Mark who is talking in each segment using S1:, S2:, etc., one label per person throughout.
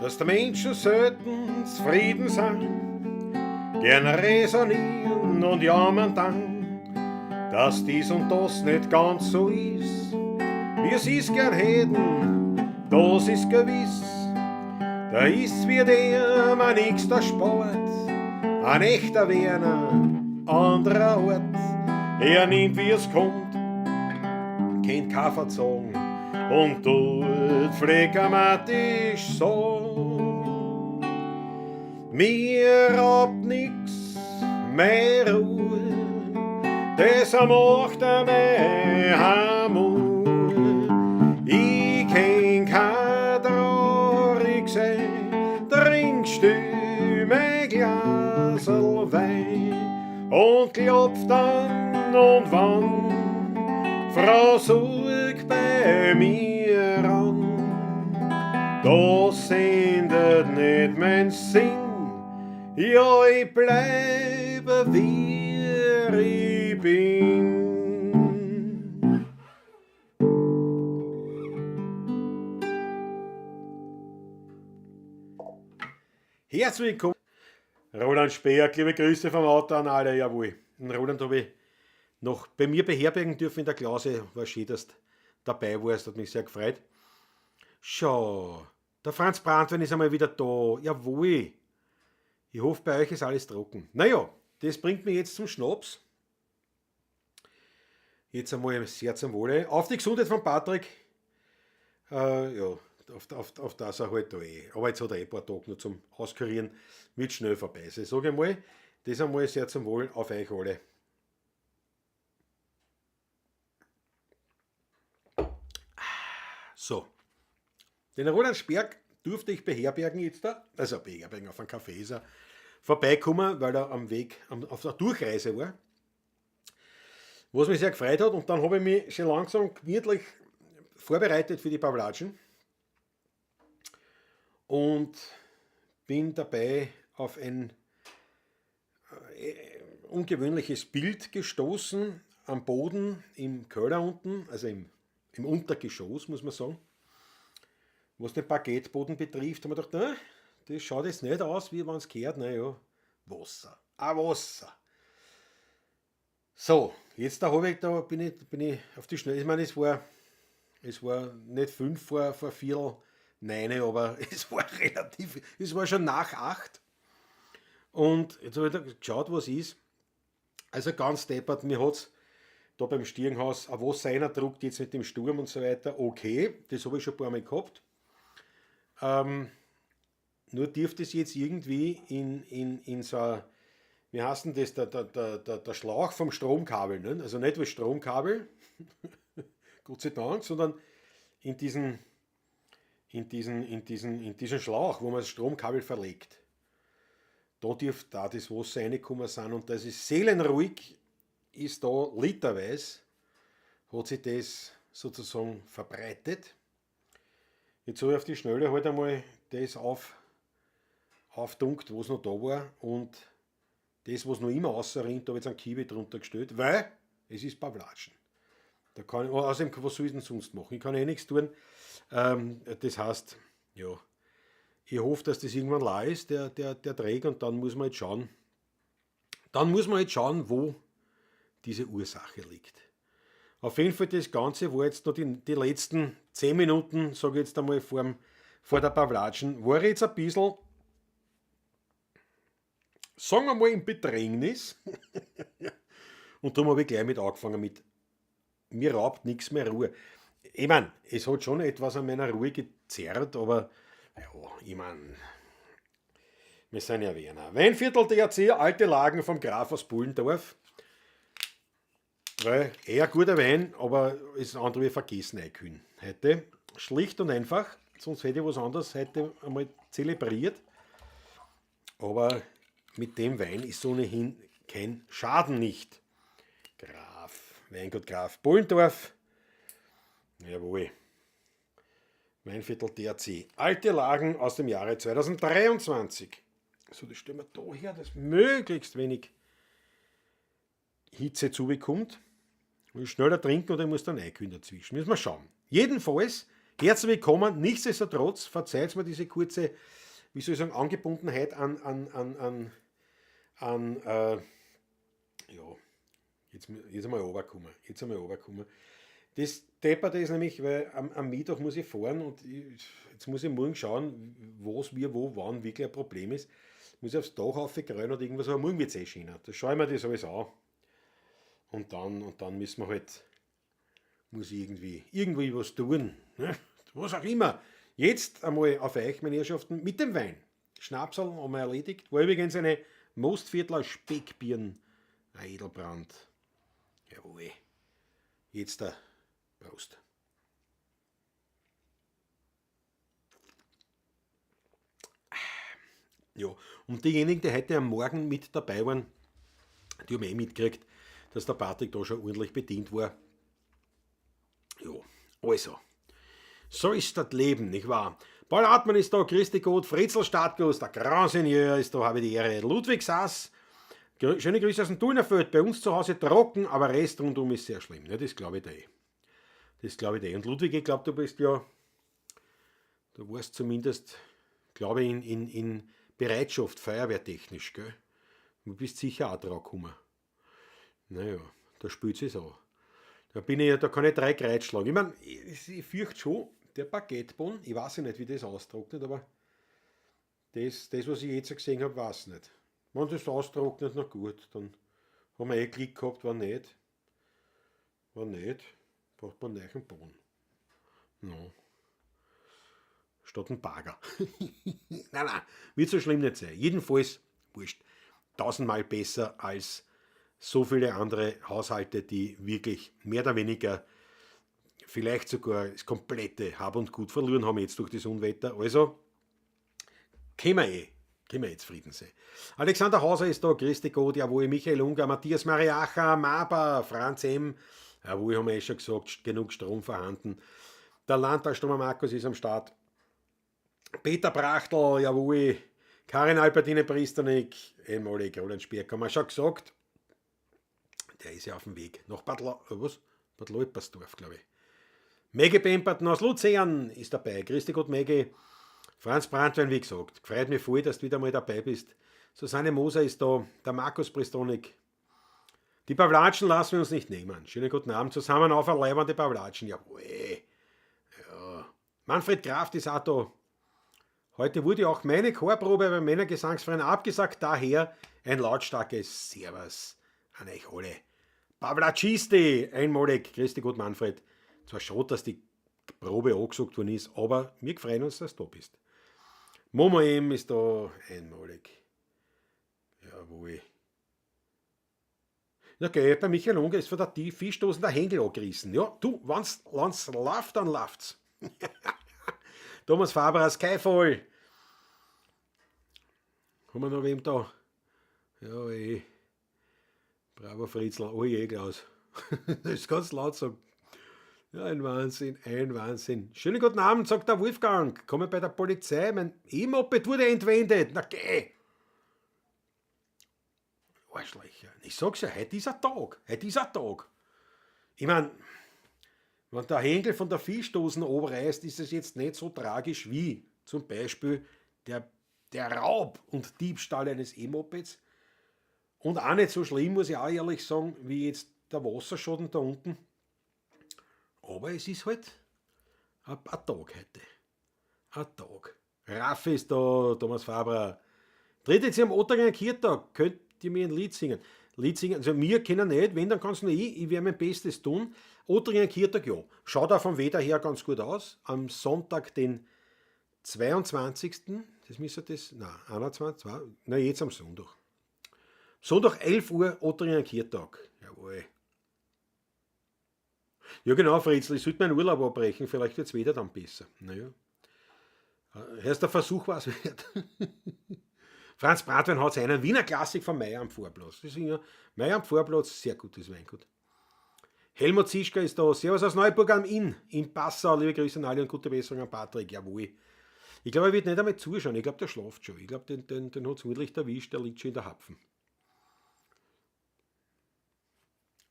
S1: Dass die Menschen selten zufrieden sind, gern resonieren und jammern dann, dass dies und das nicht ganz so ist, wie sie's gern hätten, das ist gewiss. Da ist wie der mein nächster Sport, ein echter Werner, anderer Ort. Er nimmt, wie es kommt, kennt kein Verzagen und tut phlegmatisch so. Mir raubt nix mehr Ruhe, das macht er mir Hamur. Ich kenn kein traurig sein, trink still mein Glasl Wein und klopf dann und wann Frau Sorg bei mir an. Das ändert nicht mein Sinn, ja, ich bleibe wie ich bin. Herzlich willkommen, Roland Speer, liebe Grüße vom Auto an alle, jawohl. Den Roland habe ich noch bei mir beherbergen dürfen in der Klause. War schön, dass du dabei warst, hat mich sehr gefreut. Schau, der Franz Brandwein ist einmal wieder da, jawohl. Ich hoffe, bei euch ist alles trocken. Naja, das bringt mich jetzt zum Schnaps. Jetzt einmal sehr zum Wohle. Auf die Gesundheit von Patrick. Ja, auf das er halt da eh. Aber jetzt hat er eh ein paar Tage noch zum Auskurieren. Wird schnell vorbei sein. Sag ich mal, das einmal sehr zum Wohl auf euch alle. So. Den Roland Sperg durfte ich beherbergen jetzt da. Also beherbergen auf einem Café ist er vorbeigekommen, weil er am Weg auf der Durchreise war. Was mich sehr gefreut hat. Und dann habe ich mich schon langsam gemütlich vorbereitet für die Pavlatschen. Und bin dabei auf ein ungewöhnliches Bild gestoßen am Boden im Keller unten, also im Untergeschoss, muss man sagen. Was den Parkettboden betrifft, haben wir gedacht, na, das schaut jetzt nicht aus, wie wenn's gehört. Naja, Wasser. Ah, Wasser. So, jetzt da hab ich, da bin ich, bin ich auf die Schnelle. Ich meine, es war nicht fünf vor viertel neun, aber es war relativ, es war schon nach 8. Und jetzt hab ich da geschaut, was ist. Also ganz deppert, mir hat's da beim Stiegenhaus ein Wasser reingedruckt, jetzt mit dem Sturm und so weiter. Okay, das hab ich schon ein paar Mal gehabt. Nur dürfte es jetzt irgendwie in so ein, wie heißt denn das, der Schlauch vom Stromkabel, ne? Also nicht das Stromkabel, Gott sei Dank, sondern in diesen Schlauch, wo man das Stromkabel verlegt. Da dürfte da das Wasser reingekommen sein und das ist seelenruhig, ist da literweise, hat sich das sozusagen verbreitet. Jetzt habe ich auf die Schnelle halt einmal das aufdunkt, was noch da war, und das, was noch immer rausrinnt, da habe ich jetzt einen Kiwi drunter gestellt, weil es ist Pavlatschen. Da kann ich, außerdem, was soll ich denn sonst machen? Ich kann eh nichts tun. Das heißt, ja, ich hoffe, dass das irgendwann la ist, der Dreck, und dann muss man jetzt schauen. Dann muss man jetzt schauen, wo diese Ursache liegt. Auf jeden Fall, das Ganze war jetzt noch die letzten 10 Minuten, sag ich jetzt einmal, vor der Pavlatschen, war ich jetzt ein bisschen, sagen wir mal, in Bedrängnis. Und darum habe ich gleich mit angefangen mit, mir raubt nichts mehr Ruhe. Ich mein, es hat schon etwas an meiner Ruhe gezerrt, aber ja, ich mein, wir sind ja Werner. Weinviertel DAC, alte Lagen vom Graf aus Pullendorf. Weil eher guter Wein, aber ist andere wie vergessen einkühlen. Heute schlicht und einfach, sonst hätte ich was anderes heute einmal zelebriert. Aber mit dem Wein ist ohnehin kein Schaden nicht. Graf, Weingut Graf Pullendorf. Jawohl. Weinviertel DAC. Alte Lagen aus dem Jahre 2023. So, das stellen wir da her, dass möglichst wenig Hitze zubekommt. Ich schneller trinken oder ich muss dann einkühlen dazwischen. Müssen wir schauen. Jedenfalls Herzlich willkommen. Nichtsdestotrotz, verzeiht mir diese kurze, wie soll ich sagen, Angebundenheit an, ja, jetzt einmal runterkommen. Jetzt einmal runterkommen. Das Depperte ist nämlich, weil am Mittag muss ich fahren und jetzt muss ich morgen schauen, was, wie, wo, wann wirklich ein Problem ist. Muss ich aufs Dach aufgräuen oder irgendwas, aber morgen wird es eh schöner. Da schaue ich mir das alles an. Und dann müssen wir halt, muss ich irgendwie was tun. Ne? Was auch immer. Jetzt einmal auf euch, meine Herrschaften, mit dem Wein. Schnapsal haben wir erledigt. War übrigens eine Mostviertler Speckbirn, ein Edelbrand. Jawohl. Jetzt der Prost. Ja, und diejenigen, die heute am Morgen mit dabei waren, die haben eh mitgekriegt, dass der Patrick da schon ordentlich bedient war. Ja, also. So ist das Leben, nicht wahr? Paul Hartmann ist da, Christi Gott, Fritzl Stadtgast, der Grand Seigneur ist da, habe ich die Ehre. Ludwig Sass, schöne Grüße aus dem Tullnerfeld, bei uns zu Hause trocken, aber Rest rundum ist sehr schlimm. Ja, das glaube ich dir eh. Das glaube ich dir. Und Ludwig, ich glaube, du bist ja, du warst zumindest, glaube ich, in Bereitschaft, feuerwehrtechnisch, gell? Du bist sicher auch drauf gekommen. Naja, da spült sich's an. Da bin ich ja, da kann ich 3 Kreuz schlagen. Ich mein, ich fürchte schon, der Baguetteboden, ich weiß ja nicht, wie das austrocknet, aber das, was ich jetzt gesehen hab, weiß ich nicht. Wenn das austrocknet, na gut, dann haben wir eh Glück gehabt, wenn nicht. Wenn nicht, braucht man einen neuen Boden. No. Statt einen Bagger. Nein, nein, wird so schlimm nicht sein. Jedenfalls, wurscht, 1000-mal besser als so viele andere Haushalte, die wirklich mehr oder weniger vielleicht sogar das komplette Hab und Gut verloren haben jetzt durch das Unwetter. Also, können wir eh zufrieden sein. Alexander Hauser ist da, Christi Gott, jawohl, Michael Unger, Matthias Mariacher, Maber, Franz M., jawohl, haben wir eh schon gesagt, genug Strom vorhanden. Der Landtagstromer Markus ist am Start. Peter Brachtl, jawohl, Karin Albertine Pristernik, einmalig, Roland Spierk, haben wir schon gesagt. Der ist ja auf dem Weg nach Bad, was? Bad Loipersdorf, glaube ich. Maggie Pemperton aus Luzern ist dabei. Christi Gott, Maggie. Franz Brandwein, wie gesagt. Freut mich voll, dass du wieder mal dabei bist. Susanne Moser ist da. Der Markus Pristonik. Die Pavlatschen lassen wir uns nicht nehmen. Schönen guten Abend zusammen auf ein leibende Pavlatschen. Jawohl. Ja. Manfred Kraft ist auch da. Heute wurde auch meine Chorprobe beim Männergesangsverein abgesagt. Daher ein lautstarkes Servus an euch alle. Pavlacisti, einmalig. Grüß dich Gott, Manfred. Zwar schade, dass die Probe angesagt worden ist, aber wir freuen uns, dass du da bist. Momo M ist da, einmalig. Jawohl. Na gell, bei Michael Unger ist von der Fischdosen der Henkel angerissen. Ja, du, wenn's läuft, dann läuft's. Thomas Faber, Skyfall. Haben wir noch wem da? Ja, eh. Bravo Fritzl, oh je, Klaus. Das ist ganz laut so. Ja, ein Wahnsinn, ein Wahnsinn. Schönen guten Abend, sagt der Wolfgang. Komme bei der Polizei, mein E-Moped wurde entwendet. Na geh! Arschlöcher. Ich sag's ja, heute ist ein Tag. Heute ist ein Tag. Ich mein, wenn der Henkel von der Fischdosen runterreißt, ist es jetzt nicht so tragisch wie zum Beispiel der Raub und Diebstahl eines E-Mopeds. Und auch nicht so schlimm, muss ich auch ehrlich sagen, wie jetzt der Wasserschaden da unten. Aber es ist halt ein Tag heute. Ein Tag. Raffi ist da, Thomas Faber. Tritt jetzt hier am Ottakringer Kirtag. Könnt ihr mir ein Lied singen? Lied singen, also wir können nicht, wenn, dann kann's nur ich. Ich werde mein Bestes tun. Ottakringer Kirtag, ja. Schaut auch vom Wetter her ganz gut aus. Am Sonntag, den 22. Das müsste das, nein, 21, zwei, nein, jetzt am Sonntag. Sonntag 11 Uhr, Ottakringer Kirtag. Jawohl. Ja genau, Fritzl, ich sollte meinen Urlaub abbrechen, vielleicht wird's wieder dann besser. Naja. Erster Versuch war's wert. Franz Brandwein hat einen Wiener Klassik von Mayer am Vorplatz. Das ist ja Mayer am Vorplatz, sehr gutes Weingut. Helmut Zischka ist da. Servus aus Neuburg am Inn, in Passau. Liebe Grüße an alle und gute Besserung an Patrick. Jawohl. Ich glaube, er wird nicht einmal zuschauen. Ich glaube, der schlaft schon. Ich glaube, den hat's wirklich erwischt. Der liegt schon in der Hapfen.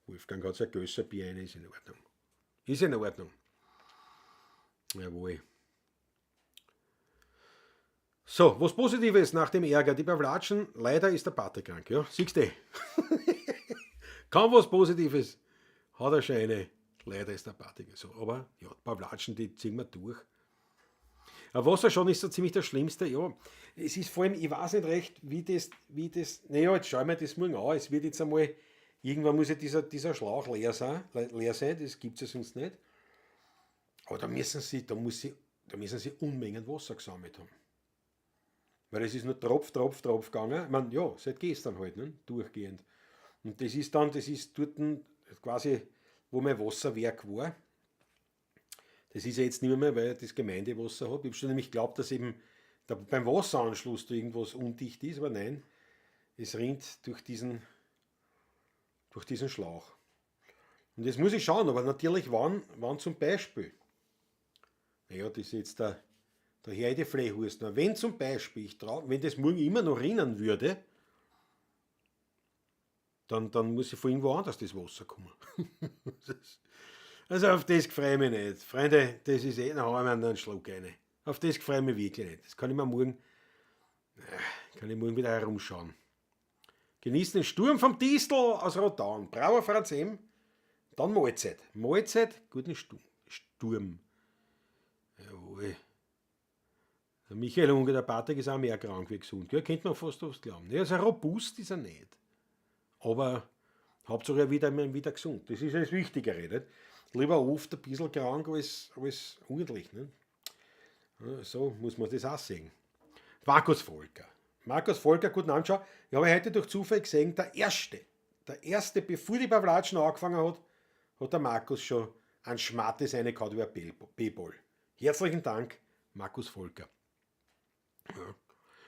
S1: Wolfgang hat sein Gösserbier rein, ist in Ordnung. Ist in Ordnung. Jawohl. So, was Positives nach dem Ärger, die Pawlatschen, leider ist der Patrick krank, ja, siehst du. Kaum was Positives, hat er schon eine, leider ist der Patrick so, aber ja, die Pawlatschen, die ziehen wir durch. Aber Wasserschaden ist so ziemlich das Schlimmste, ja. Es ist vor allem, ich weiß nicht recht, wie das, naja, jetzt schauen wir das morgen an, es wird jetzt einmal, irgendwann muss ja dieser Schlauch leer sein, das gibt es ja sonst nicht. Aber da müssen sie Unmengen Wasser gesammelt haben. Weil es ist nur Tropf, Tropf, Tropf gegangen. Ich meine, ja, seit gestern halt, ne? Durchgehend. Und das ist dann, das ist dort quasi, wo mein Wasserwerk war. Das ist ja jetzt nicht mehr, weil ich das Gemeindewasser habe. Ich habe schon nämlich geglaubt, dass eben da beim Wasseranschluss da irgendwas undicht ist, aber nein, es rinnt durch diesen Schlauch. Und jetzt muss ich schauen, aber natürlich, wann zum Beispiel, naja, das ist jetzt der Herr die Flehhurst, wenn zum Beispiel, wenn das morgen immer noch rinnen würde, dann muss ich von irgendwo anders das Wasser kommen. Also auf das freue ich mich nicht. Freunde, das ist eh, dann hau ich mir einen Schluck rein. Auf das freue ich mich wirklich nicht. Das kann ich mir morgen, kann ich morgen wieder herumschauen. Genießen den Sturm vom Distel aus Rodaun. Brauer Franz M. Dann Mahlzeit. Mahlzeit, guten Sturm. Sturm. Jawohl. Der Michael Unger, der Patrick ist auch mehr krank wie gesund. Ja, könnte man fast was glauben. Ja, also robust ist er nicht. Aber Hauptsache er wieder gesund. Das ist das Wichtigere. Nicht? Lieber oft ein bisschen krank als unendlich. Nicht? Ja, so muss man das auch sehen. Markus Volker. Markus Volker, guten Abend schon. Ich habe heute durch Zufall gesehen, der erste, bevor die Pawlatschen angefangen hat, hat der Markus schon einen Schmattes reingehauen über Paypal. Herzlichen Dank, Markus Volker. Ja.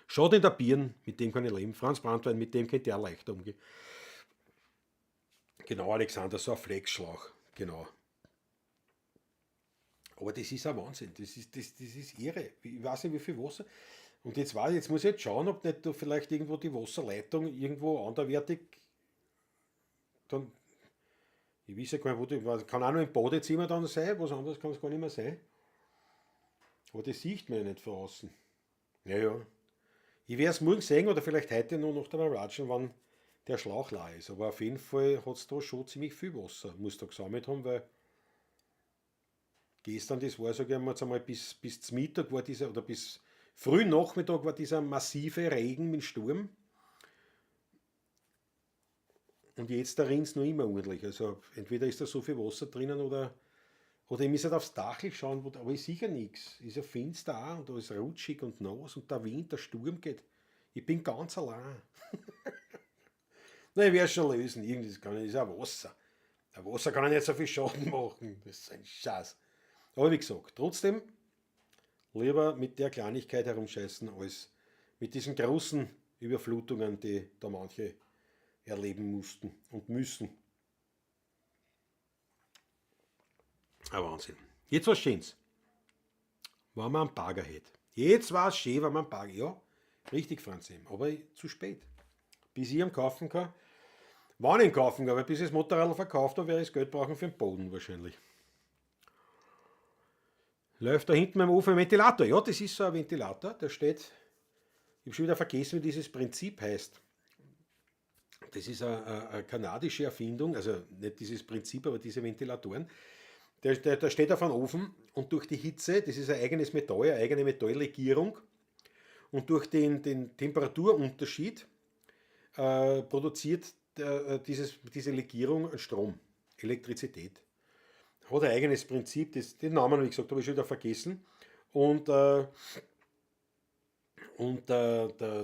S1: Schaut in der Birn, mit dem kann ich leben. Franz Brandwein, mit dem könnte ich auch leichter umgehen. Genau, Alexander, so ein Flexschlauch. Genau. Aber das ist ein Wahnsinn. Das ist irre. Ich weiß nicht, wie viel Wasser. Und jetzt muss ich jetzt schauen, ob nicht da vielleicht irgendwo die Wasserleitung irgendwo anderweitig dann, ich weiß ja gar nicht, wo die, kann auch noch im Badezimmer dann sein, was anderes kann es gar nicht mehr sein. Aber das sieht man ja nicht von außen. Ja, ja. Ich werde es morgen sehen oder vielleicht heute noch nach der Ratschen, wann der Schlauch leer ist. Aber auf jeden Fall hat es da schon ziemlich viel Wasser, muss da gesammelt haben, weil gestern, das war, sage ich mal, jetzt einmal bis zum Mittag war dieser, oder bis frühen Nachmittag war dieser massive Regen mit Sturm. Und jetzt da rinnt es noch immer ordentlich. Also entweder ist da so viel Wasser drinnen oder ich muss halt aufs Dach schauen, wo, aber ist sicher nichts. Ist ja finster auch und da ist rutschig und nass und der Wind, der Sturm geht. Ich bin ganz allein. Na, ich werde es schon lösen. Irgendwie kann ich, ist ja Wasser. Der Wasser kann ja nicht so viel Schaden machen. Das ist ein Scheiß. Aber wie gesagt, trotzdem lieber mit der Kleinigkeit herumscheißen, als mit diesen großen Überflutungen, die da manche erleben mussten und müssen. Ein Wahnsinn. Jetzt was Schönes. Wenn man einen Bagger hätte. Jetzt war es schön, wenn man einen Bagger. Ja, richtig, Franz M. Aber zu spät. Bis ich ihn kaufen kann. Wann ich ihn kaufen kann, weil bis ich das Motorrad verkauft habe, werde ich das Geld brauchen für den Boden wahrscheinlich. Läuft da hinten beim Ofen ein Ventilator. Ja, das ist so ein Ventilator, der steht. Ich habe schon wieder vergessen, wie dieses Prinzip heißt. Das ist eine kanadische Erfindung, also nicht dieses Prinzip, aber diese Ventilatoren. Der steht auf einem Ofen und durch die Hitze, das ist ein eigenes Metall, eine eigene Metalllegierung, und durch den Temperaturunterschied produziert diese Legierung Strom, Elektrizität. Hat ein eigenes Prinzip, den Namen, wie gesagt, habe ich schon wieder vergessen. Und der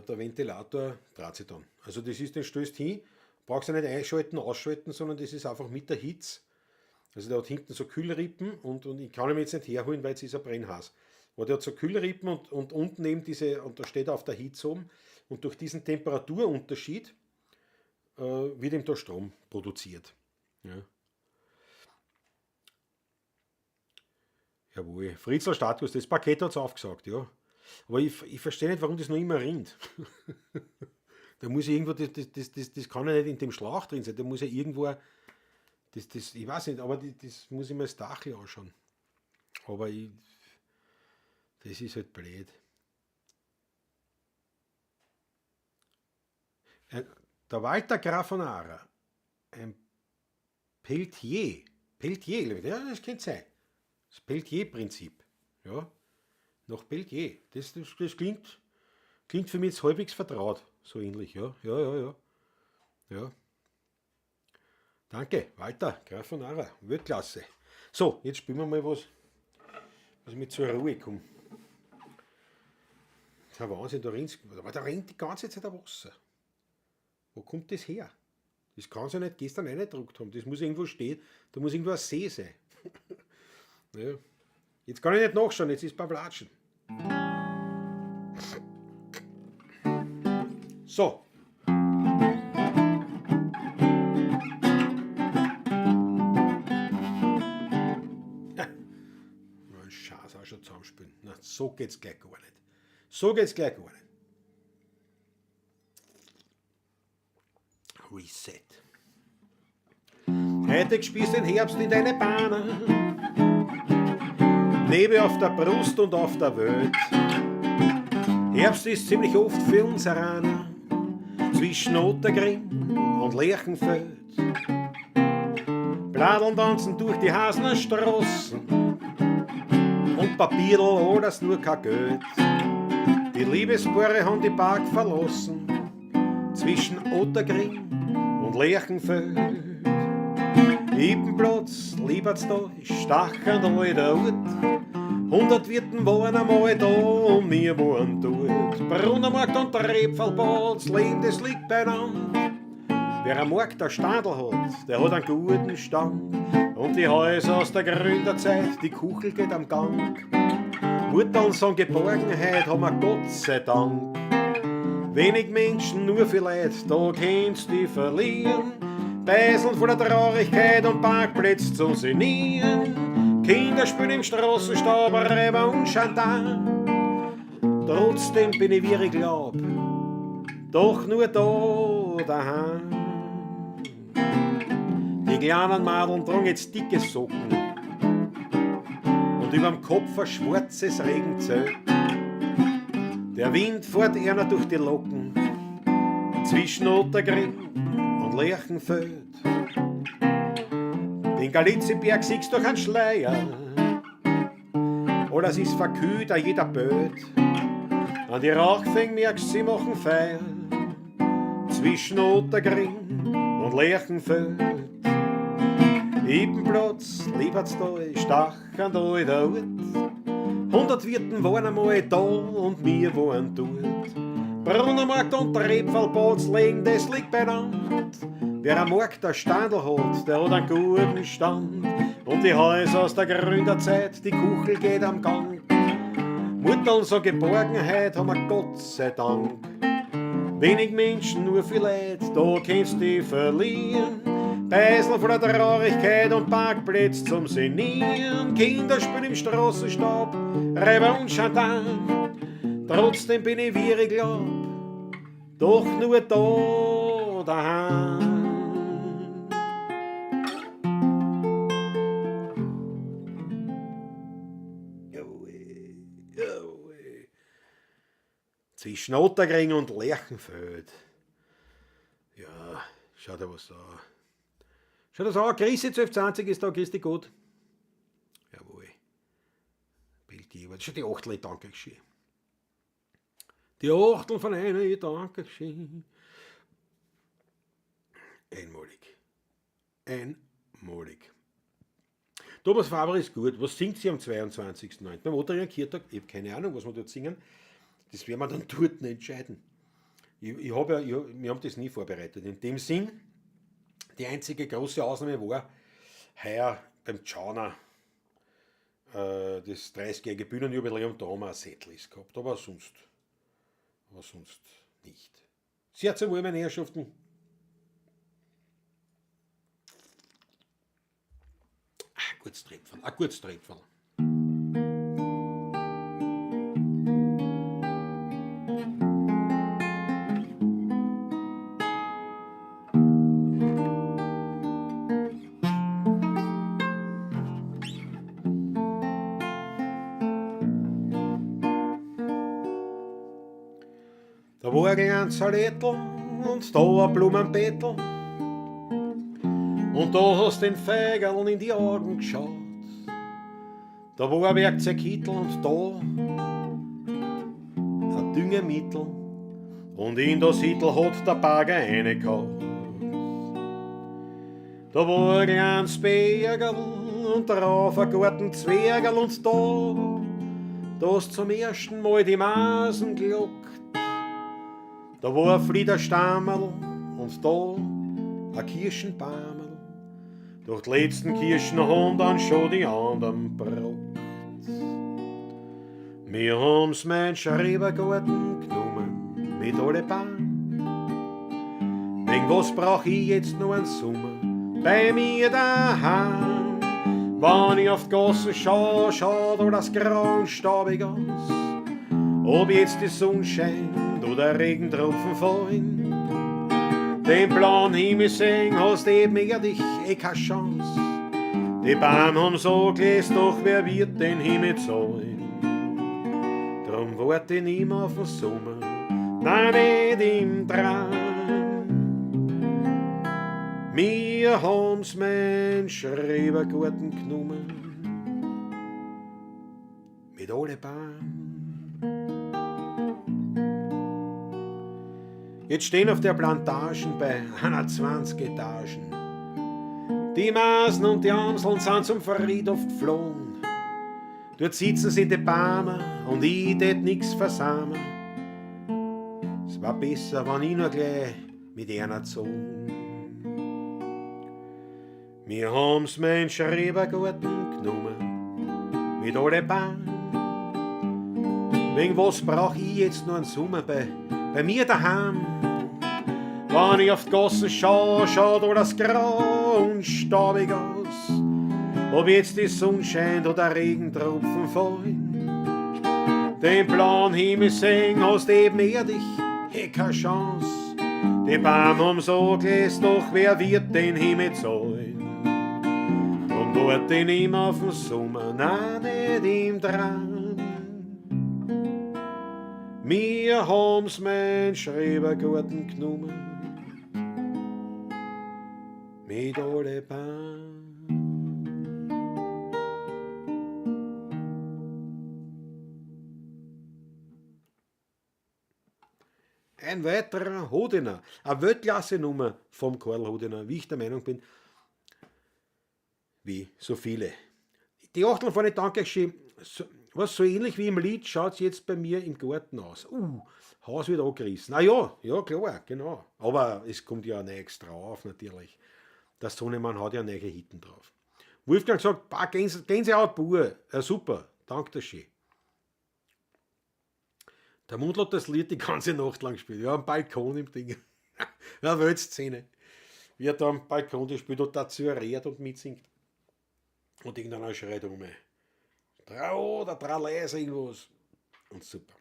S1: Ventilator dreht sich dann. Also das ist, den stößt hin, brauchst du nicht einschalten, ausschalten, sondern das ist einfach mit der Hitze. Also der hat hinten so Kühlrippen und ich kann ihn jetzt nicht herholen, weil es ist ein Brennhaus. Aber der hat so Kühlrippen und unten eben diese, und da steht er auf der Hitze oben, und durch diesen Temperaturunterschied wird ihm da Strom produziert. Ja. Jawohl. Fritzl Status, das Paket hat es aufgesagt, ja. Aber ich verstehe nicht, warum das noch immer rinnt. Da muss ja irgendwo, das kann ja nicht in dem Schlauch drin sein, da muss ja irgendwo, ich weiß nicht, aber das muss ich mir das Dach anschauen. Aber ich, Das ist halt blöd. Der Walter Graf von Ara, ein Peltier, Peltier, ja, das könnte sein. Das Peltier-Prinzip. Ja, nach Peltier. Das klingt für mich jetzt halbwegs vertraut. So ähnlich, ja. Ja, ja, ja. Ja. Danke, Walter, Graf von Ara, Weltklasse. So, jetzt spielen wir mal was, dass ich mit zur Ruhe komme. Das ist ein Wahnsinn, da rinnt, aber da rinnt die ganze Zeit ein Wasser. Wo kommt das her? Das kann sie ja nicht gestern reingedruckt haben. Das muss irgendwo stehen, da muss irgendwo ein See sein. Ja. Jetzt kann ich nicht nachschauen, jetzt ist Pavlatschen. So. Ja, Scheiß auch schon zusammenspielen. Na, so geht's gleich gar nicht. So geht's gleich gar nicht. Reset. Heute spürst den Herbst in deine Bahnen, Nebel auf der Brust und auf der Welt. Herbst ist ziemlich oft für uns Araner, zwischen Ottergrim und Lerchenfeld. Bladeln tanzen durch die Hasner Straßen und Papierl alles nur kein Geld. Die Liebespaare haben die Park verlassen, zwischen Ottergrim und Lerchenfeld. Ippenplatz, Liebertstal, Stachern, alter Ort. 100 Wirten waren einmal da und wir waren dort. Brunnermarkt und Trepfelplatz, Leben, das liegt beieinander. Wer am Markt ein Standl hat, der hat einen guten Stand. Und die Häuser aus der Gründerzeit, die Kuchel geht am Gang. Mutterl sagen Geborgenheit, haben wir Gott sei Dank. Wenig Menschen, nur viel Leid, da kannst du dich verlieren. Beiseln voller Traurigkeit und Parkplätze zum Senieren. Kinder spielen im Straßenstaub, Reiber und Chantal. Trotzdem bin ich wie ich glaub, doch nur da daheim. Die kleinen Madeln tragen jetzt dicke Socken und überm Kopf ein schwarzes Regenzelt. Der Wind fährt einer durch die Locken zwischen Ottergrim und Lerchenfeld. Den Galitziberg siehst durch einen Schleier, alles ist verkühlt, a jeder Böd. An die Rauchfäng merkst, sie machen Feier zwischen Ottergrim und Lerchenfeld. Ippenplatz, Liebertstal, Stachern, da in der Ort. 100 Wirten waren einmal da und wir waren dort. Brunnermarkt und Trepfelplatz legen, das liegt beieinander. Wer am Markt ein Standl hat, der hat einen guten Stand. Und die Häuser aus der Gründerzeit, die Kuchel geht am Gang. Mutterl so Geborgenheit haben wir Gott sei Dank. Wenig Menschen, nur viel Leid, da kannst du dich verlieren. Beisel voller Traurigkeit und Parkplätze zum Senieren. Kinder spielen im Straßenstaub, Reiber und Chantal. Trotzdem bin ich wie ich glaub, doch nur da daheim. Zwischen Ottergring und Lerchenfeld. Ja, schau dir was an. Schau das an, Christi 1220 ist da, Christi gut. Jawohl. Bild das schon die Achtel, danke schön. Die Achtel von einer, danke schön. Einmalig. Einmalig. Thomas Faber ist gut. Was singt sie am 22.09.? Beim Otteringer Kirtag? Ich habe keine Ahnung, was wir dort singen. Das werden wir dann dort entscheiden. Wir haben das nie vorbereitet. In dem Sinn, die einzige große Ausnahme war heuer beim Tschauner, das 30-jährige Bühnenjubiläum, da haben wir eine Setlist gehabt, aber sonst nicht. Sehr zu wohl, meine Herrschaften. Ah, gutes Tröpfel, ein gutes Tröpfel. Da war ein kleines Salätl und da ein Blumenbettel. Und da hast den Feigerln in die Augen geschaut. Da war ein Werkzeugkittel und da ein Düngemittel. Und in das Hittel hat der Bagger reingehauen. Da war ein kleines Bergerl und drauf ein Gartenzwergerl und da hast zum ersten Mal die Masen gelockt. Da war ein Fliederstammerl und da ein Kirschenbaumerl. Doch die letzten Kirschen haben dann schon die anderen brockt. Wir haben's mein Schrebergarten genommen mit alle Bahn. Wegen was brauch ich jetzt noch einen Sommer bei mir daheim? Wenn ich auf die Gassen schau, schaut alles grau und staubig aus. Ob jetzt die Sonne scheint oder Regentropfen fallen. Den blauen Himmel sehen hast eben dich eh keine Chance. Die Bäume haben so gelesen, doch wer wird den Himmel zahlen? Drum wart ich nimmer auf den Sommer, nein, nicht im Traum. Wir haben's mein Schrebergarten genommen, mit alle Bäumen. Jetzt stehen auf der Plantagen bei 21 Etagen. Die Masen und die Amseln sind zum Friedhof geflohen. Dort sitzen sie in den Bäumen und ich tät nix versamen. Es war besser, wenn ich nur gleich mit einer zogen. Wir haben's mein Schrebergarten genommen, mit alle Bäumen. Wegen was brauch ich jetzt noch einen Sommer bei mir daheim? Wenn ich auf die Gassen schau, schaut alles grau und staubig aus. Ob jetzt die Sonne scheint oder Regentropfen fallen. Den blauen Himmel sehen hast eben erdig, eh keine Chance. Die Bäume haben so gelesen, doch wer wird den Himmel zahlen? Drum wart ich nimmer auf den Sommer, nein, nicht im Traum. Wir haben's mein Schrebergarten genommen, mit alle Bäumen. Ein weiterer Hodiner, eine Weltklasse-Nummer vom Karl Hodiner, wie ich der Meinung bin, wie so viele. Die Achteln vorne, danke schön. So, was so ähnlich wie im Lied schaut's jetzt bei mir im Garten aus. Haus wird angerissen. Ah ja, ja klar, genau. Aber es kommt ja nichts drauf, natürlich. Der Sohnemann hat ja neue Hitten drauf. Wolfgang sagt, bah, Gänsehaut pur. Ja, super, danke dir schön. Der Mundl hat das Lied die ganze Nacht lang gespielt. Ja, am Balkon im Ding. Ja, Weltszene. Wie er da am Balkon gespielt hat, dazu redet und mitsingt. Und irgendeiner schreit um. Trau oder Traleise, irgendwas. Und super.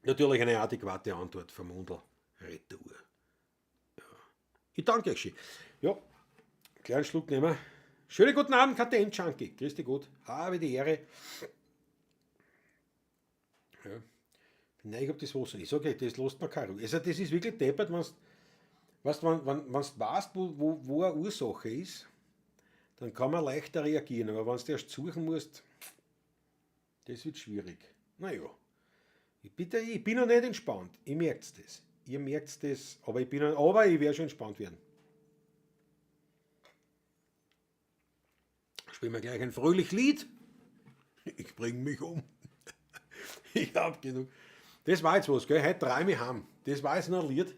S1: Natürlich eine adäquate Antwort vom Mundl. Retour. Ja. Ich danke euch schön. Ja, kleinen Schluck nehmen wir. Schönen guten Abend, KTM Junkie. Grüß dich gut. Habe die Ehre. Ja. Nein, ich hab das Wasser. Ich sag euch, das lässt man keine Ruhe. Also das ist wirklich deppert, wenn's, weißt, wenn, wenn, wenn's weißt, wo, wo, wo eine Ursache ist, dann kann man leichter reagieren. Aber wenn's du erst suchen musst, das wird schwierig. Naja, ich bitte, ich bin noch nicht entspannt. Ihr merkt's das. Ihr merkt's das, aber ich bin noch, aber ich werde schon entspannt werden. Spielen wir gleich ein fröhliches Lied. Ich bring mich um. Ich hab genug. Das war jetzt was, gell? Heute träum ich heim. Das war jetzt noch ein Lied,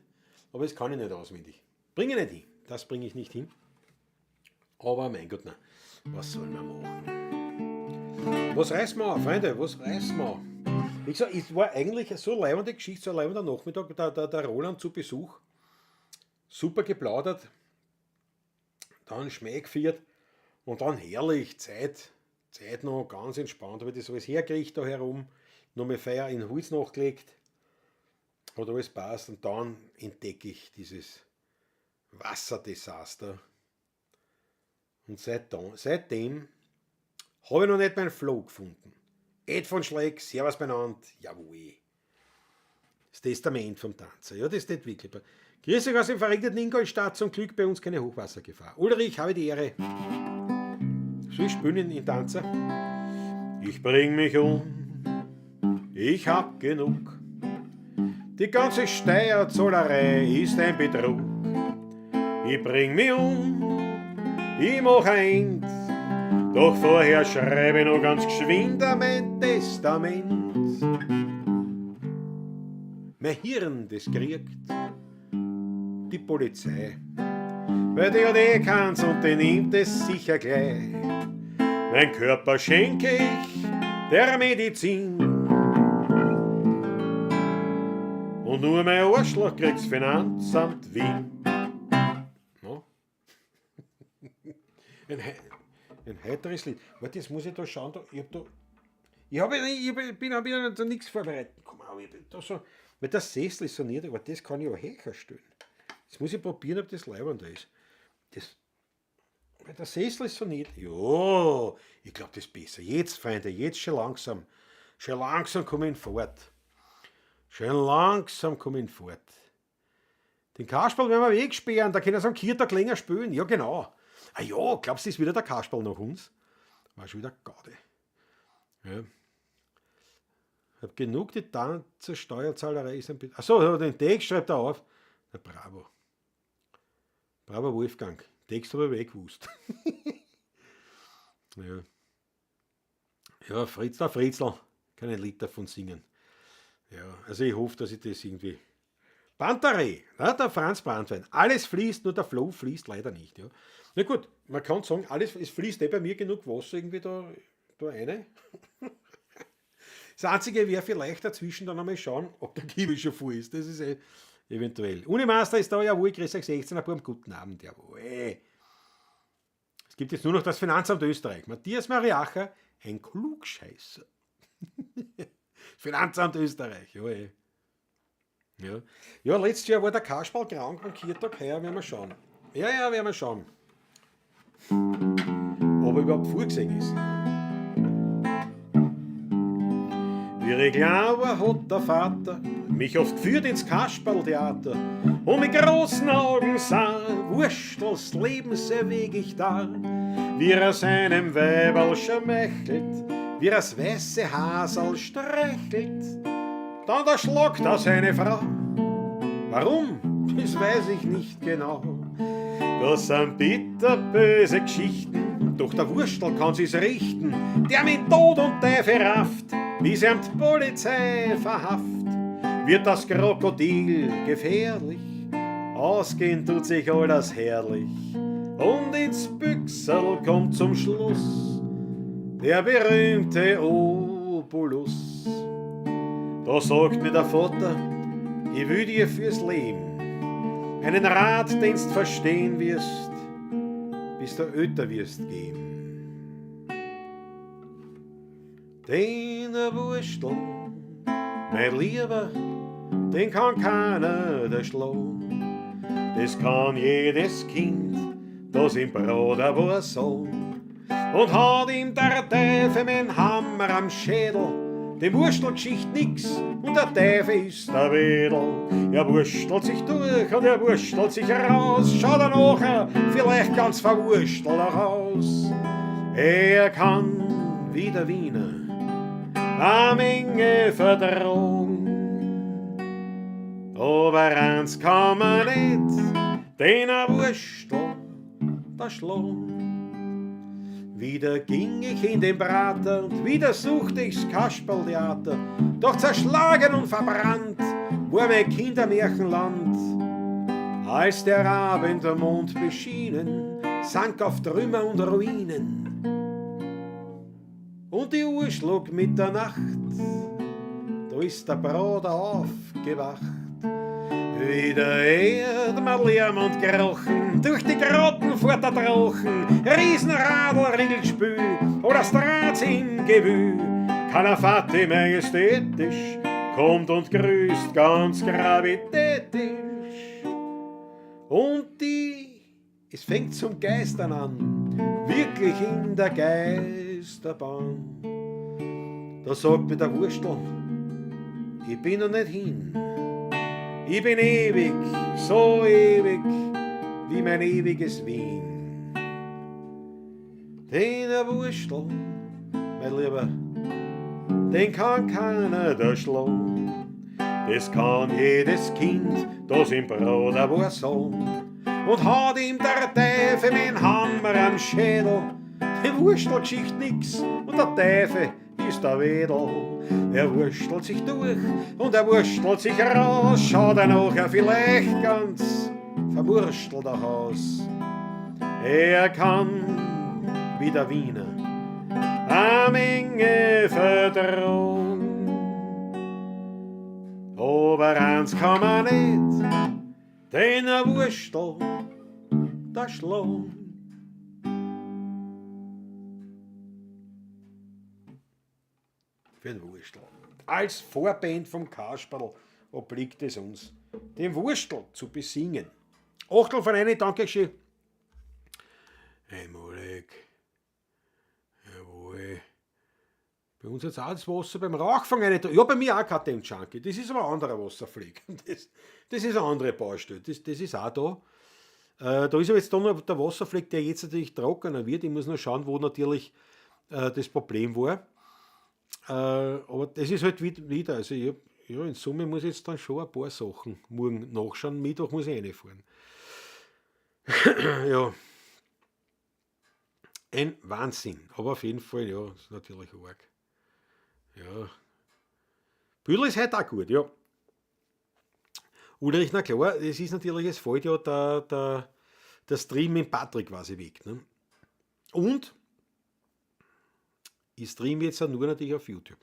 S1: aber das kann ich nicht auswendig. Bring ich nicht hin. Das bring ich nicht hin. Aber mein Gott, na, was soll man machen? Was reißen wir auf, Freunde? Was reißen wir auf? Wie gesagt, es war eigentlich so eine leibende Geschichte, so ein leibender Nachmittag, der Roland zu Besuch. Super geplaudert, dann Schmäh geführt und dann herrlich, Zeit noch ganz entspannt, habe ich das alles hergerichtet da herum, noch mal Feuer in Holz nachgelegt, hat alles passt und dann entdecke ich dieses Wasserdesaster. Und seitdem habe ich noch nicht meinen Flow gefunden. Ed von Schleck, servus benannt, jawohl. Das Testament vom Tanzer. Ja, das nicht wirklich. Grüß euch aus dem verregneten Ingolstadt, zum Glück bei uns keine Hochwassergefahr. Ulrich, habe die Ehre. Soll ich spielen in Tanzer? Ich bring mich um, ich hab genug. Die ganze Steuerzahlerei ist ein Betrug. Ich bring mich um, ich mach ein End. Doch vorher schreibe ich noch ganz geschwind mein Testament. Mein Hirn, das kriegt die Polizei. Weil die hat eh keins und die nimmt es sicher gleich. Mein Körper schenke ich der Medizin. Und nur mein Arschloch kriegt's Finanzamt Wien. No? Ein heiteres Lied. Warte, jetzt muss ich da schauen. Da, ich hab da, ich, hab, ich bin, hab da nichts vorbereitet. Komm auf, ich bin da so, weil das Sessel ist so niedrig, aber das kann ich auch höher stellen. Jetzt muss ich probieren, ob das leiwand ist. Das, weil der Sessel ist so niedrig. Ja, ich glaube, das ist besser. Jetzt, Freunde, jetzt schon langsam. Schon langsam komme ich in Fahrt. Schon langsam komme ich in Fahrt. Den Kasperl werden wir wegsperren, da können sie am Kirtag länger spielen. Ja, genau. Ah ja, glaubst du, ist wieder der Kasperl nach uns? War schon wieder Gaude. Ja. Hab genug, die Tanzer Steuerzahlerei ist ein bisschen. Achso, den Text schreibt er auf. Na, bravo. Bravo, Wolfgang. Text habe ich eh gewusst. Ja. Ja, Fritz, der Fritzl kann ein Lied davon singen. Ja, also ich hoffe, dass ich das irgendwie. Pantarei, na, der Franz Brandwein. Alles fließt, nur der Flow fließt leider nicht. Ja. Na gut, man kann sagen, alles, es fließt eh bei mir genug Wasser irgendwie da rein. Das Einzige wäre vielleicht dazwischen dann einmal schauen, ob der Kiwi schon voll ist. Das ist eh eventuell. Unimaster ist da, jawohl, grüß euch 16er Burm, guten Abend, jawohl. Es gibt jetzt nur noch das Finanzamt Österreich. Matthias Mariacher, ein Klugscheißer. Finanzamt Österreich, jawohl. Ja. Ja, letztes Jahr war der Kasperl krank am Kirtag, heuer werden wir schauen. Ja, ja, werden wir schauen. Ob er überhaupt vorgesehen ist. Wie ich klein war, hat der Vater mich oft geführt ins Kasperltheater und mit großen Augen sah, Wurstels Lebens erwäg ich da, wie er seinem Weiberl schmeichelt, wie er das weiße Haserl streichelt. Dann erschlagt er seine Frau. Warum? Das weiß ich nicht genau. Das sind bitterböse Geschichten, doch der Wurstel kann sich's richten, der mit Tod und Teufel rafft, bis ihm die Polizei verhaft. Wird das Krokodil gefährlich, ausgehen tut sich alles herrlich, und ins Büchserl kommt zum Schluss der berühmte Obolus. Da sagt mir der Vater, ich will dir fürs Leben einen Rat, den's verstehen wirst, bis du älter wirst geben. Den Wurstel, mein Lieber, den kann keiner erschlagen. Das kann jedes Kind, das im Bruder war Sohn. Und hat ihm der Teufel mein Hammer am Schädel, dem Wurstelgeschicht nix und der Teufel ist der Wedel. Er wurstelt sich durch und er wurstelt sich raus, schaut er nachher vielleicht ganz verwurstelt aus. Er kann wie der Wiener eine Menge vertragen, aber eins kann man nicht, den er wurstelt, da schlagen. Wieder ging ich in den Prater und wieder suchte ich's Kasperltheater. Doch zerschlagen und verbrannt war mein Kindermärchenland. Als der Abendmond beschienen, sank auf Trümmer und Ruinen. Und die Uhr schlug Mitternacht, da ist der Bruder aufgewacht. Wieder hört man Lärm und Krochen, durch die Grotten fährt der Drachen, Riesenradl Ringelspül oder Straz im Gewühl. Kalafati majestätisch kommt und grüßt ganz gravitätisch. Und es fängt zum Geistern an, wirklich in der Geisterbahn. Da sagt mir der Wurstel, ich bin noch nicht hin. Ich bin ewig, so ewig, wie mein ewiges Wien. Den Wurstel, mein Lieber, den kann keiner da schlagen. Das kann jedes Kind, das im Bruder war sagen. Und hat ihm der Teufel mit dem Hammer am Schädel, die Wurstelgeschichte nix und der Teufel ist der Wedel. Er wurstelt sich durch und er wurstelt sich raus, schaut er nachher vielleicht ganz verwurstelt aus. Er kann, wie der Wiener, eine Menge vertragen. Aber eins kann man nicht, den Wurstel da schlagen. Für den Wurstel. Als Vorband vom Kasperl obliegt es uns, den Wurstel zu besingen. Achtel von eine, danke schön. Einmalig. Jawohl. Bei uns jetzt auch das Wasser beim Rauchfang eine. Ja, bei mir auch KTM Junkie. Das ist aber ein anderer Wasserfleck. Das ist eine andere Baustelle. Das ist auch da. Da ist aber jetzt da noch der Wasserfleck, der jetzt natürlich trockener wird. Ich muss nur schauen, wo natürlich das Problem war. Aber das ist halt wieder. Also ich hab, ja, in Summe muss ich jetzt dann schon ein paar Sachen morgen nachschauen. Mittwoch muss ich reinfahren. Ja. Ein Wahnsinn. Aber auf jeden Fall, ja, ist natürlich arg. Ja. Büdel ist heute auch gut, ja. Ulrich, na klar, es ist natürlich, es fällt ja der Stream mit Patrick quasi weg. Ne? Und ich streame jetzt ja nur natürlich auf YouTube.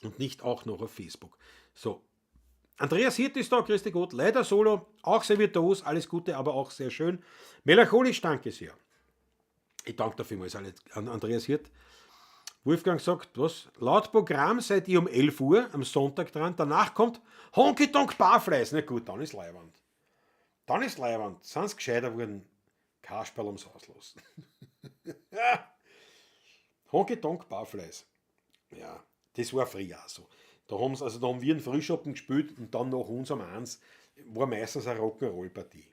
S1: Und nicht auch noch auf Facebook. So. Andreas Hirt ist da, grüß dich Gott, leider solo, auch sehr virtuos, alles Gute, aber auch sehr schön. Melancholisch, danke sehr. Ich danke dafür vielmals an Andreas Hirt. Wolfgang sagt, was? Laut Programm seid ihr um 11 Uhr am Sonntag dran. Danach kommt Honky Tonk Barflies. Na gut, dann ist Leiwand. Dann ist Leiwand. Sind's gescheiter geworden, Kasperl ums Haus lassen. Honky Tonk Barflies. Ja, das war früher auch so. Da haben's, also da haben wir einen Frühschoppen gespielt und dann nach uns um 1 war meistens eine Rock'n'Roll-Partie.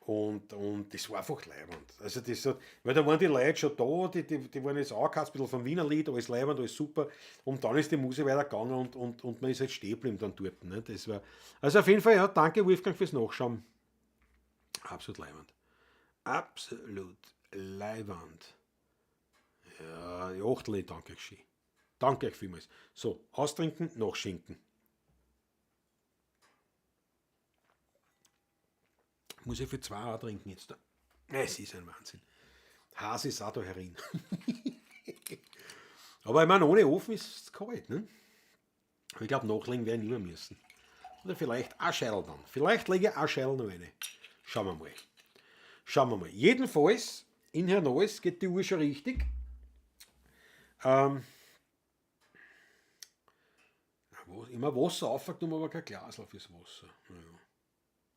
S1: Und das war einfach leiwand. Also das hat, weil da waren die Leute schon da, die waren jetzt auch ein bisschen vom Wiener Lied, alles leiwand, alles super. Und dann ist die Musik weitergegangen und man ist halt stehen geblieben dann dort. Ne? Das war, also auf jeden Fall, ja, danke Wolfgang fürs Nachschauen. Absolut leiwand. Absolut leiwand. Ja, die Achtel, danke schön. Danke euch vielmals. So, austrinken, nachschenken. Muss ich für 2 auch trinken jetzt da. Es ist ein Wahnsinn. Hase ist auch da herin. Aber ich meine, ohne Ofen ist es kalt, ne? Aber ich glaub, nachlegen werde ich nicht mehr müssen. Oder vielleicht auch Scheitel dann. Vielleicht lege ich auch Scheitel noch rein. Schauen wir mal. Schauen wir mal. Jedenfalls, in Hernals geht die Uhr schon richtig. Immer Wasser aufgenommen, aber kein Glasl fürs Wasser. Naja,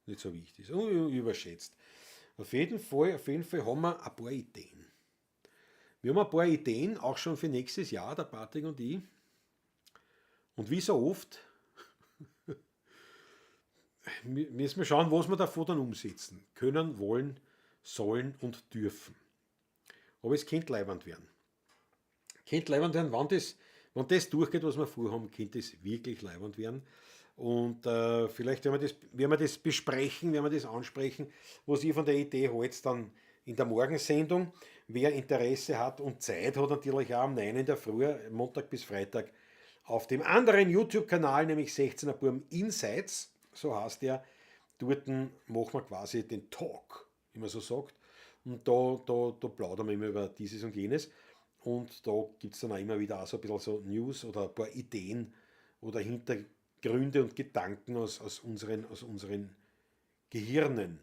S1: nicht so wichtig. Oh, überschätzt. Auf jeden Fall haben wir ein paar Ideen. Wir haben ein paar Ideen, auch schon für nächstes Jahr, der Patrick und ich. Und wie so oft müssen wir schauen, was wir davon dann umsetzen können, wollen, sollen und dürfen. Aber es könnte leiwand werden. Könnte leiwand werden, wenn das durchgeht, was wir vorhaben, könnte es wirklich leiwand werden. Und vielleicht werden wir das besprechen, werden wir das ansprechen, was ihr von der Idee haltet, dann in der Morgensendung. Wer Interesse hat und Zeit hat, natürlich auch um 9 in der Früh, Montag bis Freitag, auf dem anderen YouTube-Kanal, nämlich 16er Burm Insights, so heißt der, dort machen wir quasi den Talk, wie man so sagt. Und da plaudern wir immer über dieses und jenes. Und da gibt's dann auch immer wieder auch so ein bisschen so News oder ein paar Ideen oder Hintergründe und Gedanken aus unseren Gehirnen.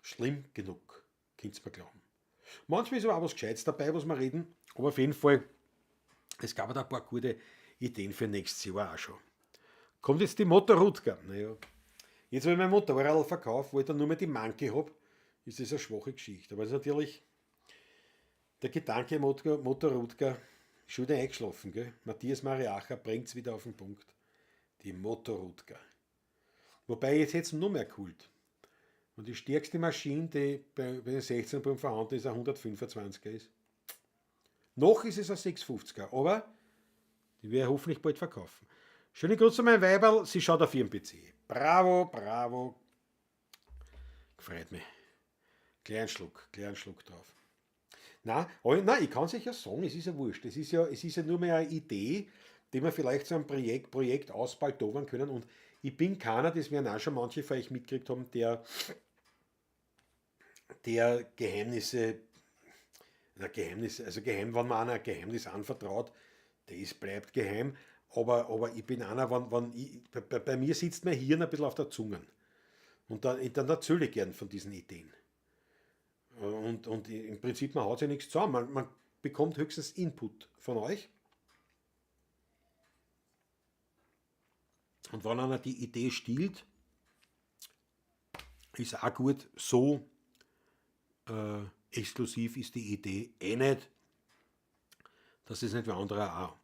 S1: Schlimm genug, könnt's mir glauben. Manchmal ist aber auch was Gescheites dabei, was wir reden, aber auf jeden Fall, es gab da ein paar gute Ideen für nächstes Jahr auch schon. Kommt jetzt die Motorrutka. Naja, jetzt, wo ich mein Motorrad verkaufe, wo ich dann nur mehr die Manke hab, ist das eine schwache Geschichte. Aber es ist natürlich der Gedanke Motorrutka, schon wieder eingeschlafen, gell? Matthias Mariacher bringt's wieder auf den Punkt. Die Motorrutka. Wobei jetzt hätte es noch mehr geholt. Und die stärkste Maschine, die bei den 16 Buben vorhanden ist, ein 125er ist. Noch ist es ein 650er, aber die werde ich hoffentlich bald verkaufen. Schöne Grüße an mein Weiberl, sie schaut auf ihrem PC. Bravo, bravo. Gefreut mich. Kleinen Schluck drauf. Nein, aber, nein, ich kann's euch ja sagen, es ist ja wurscht. Es ist ja nur mehr eine Idee, die wir vielleicht zu einem Projekt ausbaldowern können. Und ich bin keiner, das werden auch schon manche von euch mitgekriegt haben, der Geheimnisse, na, Geheimnisse, also geheim, wenn man einer ein Geheimnis anvertraut, das bleibt geheim. Aber ich bin einer, wenn, wenn ich, bei, bei, bei mir sitzt mein Hirn ein bisschen auf der Zunge. Und dann erzähle ich gern von diesen Ideen. Und im Prinzip, man haut sich nichts zusammen. Man bekommt höchstens Input von euch. Und wenn einer die Idee stiehlt, ist auch gut, so exklusiv ist die Idee eh nicht, dass es nicht wer anderer auch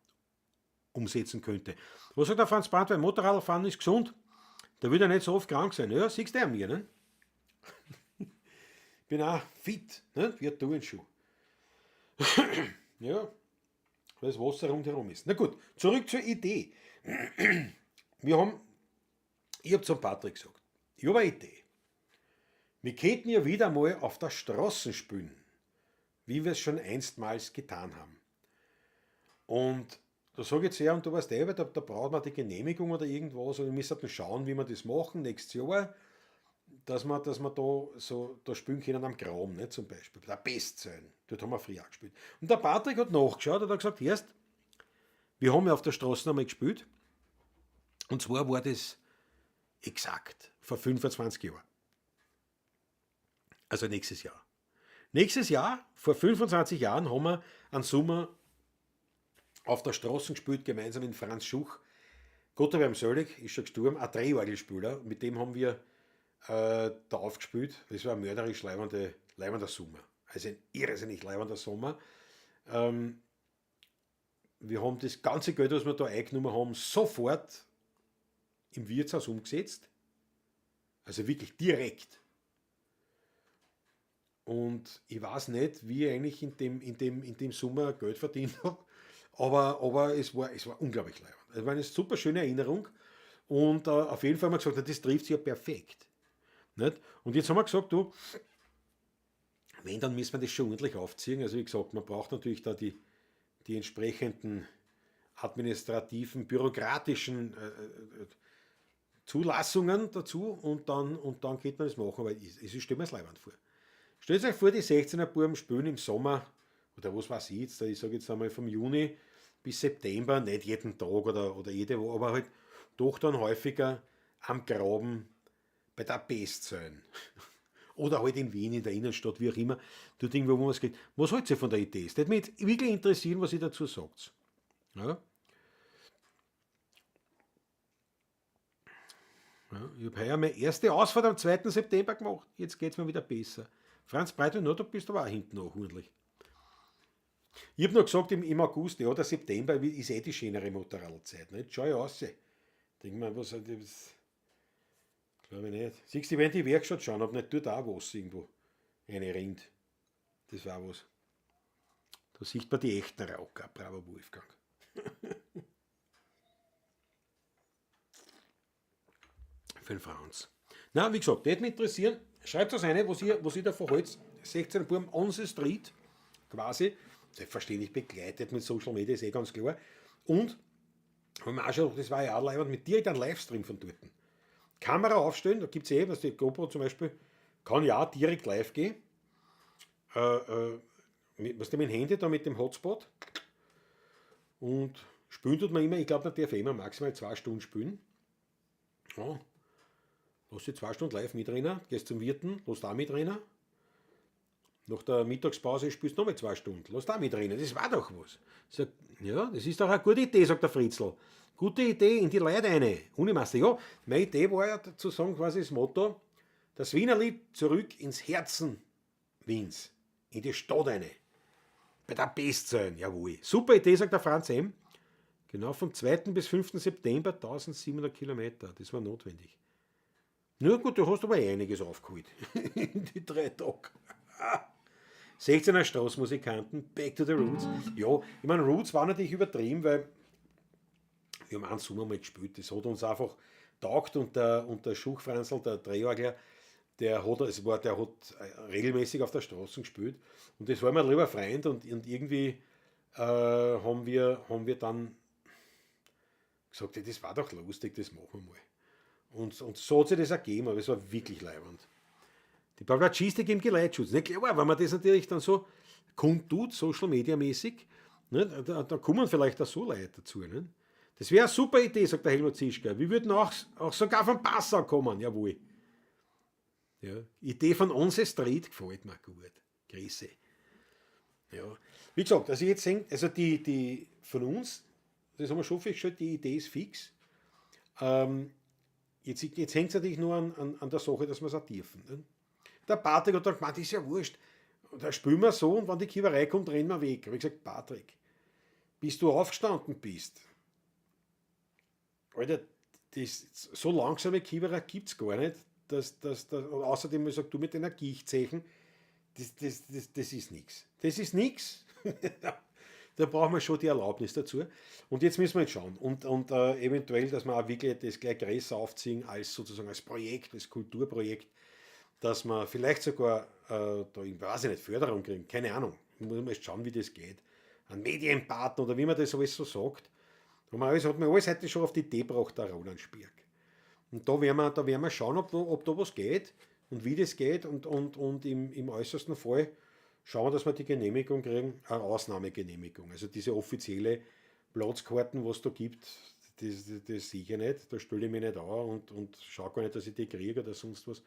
S1: umsetzen könnte. Was sagt der Franz Brandwein? Motorradfahren ist gesund. Da wird er nicht so oft krank sein. Ja, siehst du an mir, ne? Bin auch fit, ne? Wie ein Turnschuh. Ja, weil das Wasser rundherum ist. Na gut, zurück zur Idee. Ich hab zum Patrick gesagt, ich hab eine Idee. Wir könnten ja wieder mal auf der Straße spielen, wie wir es schon einstmals getan haben. Und da sag ich jetzt her, und du weißt eh, da braucht man die Genehmigung oder irgendwas, und wir müssen schauen, wie wir das machen nächstes Jahr, dass wir da so da spielen können am Graben, ne, zum Beispiel, bei der Bestsein. Dort haben wir früher auch gespielt. Und der Patrick hat nachgeschaut und hat gesagt, erst, wir haben ja auf der Straße einmal gespielt, und zwar war das exakt vor 25 Jahren. Also nächstes Jahr. Nächstes Jahr, vor 25 Jahren, haben wir einen Sommer auf der Straße gespielt, gemeinsam mit Franz Schuch. Gott hab ihn selig, ist schon gestorben, ein Drehorgelspieler. Mit dem haben wir da aufgespielt. Das war ein mörderisch leibender Sommer. Also ein irrsinnig leibender Sommer. Wir haben das ganze Geld, was wir da eingenommen haben, sofort im Wirtshaus umgesetzt. Also wirklich direkt. Und ich weiß nicht, wie ich eigentlich in dem Sommer Geld verdient hab, aber es war unglaublich leibend. Es war eine super schöne Erinnerung. Und auf jeden Fall haben wir gesagt, na, das trifft sich ja perfekt. Nicht? Und jetzt haben wir gesagt, du, wenn, dann müssen wir das schon ordentlich aufziehen. Also wie gesagt, man braucht natürlich da die entsprechenden administrativen, bürokratischen Zulassungen dazu und dann geht man das machen, aber es ist, stell mir das leibend vor. Stellt euch vor, die 16er Buben spielen im Sommer, oder was weiß ich jetzt, ich sag jetzt einmal vom Juni bis September, nicht jeden Tag oder jede Woche, aber halt doch dann häufiger am Graben bei der Bestsein. Oder halt in Wien, in der Innenstadt, wie auch immer, dort irgendwo, wo man es geht. Was haltet ihr von der Idee? Das würde mich jetzt wirklich interessieren, was ihr dazu sagt. Ja? Ja, ich hab heuer meine erste Ausfahrt am 2. September gemacht. Jetzt geht's mir wieder besser. Franz Breitl, no, du bist aber auch hinten noch ordentlich. Ich hab noch gesagt, im August, ja, der September ist eh die schönere Motorradzeit. Nicht? Schau ich aus. Denk mir, was, das glaub ich nicht. Siehst du, wenn die Werkstatt schauen, ob nicht dort auch was irgendwo eine rinnt. Das war was. Da sieht man die echten Raucher. Bravo, Wolfgang. Für den Franz. Na, wie gesagt, das würde mich interessieren. Schreibt das rein, was ihr davon haltet. 16 Buben on the street, quasi. Selbstverständlich begleitet mit Social Media, ist eh ganz klar. Und, haben wir auch schon, das war ja auch leibend, mit direkt einem Livestream von dort. Kamera aufstellen, da gibt's eh, was die GoPro zum Beispiel, kann ja auch direkt live gehen. Mit, was mit dem Handy da mit dem Hotspot. Und spielen tut man immer, ich glaub, man darf immer maximal 2 Stunden spielen. Ja. Lass dich 2 Stunden live mitrennen, gehst zum Wirten, lass da mitrennen. Nach der Mittagspause spielst du nochmal 2 Stunden, lass da mitrennen, das war doch was. Sag, ja, das ist doch eine gute Idee, sagt der Fritzl. Gute Idee, in die Leute rein. Unimeister, ja, meine Idee war ja zu sagen, quasi das Motto, das Wienerlied zurück ins Herzen Wiens, in die Stadt rein. Bei der Bestsein, jawohl. Super Idee, sagt der Franz M. Genau, vom 2. bis 5. September 1700 Kilometer. Das war notwendig. Nur gut, du hast aber einiges aufgeholt in die 3 Tage. 16er Straßenmusikanten, Back to the Roots. Ja, ich meine, Roots war natürlich übertrieben, weil wir haben einen Sommer mal gespielt. Das hat uns einfach taugt und der Schuchfranzl, der Drehorgler, der hat regelmäßig auf der Straße gespielt. Und das war mir ein lieber Freund und irgendwie haben wir dann gesagt, ja, das war doch lustig, das machen wir mal. Und so hat sich das ergeben, aber es war wirklich leiwand. Die Pawlatschistik im Geleitschutz. Nicht klar, wenn man das natürlich dann so kundtut, Social Media mäßig, ne, da kommen vielleicht auch so Leute dazu. Ne? Das wäre eine super Idee, sagt der Helmut Zischka. Wir würden auch sogar von Passau kommen, jawohl. Ja, Idee von On the Street gefällt mir gut. Grüße. Ja. Wie gesagt, also jetzt hängt, also die von uns, das haben wir schon festgestellt, die Idee ist fix. Jetzt hängt es natürlich nur an der Sache, dass wir es auch dürfen. Ne? Der Patrick hat dann gemeint, ist ja wurscht. Da spielen wir so und wenn die Kiewerei kommt, rennen wir weg. Habe ich gesagt, Patrick, bis du aufgestanden bist, Alter, das, so langsame Kiewerer gibt es gar nicht. Und außerdem, ich sag, du mit deiner Gichtzeichen, das ist nichts. Das ist nichts. Da brauchen wir schon die Erlaubnis dazu. Und jetzt müssen wir jetzt schauen. Und eventuell, dass wir auch wirklich das gleich größer aufziehen als sozusagen als Projekt, als Kulturprojekt, dass wir vielleicht sogar da, ich weiß ich nicht, Förderung kriegen, keine Ahnung. Muss man erst schauen, wie das geht. Ein Medienpartner oder wie man das alles so sagt. Hat man alles heute schon auf die Idee gebracht, der Roland Spirk. Und da werden wir schauen, ob da was geht und wie das geht und im äußersten Fall schauen wir, dass wir die Genehmigung kriegen, eine Ausnahmegenehmigung. Also diese offizielle Platzkarten, was da gibt, das sehe ich ja nicht. Da stelle ich mich nicht an und schaue gar nicht, dass ich die kriege oder sonst was.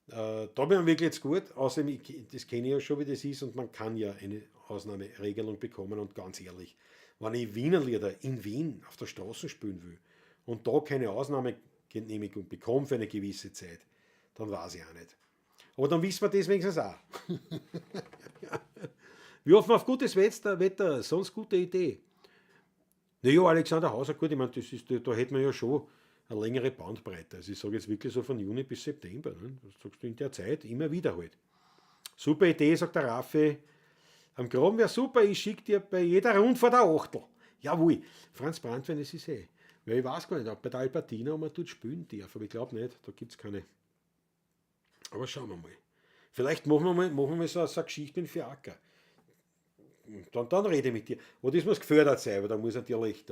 S1: Da bin ich wirklich jetzt gut. Außerdem, das kenne ich ja schon, wie das ist, und man kann ja eine Ausnahmeregelung bekommen. Und ganz ehrlich, wenn ich Wiener Lieder in Wien auf der Straße spielen will und da keine Ausnahmegenehmigung bekomme für eine gewisse Zeit, dann weiß ich auch nicht. Aber dann wissen wir das wenigstens auch. Wir hoffen auf gutes Wetter, sonst gute Idee. Naja, Alexander Hauser, gut, ich meine, das ist, da hätten wir ja schon eine längere Bandbreite. Also ich sage jetzt wirklich so von Juni bis September. Ne? Das sagst du in der Zeit immer wieder halt. Super Idee, sagt der Raffi. Am Graben wäre super, ich schicke dir bei jeder Rundfahrt ein Achtel. Jawohl, Franz Brandwein, das ist eh. Weil ich weiß gar nicht, ob bei der Albertina ob man dort spielen darf, aber ich glaube nicht, da gibt es keine. Aber schauen wir mal. Vielleicht machen wir mal so eine Geschichte mit Fiaker. Dann rede ich mit dir. Aber das muss gefördert sein, weil da muss natürlich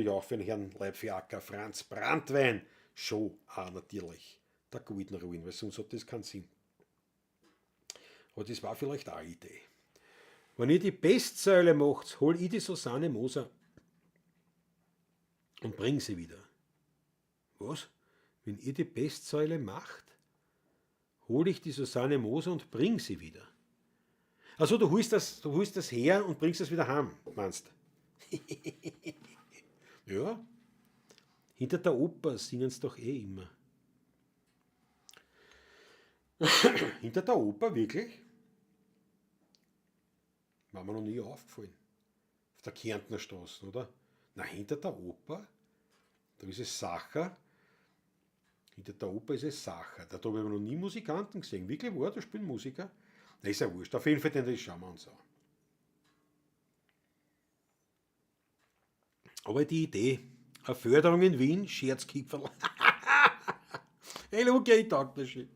S1: auch für den Herrn Leibfiaker Franz Brandwein schon auch natürlich der Gulden ruhen, weil sonst hat das keinen Sinn. Aber das war vielleicht auch eine Idee. Wenn ihr die Pestsäule macht, hol ich die Susanne Moser und bring sie wieder. Was? Wenn ihr die Pestsäule macht, hol ich die Susanne Moser und bring sie wieder. Also du holst das her und bringst das wieder heim, meinst? Ja. Hinter der Oper singen sie doch eh immer. Hinter der Oper, wirklich? War mir noch nie aufgefallen. Auf der Kärntner Straße, oder? Na, hinter der Oper, da ist es Sacher. Hinter der Oper ist es Sacher. Da habe ich noch nie Musikanten gesehen. Wirklich wahr, da spielen Musiker. Na, ist ja wurscht. Auf jeden Fall, den das schauen wir uns an. Aber die Idee, eine Förderung in Wien, Scherzkipferl. Hey, Luca, ich taugt das schon.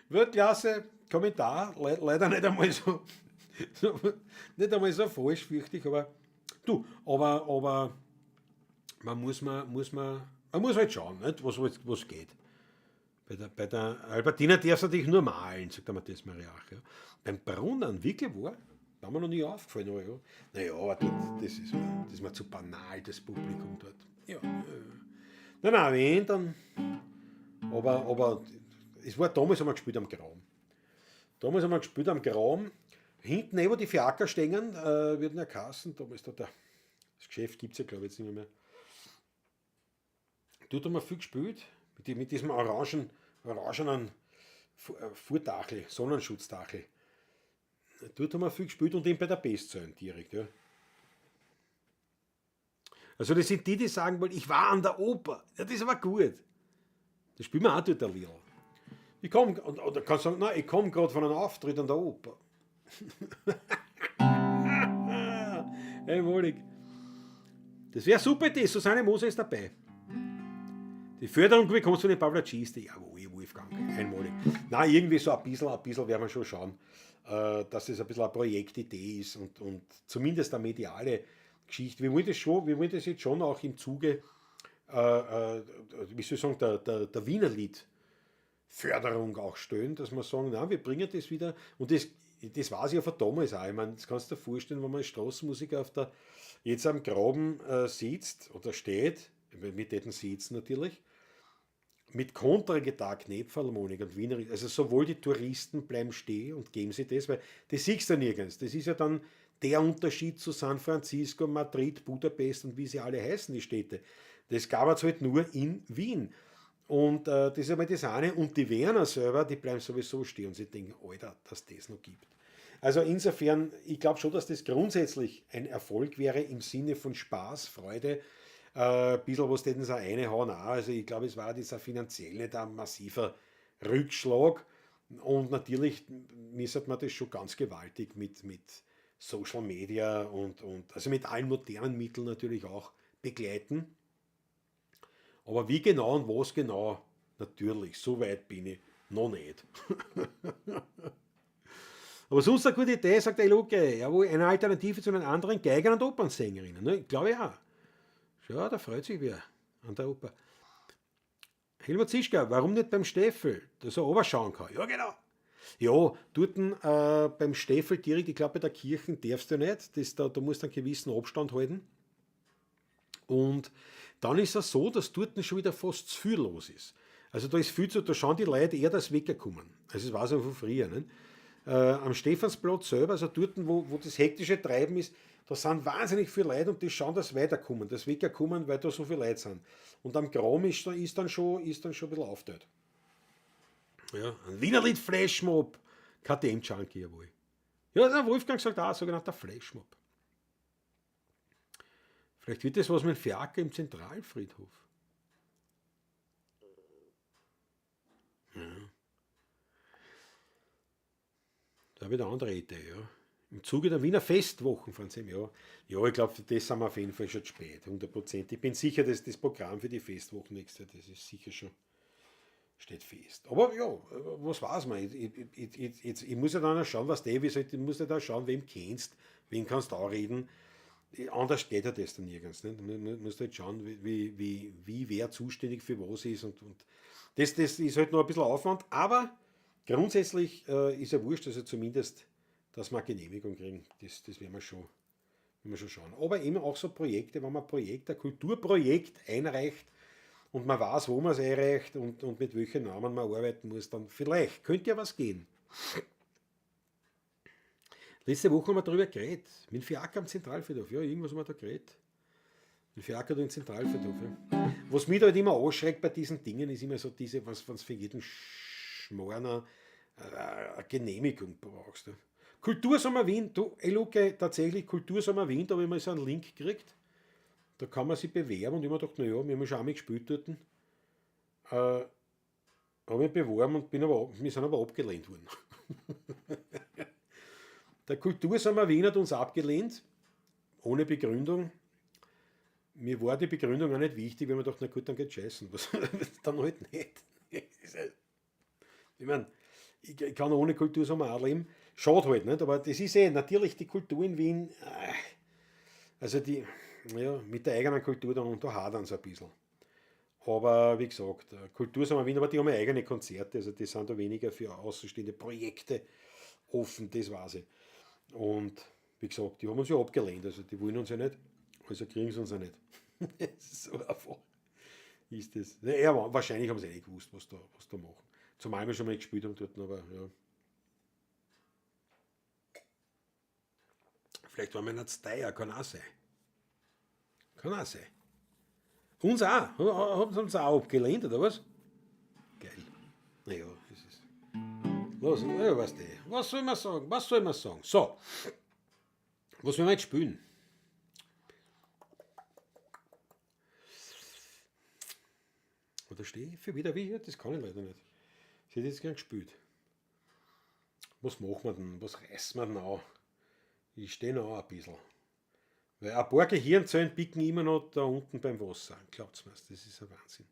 S1: Weltklasse, Kommentar, leider nicht einmal so falsch, fürchte ich, aber du, aber man muss halt schauen, nicht, was geht. Bei der Albertina darfst du natürlich nur malen, sagt der Matthias Mariach. Ja. Beim Brunnen, wirklich wahr? War mir noch nie aufgefallen, aber ja. Naja, aber dort, das ist mir zu banal, das Publikum dort. Ja. Nein, nein, wenn, dann. Aber es war damals, haben wir gespielt am Graben. Damals haben wir gespielt am Graben. Hinten, eh, wo die Fiaker stehen, wird in der Kassen, damals da das Geschäft gibt es ja, glaube ich, jetzt nicht mehr. Dort haben wir viel gespielt, mit diesem orangenen Vordachel, Sonnenschutzdachel. Dort haben wir viel gespielt und eben bei der Pestsäule direkt. Ja. Also das sind die, die sagen wollen, ich war an der Oper. Ja, das ist aber gut. Das spielen wir auch dort ein Lied. Ich komm, oder kannst sagen, nein, ich komme gerade von einem Auftritt an der Oper. Einmalig. Das wäre super Idee, Susanne Moser ist dabei. Die Förderung bekommst du von den Pavlatschiste. Jawohl, Wolfgang, einmalig. Nein, irgendwie so ein bisschen werden wir schon schauen, dass das ein bisschen eine Projektidee ist und zumindest eine mediale Geschichte. Wir wollen das schon, wir wollen das jetzt schon auch im Zuge, wie soll ich sagen, der Wienerlied-Förderung auch stellen, dass wir sagen, na, wir bringen das wieder. Und das weiß ich ja von damals auch. Ich meine, das kannst du dir vorstellen, wenn man als Straßenmusiker jetzt am Graben sitzt oder steht, mit den Sitzen natürlich, mit Kontragitarre, Knepfharmonik und Wiener, also sowohl die Touristen bleiben stehen und geben sich das, weil das siehst du ja nirgends. Das ist ja dann der Unterschied zu San Francisco, Madrid, Budapest und wie sie alle heißen, die Städte. Das gab es halt nur in Wien. Und das ist einmal das eine. Und die Wiener selber, die bleiben sowieso stehen und sie denken, Alter, dass das noch gibt. Also insofern, ich glaub schon, dass das grundsätzlich ein Erfolg wäre im Sinne von Spaß, Freude, ein bisschen was täten sie auch reinhauen auch. Also ich glaub, es war dieser finanziell nicht ein massiver Rückschlag. Und natürlich müsste man das schon ganz gewaltig mit Social Media und also mit allen modernen Mitteln natürlich auch begleiten. Aber wie genau und was genau, natürlich, so weit bin ich noch nicht. Aber sonst eine gute Idee, sagt der Luke, jawohl, eine Alternative zu den anderen Geigern und Opernsängerinnen. Ne? Glaube ich auch. Ja, da freut sich wer an der Oper. Helmut Zischka, warum nicht beim Steffel, dass er runterschauen kann? Ja, genau. Ja, dort beim Steffel direkt, ich glaub, bei der Kirche darfst du nicht, da musst du einen gewissen Abstand halten. Und dann ist es so, dass dort schon wieder fast zu viel los ist. Also da ist viel zu, da schauen die Leute eher, dass wegkommen. Also das weiß ich von früher. Ne? Am Stephansplatz selber, also dort, wo das hektische Treiben ist, da sind wahnsinnig viele Leute und die schauen, dass weiterkommen, dass wegkommen, weil da so viele Leute sind. Und am Graben ist dann schon ein bisschen aufgeteilt. Ja, ein Wienerlied Flashmob, KTM Junkie, jawohl. Ja, der Wolfgang sagt auch, sogenannter Flashmob. Vielleicht wird das was mit Fiaker im Zentralfriedhof. Ja. Da habe ich eine andere Idee, ja. Im Zuge der Wiener Festwochen von 10 Jahren. Ja, ich glaub, für das sind wir auf jeden Fall schon zu spät, 100%. Ich bin sicher, dass das Programm für die Festwochen nächstes Jahr, das ist sicher schon, steht fest. Aber ja, was weiß man? Ich muss ja dann auch schauen, was der ist. Ich muss ja da schauen, wem kennst, wen kannst du auch reden. Anders geht ja das dann nirgends. Ne? Du musst halt schauen, wie wer zuständig für was ist. Und das ist halt noch ein bisschen Aufwand, aber grundsätzlich ist ja wurscht, also zumindest, dass wir eine Genehmigung kriegen, das werden wir schon schauen. Aber eben auch so Projekte, wenn man ein Kulturprojekt einreicht und man weiß, wo man es einreicht und mit welchen Namen man arbeiten muss, dann vielleicht könnte ja was gehen. Letzte Woche haben wir darüber geredet, mit dem Fiaker am Zentralfriedhof. Ja, irgendwas haben wir da geredet. Mit dem Fiaker da im Zentralfriedhof. Ja. Was mich da halt immer anschreckt bei diesen Dingen, ist immer so diese, was für jeden Schmarrner eine Genehmigung brauchst. Ja. Kultursommer Wien, du, ey, Luke, tatsächlich Kultursommer Wien, da habe ich mal so einen Link gekriegt. Da kann man sich bewerben und ich hab mir gedacht, naja, wir haben schon einmal gespielt dort. Hab mich beworben und wir sind aber abgelehnt worden. Der Kultursommer Wien hat uns abgelehnt, ohne Begründung. Mir war die Begründung auch nicht wichtig, weil man dachte, na gut, dann geht's scheißen. Was, dann halt nicht. Ich mein, ich kann ohne Kultursommer auch leben. Schade halt, nicht? Aber das ist eh natürlich die Kultur in Wien, also die, ja, mit der eigenen Kultur, da hadern sie ein bisschen. Aber wie gesagt, Kultursommer Wien, aber die haben ja eigene Konzerte, also die sind da weniger für außenstehende Projekte offen, das weiß ich. Und wie gesagt, die haben uns ja abgelehnt, also die wollen uns ja nicht, also kriegen sie uns ja nicht. So einfach ist das. Naja, wahrscheinlich haben sie eh nicht gewusst, was da machen. Zumal wir schon mal gespielt haben dort, aber ja. Vielleicht waren wir nicht zu teuer, kann auch sein. Kann auch sein. Uns auch. Haben sie uns auch abgelehnt, oder was? Geil. Naja, das ist. Los, ja, weißt du. Was soll man sagen? Was soll man sagen? So. Was wollen wir jetzt spielen? Aber der Steffi wieder wie, das kann ich leider nicht. Sie hätte jetzt gern gespielt. Was machen wir denn? Was reißen wir denn an? Ich stehe noch ein bisschen. Weil ein paar Gehirnzellen picken immer noch da unten beim Wasser. Glaubt's mir, das ist ein Wahnsinn.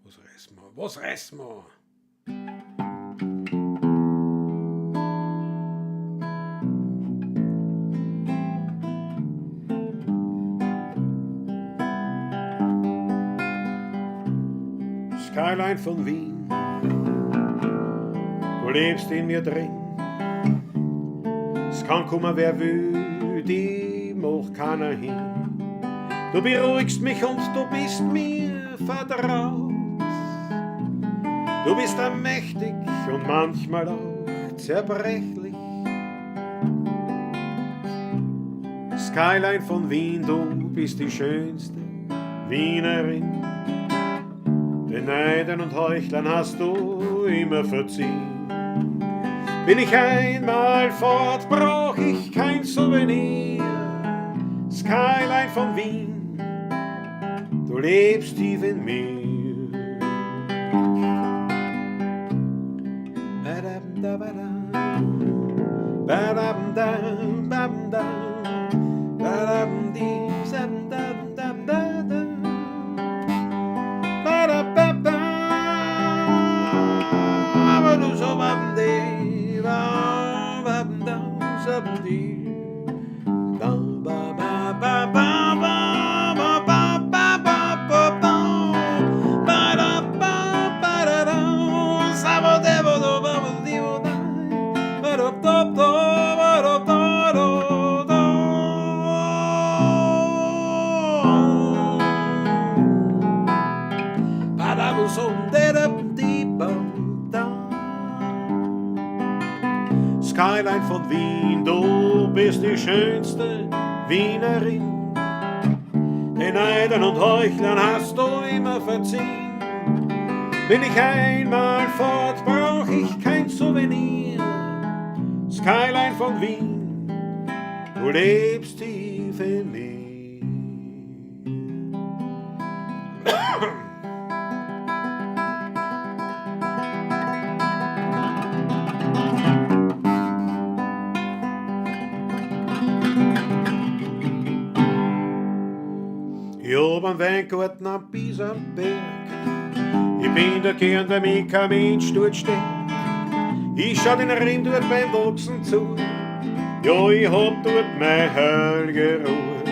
S1: Was reißen wir? Was reißen wir? Skyline von Wien, du lebst in mir drin. Es kann kommen, wer will, die macht keiner hin. Du beruhigst mich und du bist mir vertraut. Du bist allmächtig und manchmal auch zerbrechlich. Skyline von Wien, du bist die schönste Wienerin. Den Neidern und Heuchlern hast du immer verziehen. Bin ich einmal fort, brauch ich kein Souvenir. Skyline von Wien, du lebst tief in mir. Skyline von Wien, du bist die schönste Wienerin. Den Neidern und Heuchlern hast du immer verziehen. Bin ich einmal fort, brauch ich kein Souvenir. Skyline von Wien, du lebst tief in mir. Ich hab einen Weingarten am Bisamberg. Ich bin da gern, weil mich kein Mensch dort steht. Ich schau den Rind dort beim Wachsen zu. Ja, ich hab dort meine heilige Ruhe.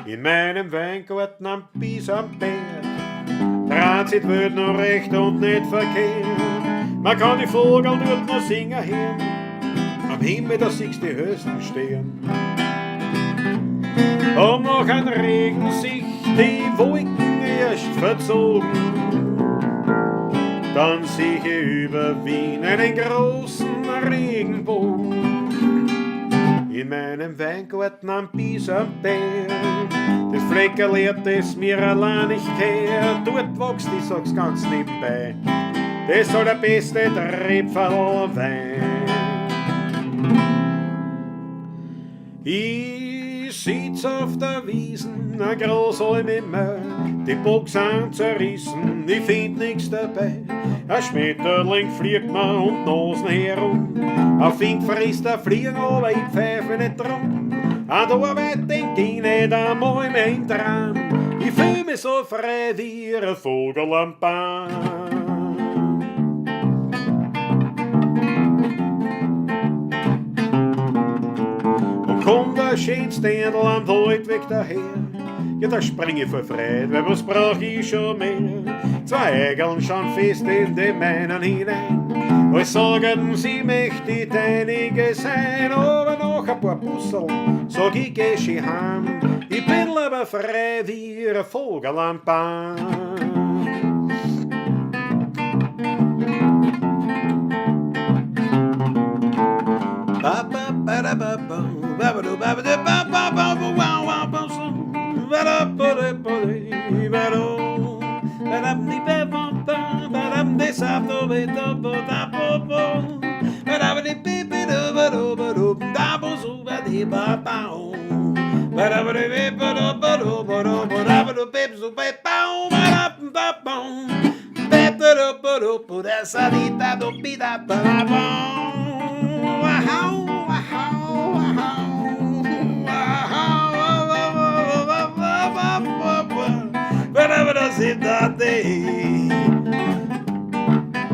S1: In meinem Weingarten am Bisamberg dreht sich die Welt noch recht und nicht verkehrt. Man kann die Vogel dort noch singen hören. Am Himmel, da siehst du die höchsten Sterne. Und noch ein Regen sich die Wolken erst verzogen, dann sieh ich über Wien einen großen Regenbogen. In meinem Weingarten am Bisamberg, das Fleckerl, das mir allein nicht kehrt, dort wächst, ich sag's ganz nebenbei, das soll der beste Tröpferl Wein. Ich sitz auf der Wiesen, ein Großalm im Meer, die Boxen zerrissen, ich find nix dabei. Ein Schmetterling fliegt mir um die Nasen herum, ein Fink frisst ein Fliegen, aber ich pfeife nicht drum. An der Arbeit denk ich nicht einmal mehr im Traum, ich fühl mich so frei wie ein Vogel am Baum. Kommt der schönste Dirndl am Waldweg daher, ja, da spring ich vor Freude, weil was brauch ich schon mehr? Zwei Eigeln schauen fest in die meinen hinein, alles sagen, sie möchte die deinige sein, aber noch ein paar Busseln, sag ich, geh schön heim, ich bin aber frei wie ein Vogel am Baum.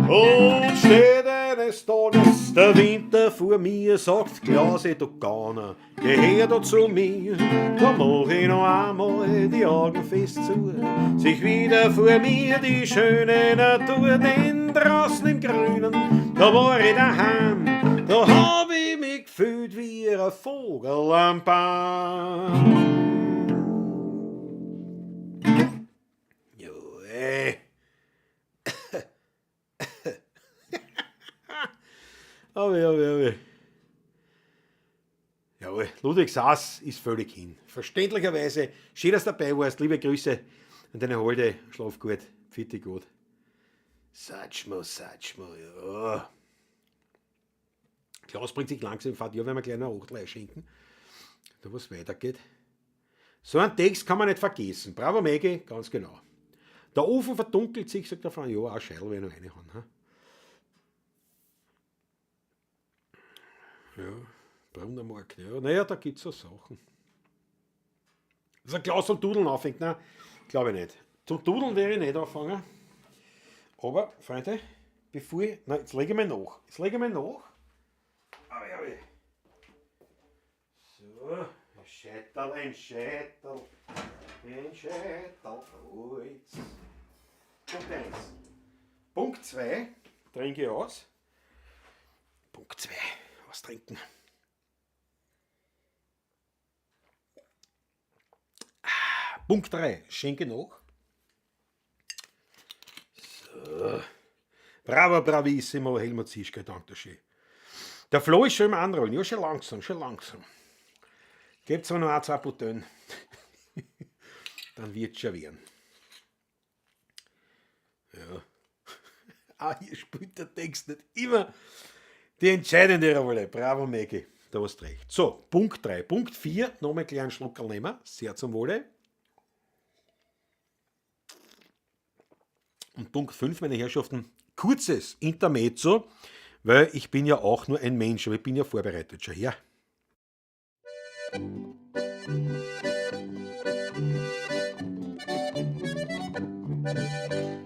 S1: Und steht eines Tages der Winter vor mir, sagt Klausi, du Gauner, geh her da zu mir, da mach ich noch einmal die Augen fest zu, sich wieder vor mir die schöne Natur, denn draußen im Grünen, da war ich daheim, da hab ich mich gefühlt wie ein Vogel am Baum. Ja, ey. Aber, aber, aber. Jawohl, Ludwig Sass ist völlig hin. Verständlicherweise, schön, dass du dabei warst. Liebe Grüße an deine Holde. Schlaf gut, pfiat gut. Satschmo, Satschmo, ja. Klaus bringt sich langsam in Fahrt. Ja, werden wir gleich noch Achtel einschenken. Da was weitergeht. So einen Text kann man nicht vergessen. Bravo, Maggie, ganz genau. Der Ofen verdunkelt sich, sagt der Frank. Ja, auch Scheidel werde ich noch reinhauen. Ha? Ja, Brunnermarkt, ja. Naja, da gibt es so Sachen. Dass ein Klaus zum Dudeln anfängt, nein, glaube ich nicht. Zum Dudeln werde ich nicht anfangen. Aber, Freunde, bevor ich. Nein, jetzt lege ich mal nach. Jetzt lege ich mal nach. Aber, ja, so, ein Scheitel, ein Scheitel, ein Scheitel, Holz. Punkt 1. Punkt 2, trinke ich aus. Punkt 2, was trinken. Punkt 3, schenke nach. So. Bravo, bravissimo, Helmut Zischke, danke schön. Der Flo ist schon im Anrollen, ja, schon langsam, schon langsam. Gebt mir noch ein, zwei Bouteillen. Dann wird's schon werden. Ja. Ah, hier spielt der Text nicht immer die entscheidende Rolle. Bravo, Maggie. Da hast du recht. So, Punkt 3. Punkt 4, nochmal einen kleinen Schluckerl nehmen. Sehr zum Wohle. Und Punkt 5, meine Herrschaften, kurzes Intermezzo, weil ich bin ja auch nur ein Mensch, aber ich bin ja vorbereitet. Schau her.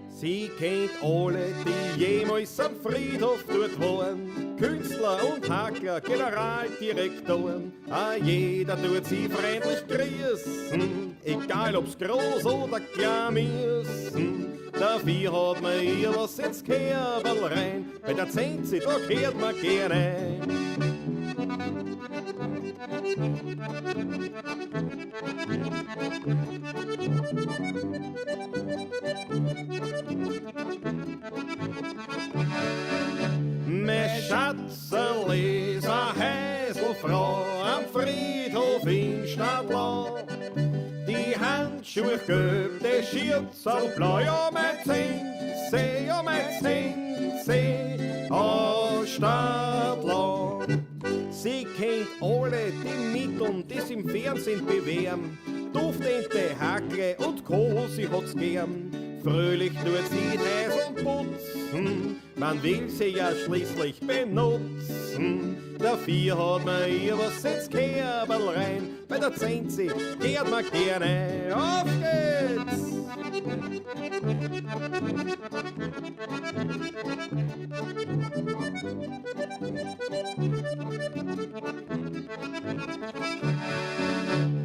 S2: Sie kennt alle, die jemals am Friedhof dort waren. Künstler und Hackler, Generaldirektoren. A jeder tut sie freundlich grüßen, egal ob's groß oder klein müssen. Dafür hat man ihr was ins Kerberl rein, bei der Zenzi, da kehrt man gerne. Mein Schatzerl ist a Häselfrau am Friedhof in Stadlau. Die Handschuhe gelb, die Schürzerl blau, ja mein Zenzi, ja mein Zenzi, aus Stadlau. Sie kennt alle die Mitteln, die sie im Fernsehen bewähren. Duftente, Hackle und Kohl, sie hat's gern. Fröhlich tut sie die Häuser putzen, man will sie ja schließlich benutzen. Dafür hat man ihr was ins Kerberl rein, bei der Zenzi kehrt man gerne. Auf geht's!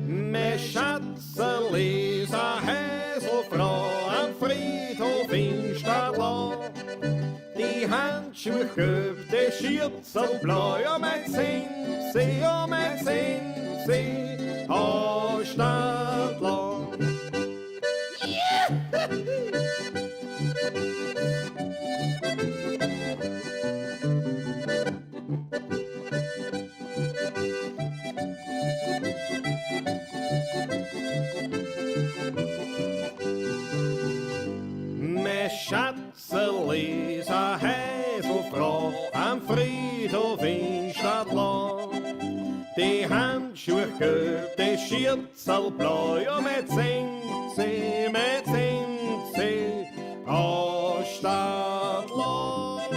S2: Mein Schatzerl ist a Häselfrau am Friedhof in Stadlau. Die Handschuhe gelb, die Schürzerl blau, ja mein Zenzi, ja mein Zenzi, aus Stadlau. Mein Schatzerl ist a Häselfrau am Friedhof in Stadlau. Die Handschuhe Handschuhe gelb, die Schürzel blau, ja, mit sind sie, mit sind sie, aus Stadler.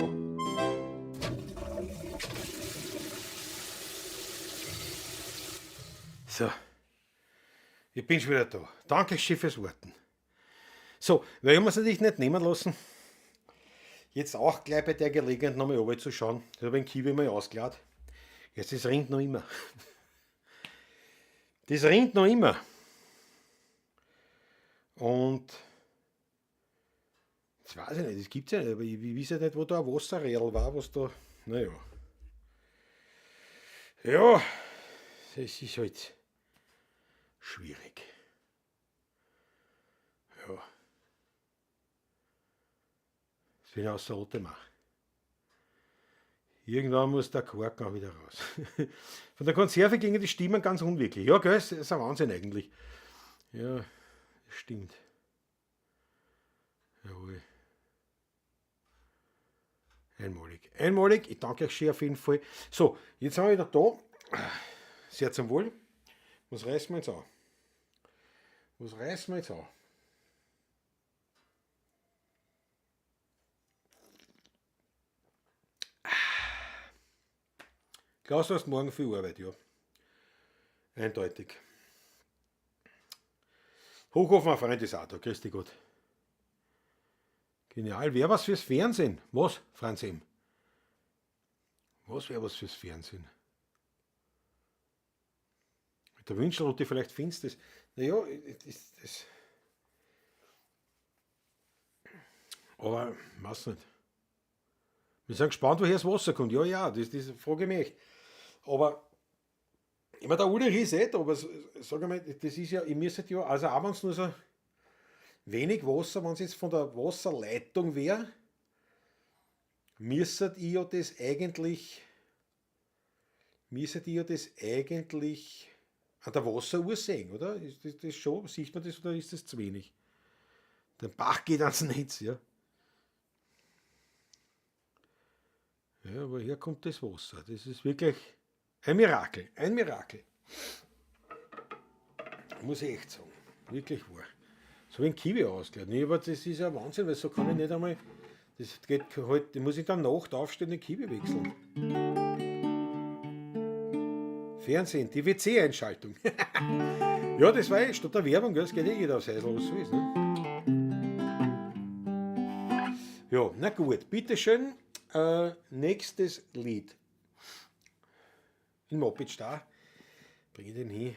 S1: So, ich bin schon wieder da. Danke schön fürs Warten. So, weil ich muss natürlich nicht nehmen lassen, jetzt auch gleich bei der Gelegenheit nochmal runter zu schauen. Ich habe den Kiwi mal ausgeladen. Jetzt, das rinnt noch immer. Das rinnt noch immer. Und jetzt weiß ich nicht, das gibt's ja nicht, aber ich weiß ja nicht, wo da ein Wasserrädel war, was da. Naja. Ja, das ist halt schwierig. Ja. Das bin ich außer Atem auch. Irgendwann muss der Korken auch wieder raus. Von der Konserve gingen die Stimmen ganz unwirklich. Ja, gell, das ist ein Wahnsinn eigentlich. Ja, das stimmt. Jawohl. Einmalig. Einmalig, ich danke euch schön auf jeden Fall. So, jetzt haben wir wieder da. Sehr zum Wohl. Was reißen wir jetzt an? Was reißen wir jetzt an? Klaus, du hast morgen viel Arbeit, ja. Eindeutig. Hochofen, mein Freund ist auch da. Grüß dich Gott. Genial. Wer was fürs Fernsehen? Was, Franz M? Was wäre was fürs Fernsehen? Mit der Wünschelrute vielleicht findest du das. Naja, das. Aber, weiß nicht. Wir sind gespannt, woher das Wasser kommt. Ja, ja, das frage ich mich echt. Aber, ich meine, der Ulrich ist eh da, aber sag einmal, das ist ja, ich müsste ja, also auch wenn es nur so wenig Wasser, wenn es jetzt von der Wasserleitung wäre, müsstet ich ja das eigentlich, müsstet ich ja das eigentlich an der Wasseruhr sehen, oder? Ist das schon, sieht man das oder ist das zu wenig? Der Bach geht ans Netz, ja. Ja, aber hier kommt das Wasser. Das ist wirklich ein Mirakel, ein Mirakel. Muss ich echt sagen. Wirklich wahr. So wie ein Kiwi ausgeladen. Nee, aber das ist ja Wahnsinn, weil so kann ich nicht einmal. Das geht halt, muss ich dann Nacht aufstehen und den Kiwi wechseln. Fernsehen, die WC-Einschaltung. Ja, das war eh statt der Werbung, gell, das geht eh jeder aufs Häusl, was so ist. Ne? Ja, na gut, bitteschön. Nächstes Lied. In Moped Star. Bring ich den hin.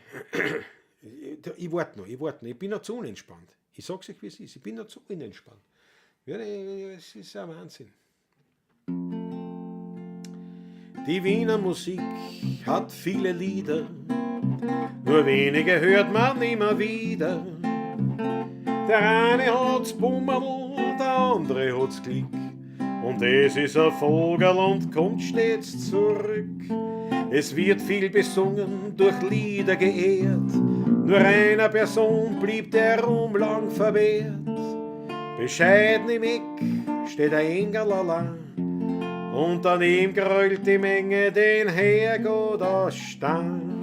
S1: Ich warte noch, ich warte noch. Ich bin noch zu unentspannt. Ich sag's euch, wie es ist. Ich bin noch zu unentspannt. Ja, es ist ein Wahnsinn. Die Wiener Musik hat viele Lieder, nur wenige hört man immer wieder. Der eine hat's Bummerl, der andere hat's Klick. Und es ist ein Vogel und kommt stets zurück. Es wird viel besungen, durch Lieder geehrt, nur einer Person blieb der Ruhm lang verwehrt. Bescheiden im Eck steht ein Engel allein, und daneben grölt die Menge den Herrgott aus Stein.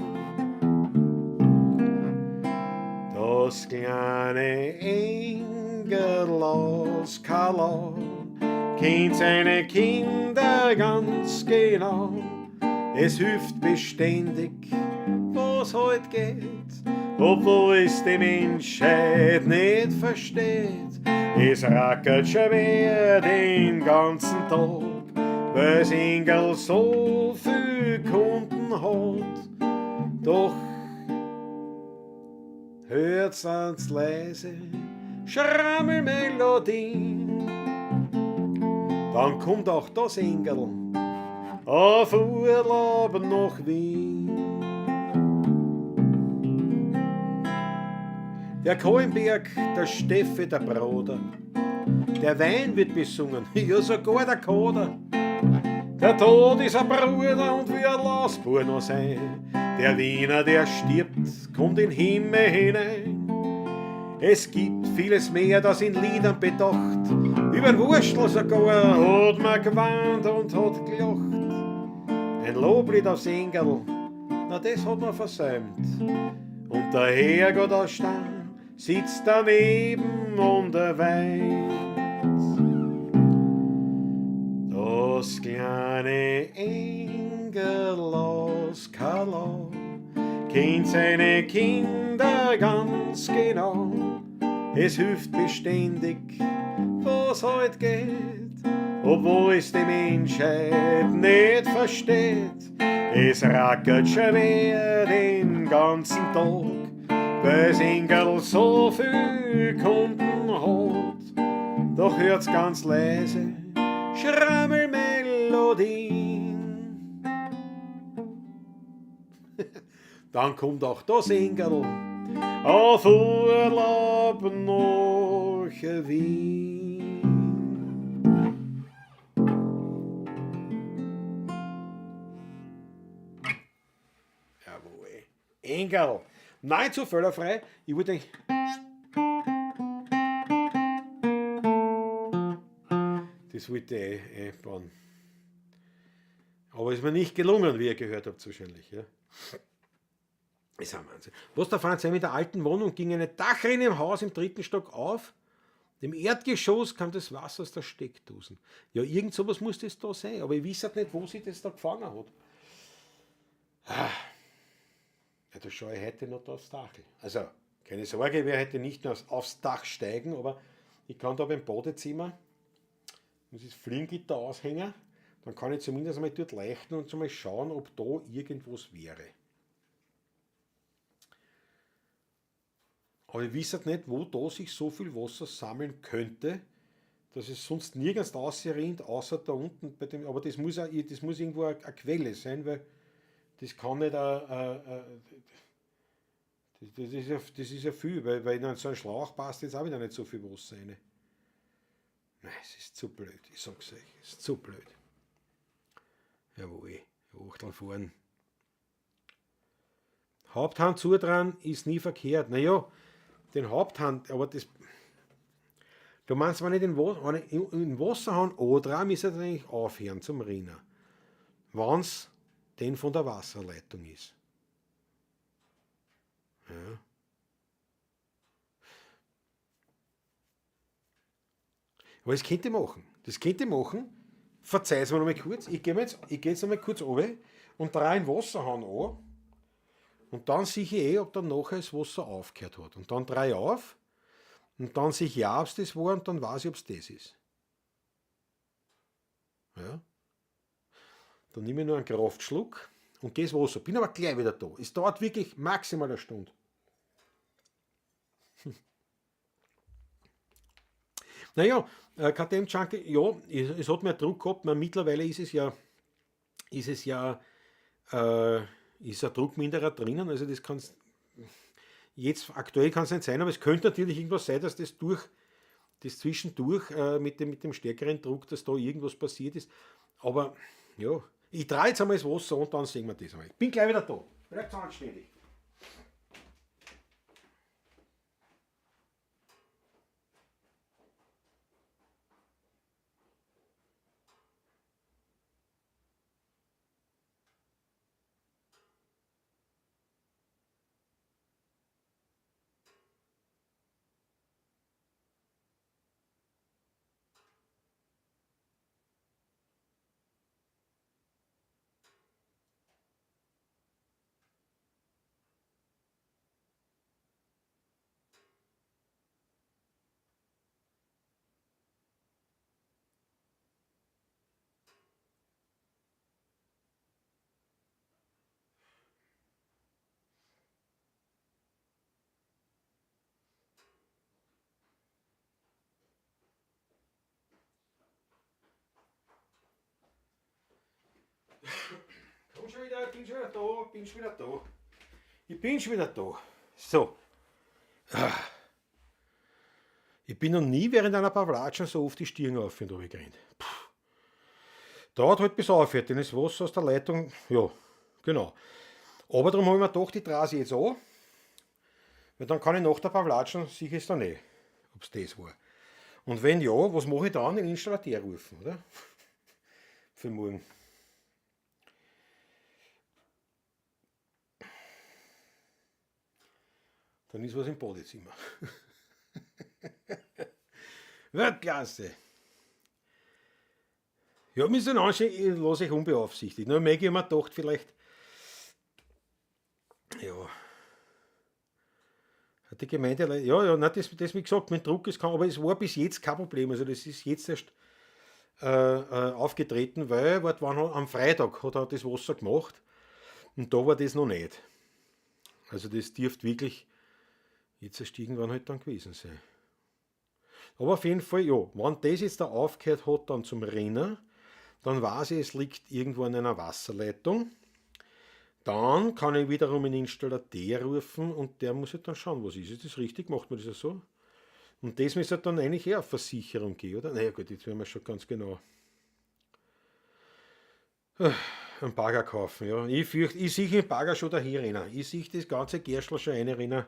S1: Das kleine Engel aus Kalau kennt seine Kinder ganz genau. Es hilft beständig, was heut geht, obwohl es die Menschheit nicht versteht. Es rackert schwer den ganzen Tag, weil's Engel so viel Kunden hat. Doch hört's ans leise Schrammelmelodie, dann kommt auch das Engel auf Urlaub nach Wien. Der Kohlenberg, der Steffi, der Bruder, der Wein wird besungen, ja sogar der Koder. Der Tod ist ein Bruder und wird Lausbub noch sein. Der Wiener, der stirbt, kommt in den Himmel hinein. Es gibt vieles mehr, das in Liedern bedacht. Übern Wurstel sogar hat man geweint und hat gelacht. Ein Loblied aufs Engel, Na, das hat man versäumt. Und der Herrgott aus Stein sitzt daneben und er weint. Das kleine Engerl aus Karlau kennt seine Kinder ganz genau. Es hilft beständig, was heut geht, obwohl es die Menschheit nicht versteht. Es rackert schwer den ganzen Tag, weil's Engerl so viel Kunden hat. Doch hört's ganz leise Schrammelmelodien. Dann kommt auch das Engerl auf Urlaub nach Wien. Jawohl. Engerl. Nahezu fehlerfrei. Ich wollte eigentlich. Das wollte ich einbauen. Aber ist mir nicht gelungen, wie ihr gehört habt, wahrscheinlich. Ja. Ist ein Wahnsinn. Was der Franz in der alten Wohnung ging eine Dachrinne im Haus im 3. Stock auf. Dem Erdgeschoss kam das Wasser aus der Steckdosen. Ja, irgend sowas muss das da sein, aber ich weiß halt nicht, wo sich das da gefangen hat. Ah. Ja, da schaue ich heute noch da aufs Dach. Also, keine Sorge, ich werde heute nicht nur aufs Dach steigen, aber ich kann da beim Badezimmer, muss ich das Fliegengitter aushängen, dann kann ich zumindest einmal dort leuchten und mal schauen, ob da irgendwas wäre. Aber ich weiß halt nicht, wo da sich so viel Wasser sammeln könnte, dass es sonst nirgends rausrinnt, außer da unten bei dem. Aber das muss, auch, das muss irgendwo eine Quelle sein, weil das kann nicht das ist ja viel, weil in so einen Schlauch passt jetzt auch wieder nicht so viel Wasser rein. Nein, es ist zu blöd, ich sag's euch, es ist zu blöd. Jawohl, Achtel fahren. Haupthahn zudrehen ist nie verkehrt. Naja, den Haupthahn, aber das. Du meinst, wenn ich den Wasserhahn andrehe, müsste er eigentlich aufhören zum Rinnen. Wenn's denn von der Wasserleitung ist. Ja. Aber das könnte ich machen. Das könnte ich machen. Verzeih's mir noch mal kurz. Ich geh jetzt noch mal kurz runter und drehe den Wasserhahn an. Und dann sehe ich eh, ob dann nachher das Wasser aufgehört hat. Und dann drehe ich auf und dann sehe ich ja, ob's das war und dann weiß ich, ob's das ist. Ja. Dann nehme ich nur einen Kraftschluck und gehe ins Wasser. Bin aber gleich wieder da. Es dauert wirklich maximal eine Stunde. Naja, KTM Junkie, ja, es hat mehr Druck gehabt. Man, mittlerweile ist es ja, ist ein Druckminderer drinnen, also das kann's, jetzt aktuell kann's nicht sein, aber es könnte natürlich irgendwas sein, dass das durch, das zwischendurch mit dem stärkeren Druck, dass da irgendwas passiert ist. Aber ja, ich drehe jetzt einmal das Wasser und dann sehen wir das einmal. Ich bin gleich wieder da. Bleibt anständig. Komm schon wieder, bin schon wieder da, bin schon wieder da. Ich bin schon wieder da. So. Ich bin noch nie während einer Pawlatschen so oft die Stirn auf und runter gerannt. Dauert halt bis aufhört, denn das Wasser aus der Leitung, ja, genau. Aber darum habe ich mir gedacht, ich drehe sie jetzt an, weil dann kann ich nach der Pawlatschen, sicher ist dann eh, ob's das war. Und wenn ja, was mache ich dann? Den Installateur rufen, oder? Für morgen. Dann ist was im Badezimmer. Weltklasse! Ja, müssen anschauen, ich lasse ich unbeaufsichtigt. Nur mag ich mir gedacht, vielleicht, ja, hat die Gemeinde, ja, ja, nein, das, wie gesagt, mit Druck ist kein, aber es war bis jetzt kein Problem. Also das ist jetzt erst aufgetreten, weil, warte, wann, am Freitag hat er das Wasser gemacht und da war das noch nicht. Also das dürfte wirklich jetzt erst irgendwann halt dann gewesen sein. Aber auf jeden Fall, ja, wenn das jetzt da aufgehört hat dann zum Rinnen, dann weiß ich, es liegt irgendwo an einer Wasserleitung. Dann kann ich wiederum einen Installateur rufen und der muss halt dann schauen, was ist. Ist das richtig? Macht man das ja so? Und das müsste dann eigentlich eher auf Versicherung gehen, oder? Naja gut, jetzt werden wir schon ganz genau einen Bagger kaufen. Ja. Ich fürchte, ich sehe den Bagger schon dahin rennen. Ich sehe das ganze Gerschel schon reinrennen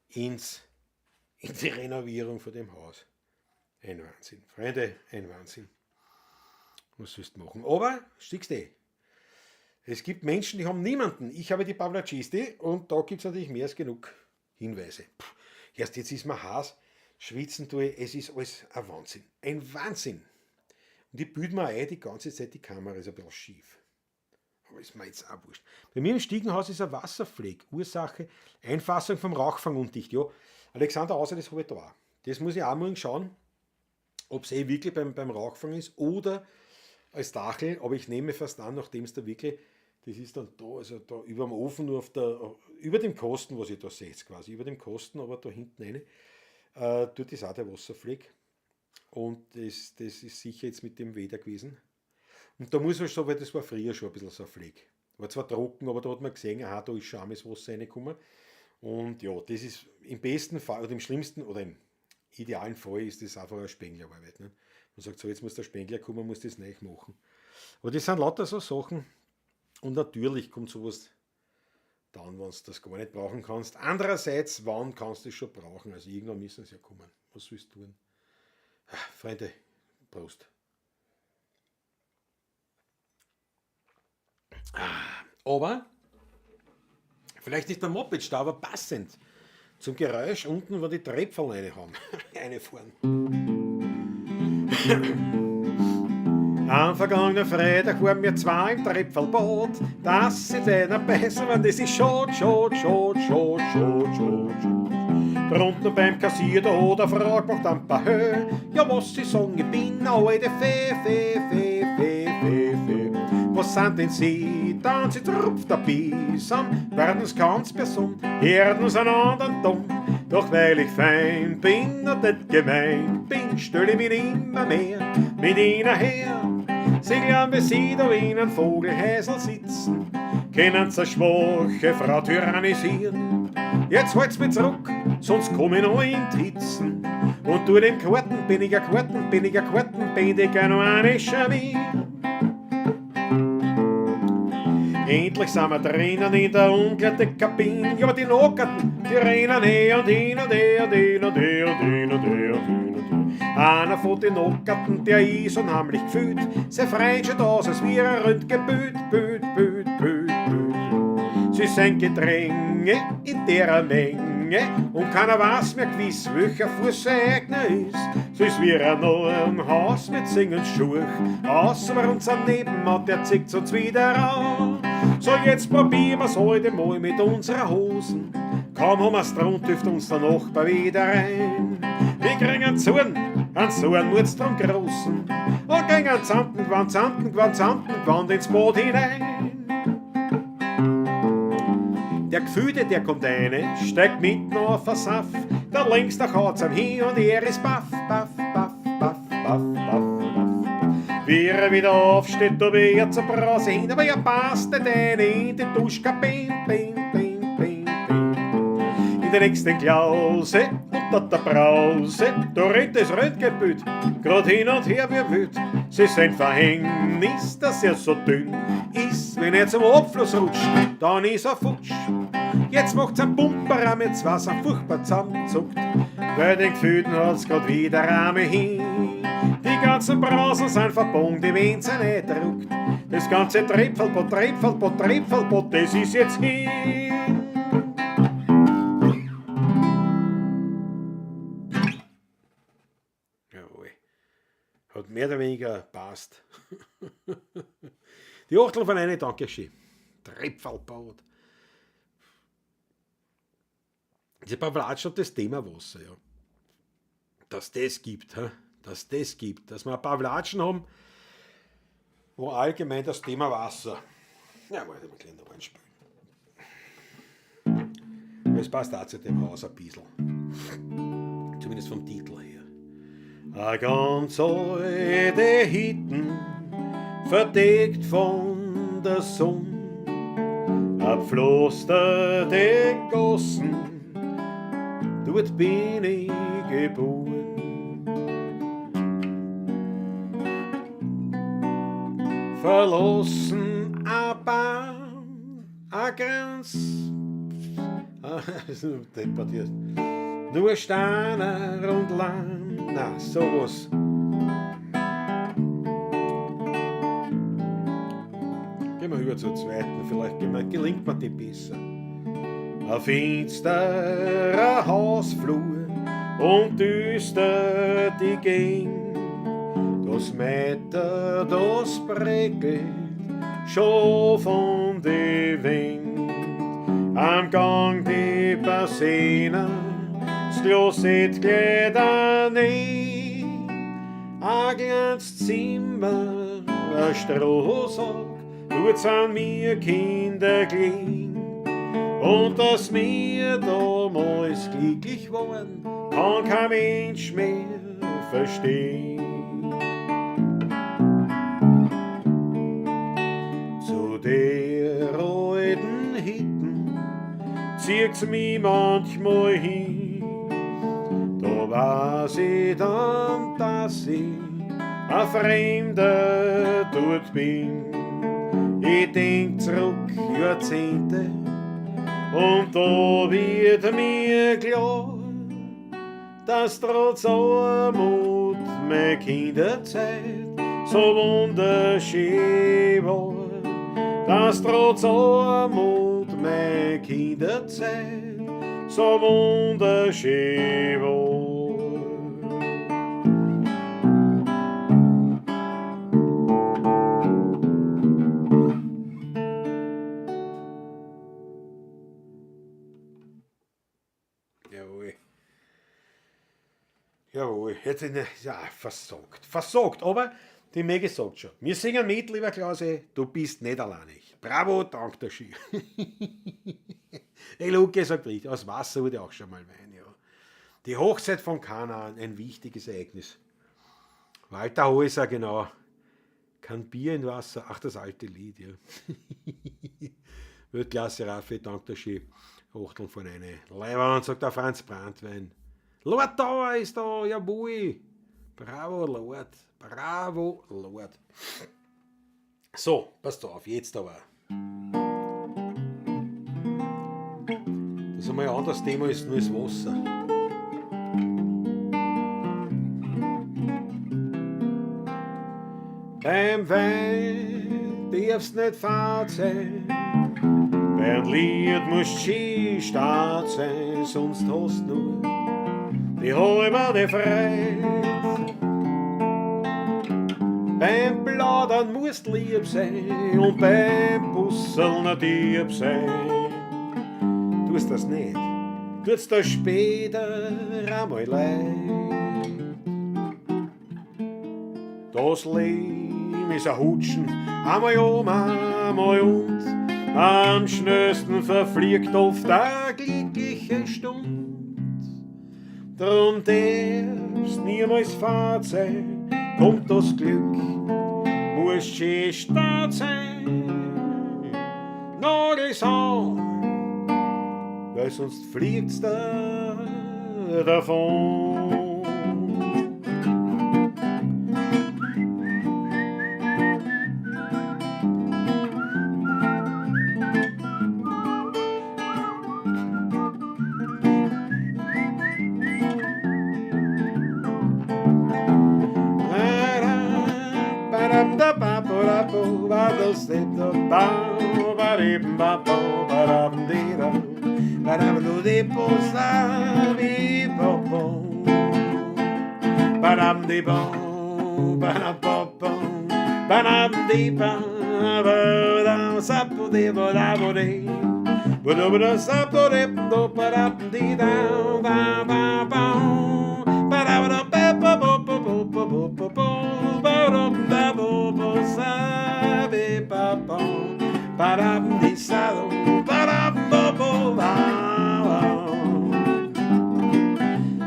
S1: in die Renovierung von dem Haus. Ein Wahnsinn. Freunde, ein Wahnsinn. Was sollst du machen? Aber, siehst du, es gibt Menschen, die haben niemanden. Ich habe die Pavlacisti und da gibt's natürlich mehr als genug Hinweise. Puh, erst jetzt ist mir heiß, schwitzen tue ich, es ist alles ein Wahnsinn. Ein Wahnsinn. Und ich bilde mir ein, die ganze Zeit, die Kamera ist ein bisschen schief. Aber ist mir jetzt auch wurscht. Bei mir im Stiegenhaus ist ein Wasserfleck. Ursache, Einfassung vom Rauchfang undicht. Ja, Alexander, außer das habe ich da auch. Das muss ich auch morgen schauen, ob's eh wirklich beim Rauchfang ist oder als Dachel. Aber ich nehme fast an, nachdem es da wirklich, das ist dann da, also da über dem Ofen, nur auf der, über dem Kosten, was ich da sehe, quasi, über dem Kosten, aber da hinten rein, tut das auch der Wasserfleck. Und das ist sicher jetzt mit dem Wetter gewesen. Und da muss man schon, weil das war früher schon ein bisschen so ein Fleck. War zwar trocken, aber da hat man gesehen, aha, da ist schon einmal das Wasser reingekommen. Und ja, das ist im besten Fall, oder im schlimmsten, oder im idealen Fall ist das einfach eine Spenglerarbeit. Ne? Man sagt so, jetzt muss der Spengler kommen, muss das neu machen. Aber das sind lauter so Sachen. Und natürlich kommt sowas dann, wenn du das gar nicht brauchen kannst. Andererseits, wann kannst du es schon brauchen? Also irgendwann müssen sie ja kommen. Was sollst du tun? Ah, Freunde, Prost. Ah, aber, vielleicht nicht der Moped da, aber passend zum Geräusch unten, wo die Trepferl eine haben. Eine fahren. Am vergangenen Freitag waren wir zwei im Trepferlbad. Das ist einer besser, wenn das ist schad, schad, schad, schad, schad, schad, schad. Drunten beim Kassier, da hat eine Frau gemacht ein paar Höhe. Ja, was sie sagen, ich bin eine alte Fee, Fee, Fee, Fee, Fee, Fee. Was sind denn sie? Dann sie trupft der Biesam, werden's ganz Person, herden's einen anderen dumm. Doch weil ich fein bin und nicht gemein bin, stell ich mich immer mehr mit ihnen her. Sie glauben, wie sie da in einem Vogelhäusl sitzen, können sie eine schwache Frau tyrannisieren. Jetzt halt's mich zurück, sonst komm ich noch in die Hitzen. Und tu dem Karten, bin ich ein Karten, bin ich ein Karten, bin ich noch eine Schamir. Endlich sind wir drinnen in der Umkleidekabine. Ja, aber die Nockerten, die rennen her und hin und her und hin und her und hin und her und hin und her. Einer von den Nockerten, der ist unheimlich gefühlt. Sein Freund schaut aus, als wie ein Röntgenbüt, büt, büt, büt, büt. Sie sind Gedränge in derer Menge und keiner weiß mehr gewiss, welcher Fuß sein eigener ist. Sie ist wie ein neues Haus mit singend Schuch, außer unser Nebenmann, der zieht uns wieder an. So, jetzt probieren wir's heute mal mit unserer Hosen. Kaum haben wir's dran, dürft uns der Nachbar wieder rein. Wir kriegen einen Zorn, einen Zorn muss drum großen. Und gehen einen Zanten, Zanten, Zanten, Gewand ins Boot hinein. Der Gefühlte, der kommt rein, steigt mitten auf den Saft. Der links, der haut's am hin und er ist baff, baff, baff, baff, baff, baff, baff. Wie er wieder aufsteht, da wird er zur Brause hin, aber er passt nicht rein in die Duschkabine, bin, bin, bin, bin. In der nächsten Klause, unter der Brause, da rennt das Röntgenbild, grad hin und her wie wild. Sie sind Verhängnis, dass er so dünn ist, wenn er zum Abfluss rutscht, dann ist er futsch. Jetzt macht's ein Pumperer mit Wasser furchtbar zusammenzuckt, weil den Gefühlten hat's grad wieder Arme hin. Die ganzen Brausen sind verbunden, wenn's er nicht druckt. Das ganze Tröpfelbad, Tröpfelbad, Tröpfelbad, das ist jetzt hin. Mehr oder weniger passt. Die Achtel von eine, danke schön. Trepferlbad. Diese Pavlatsch hat das Thema Wasser, ja. Dass das gibt, hä? Dass das gibt. Dass wir ein paar Latschen haben, wo allgemein das Thema Wasser. Ja, warte mal, kleiner einspülen. Es passt auch zu dem Haus ein bisschen. Zumindest vom Titel her. A ganz alte Hütten, verdeckt von der Sonne, a pflasterte Gassen, dort bin ich geboren. Verlassen a Bahn, a Grenz, deppert. Nur Steiner und Lahm, na sowas. Gehen wir über zur zweiten, vielleicht gelingt mir die besser. Ein finsterer Hausflur und düster die Gegend, das Meter, das prickelt schon von de Wind. Am Gang die Bassinen, das Glas geht nie. Ein kleines Zimmer, ein Strohsack, dort sind mir Kinder gelegen. Und dass wir damals glücklich waren, kann kein Mensch mehr verstehen. Zu der alten Hütten zieht's mich manchmal hin. Da weiß ich dann, dass ich ein Fremder dort bin. Ich denk zurück Jahrzehnte und da wird mir klar, dass trotz Armut meine Kinderzeit so wunderschön war. Dass trotz Armut meine Kinderzeit so wunderschön war. Jawohl. Jawohl, jetzt ja, versagt. Versagt, aber die Maggie sagt schon. Wir singen mit, lieber Klausi, du bist nicht alleinig. Bravo, dank der Ski. Die Luke sagt richtig, aus Wasser wurde auch schon mal Wein, ja. Die Hochzeit von Kanaan, ein wichtiges Ereignis. Walter Häuser, genau. Kein Bier in Wasser, ach, das alte Lied, ja. Weltklasse, Raffi, dank der Ski. Achteln von eine. Leiwand, sagt der Franz Brandwein. Lord Dauer ist da, jawohl. Bravo, Lord. Bravo, Lord. So, passt auf, jetzt aber. Das ist einmal ein anderes Thema, ist nur das Wasser. Beim Wein darfst nicht fad sein, beim Lied musst schön stark sein, sonst hast nur die halbe Freude. Beim Plaudern musst lieb sein und beim Busseln Dieb sein. Tust das nicht, tut's dir später einmal leid. Das Leben ist ein Hutschen, einmal um, einmal und. Am schnellsten verfliegt oft eine glückliche Stund. Drum darfst niemals fad sein, kommt das Glück, musst schön stark sein. Nagel's an, weil sonst fliegt's da davon.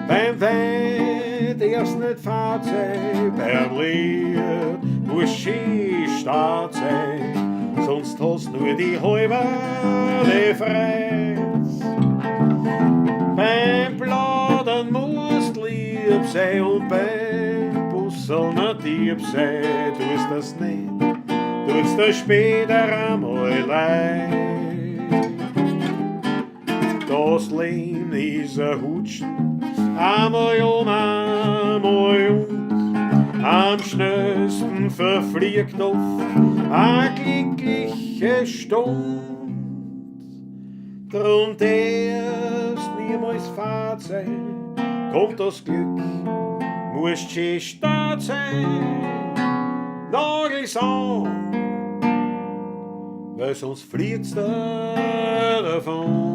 S1: Beim Wein darf's nicht fad sein, beim Lied muss schön staat sein, sonst hast nur die halbe Freude. Beim Plaudern musst lieb sein und beim Busseln ein Dieb sein, tust das nicht, tut's dir später einmal leid. Das Leben ist ein Hutschen, einmal um, einmal und. Am schnellsten verfliegt oft eine glückliche Stund. Drum darfst niemals fad sein, kommt das Glück, musst schön staat sein. Nagel's an, weil sonst fliegt's dir davon.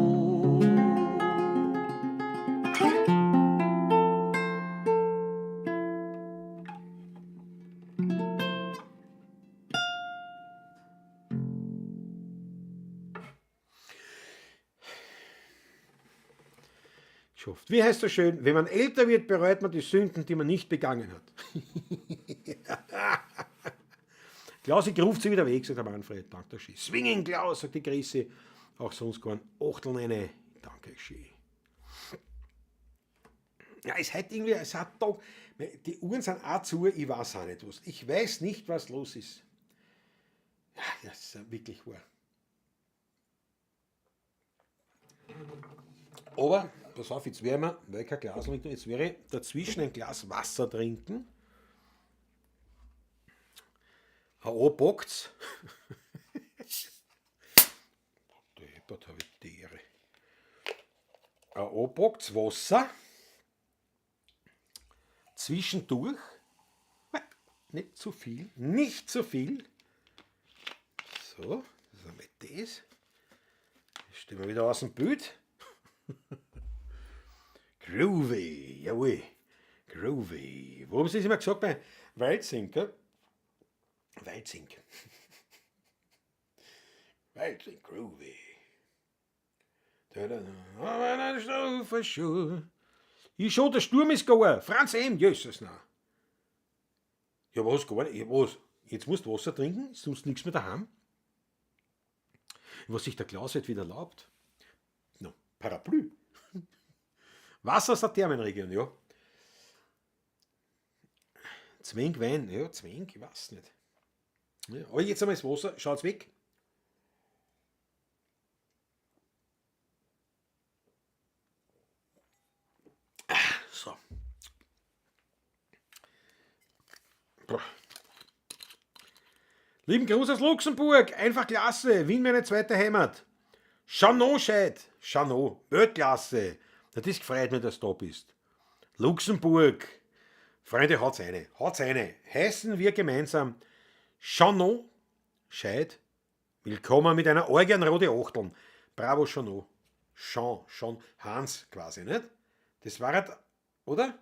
S1: Schafft. Wie heißt das schön? Wenn man älter wird, bereut man die Sünden, die man nicht begangen hat. Klaus, ich ruft sie wieder weg, sagt der Manfred. Danke schön. Swinging Klaus, sagt die Grisi. Auch sonst kein Achteln eine. Danke schön. Ja, es hat irgendwie, es hat doch, die Uhren sind auch zu, ich weiß auch nicht was. Ich weiß nicht, was los ist. Ja, das ist wirklich wahr. Aber, pass auf, jetzt werden wir, weil ich kein Glas mehr, jetzt werde ich dazwischen ein Glas Wasser trinken. Ein Anpackt's. Deppert, hab ich die Ehre. Ein anpackt's Wasser. Zwischendurch. Nicht zu viel. Nicht zu viel. So, das ist einmal das. Jetzt stehen wir wieder aus dem Bild. Groovy, jawohl. Groovy. Wo haben sie es immer gesagt bei Waldzink, gell? Waldzink. Waldzink, groovy. Ich schon, der Sturm ist gegangen. Franz M., Jesus, nein. Ja, was gar nicht? Ja, was? Jetzt musst du Wasser trinken, sonst nichts mehr daheim. Was sich der Klaus halt wieder erlaubt. No, Parapluie. Wasser aus der Thermenregion, ja. Zwing Wein, ja, Zwing, ich weiß nicht. Ja, aber jetzt einmal das Wasser, schaut's weg. So. Boah. Lieben Gruß aus Luxemburg, einfach klasse, Wien meine zweite Heimat. Chanot scheit, Chanot, Weltklasse. Na, das freut mich, dass du da bist. Luxemburg, Freunde, haut's eine, haut's eine. Heißen wir gemeinsam Chanot Scheid, willkommen mit einer Orgien rote Achteln. Bravo Chanot, Jean, Jean, Hans quasi, nicht? Das war halt, oder?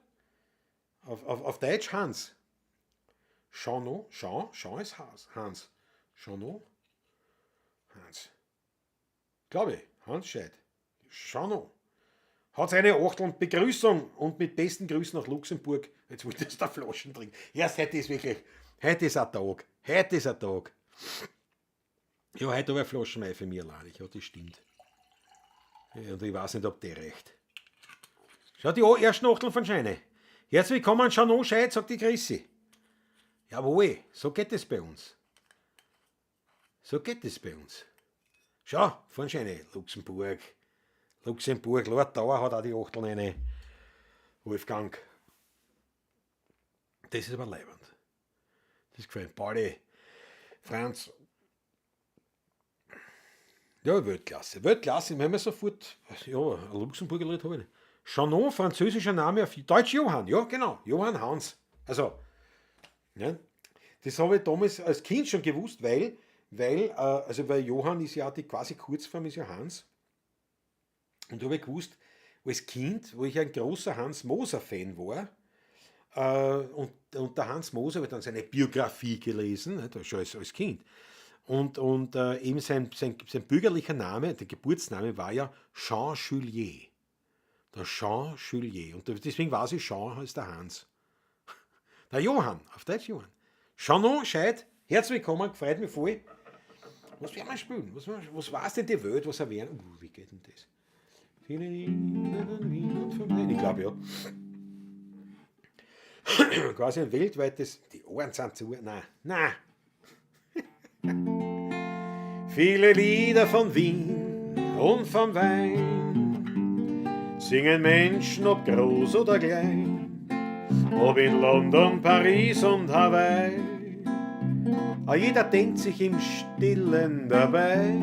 S1: Auf Deutsch Hans. Chanot, Jean, Jean ist Hans. Hans. Chanot, Hans. Glaube ich, Hans Scheid. Chanot. Hat seine Achtel und Begrüßung und mit besten Grüßen nach Luxemburg. Jetzt wollte ich da Flaschen trinken. Erst heute ist wirklich, heute ist ein Tag. Heute ist ein Tag. Ja, heute habe ich eine Flasche Wein für mich allein. Ja, das stimmt. Ja, und ich weiß nicht, ob der reicht. Schau, die ersten Achteln von Scheine. Herzlich willkommen, Chanot Scheid, sagt die Chrissy. Jawohl, so geht es bei uns. So geht es bei uns. Schau, von Scheine, Luxemburg. Luxemburg, Lord Dauer hat auch die Achteln eine. Wolfgang. Das ist aber leibend. Das gefällt mir. Pauli, Franz. Ja, Weltklasse. Weltklasse, wenn wir sofort. Ja, ein Luxemburger Lied habe ich nicht. Chanot, französischer Name auf Deutsch Johann. Ja, genau. Johann Hans. Also, Ja? Das habe ich damals als Kind schon gewusst, weil, also weil Johann ist ja die quasi Kurzform ist ja Hans. Und da habe ich gewusst, als Kind, wo ich ein großer Hans Moser-Fan war, und der Hans Moser habe ich dann seine Biografie gelesen, ne, schon als Kind. Und eben sein bürgerlicher Name, der Geburtsname war ja Jean Julier. Der Jean Julier. Und deswegen weiß ich, Jean heißt der Hans. Der Johann, auf Deutsch Johann. Jeannot Scheid, herzlich willkommen, freut mich voll. Was werden wir spielen? Was weiß denn die Welt, was er werden? Wie geht denn das? Ich glaube ja. Quasi ein weltweites. Die Ohren sind zu. Nein, nein. Viele Lieder von Wien und vom Wein singen Menschen, ob groß oder klein, ob in London, Paris und Hawaii. A jeder denkt sich im Stillen dabei,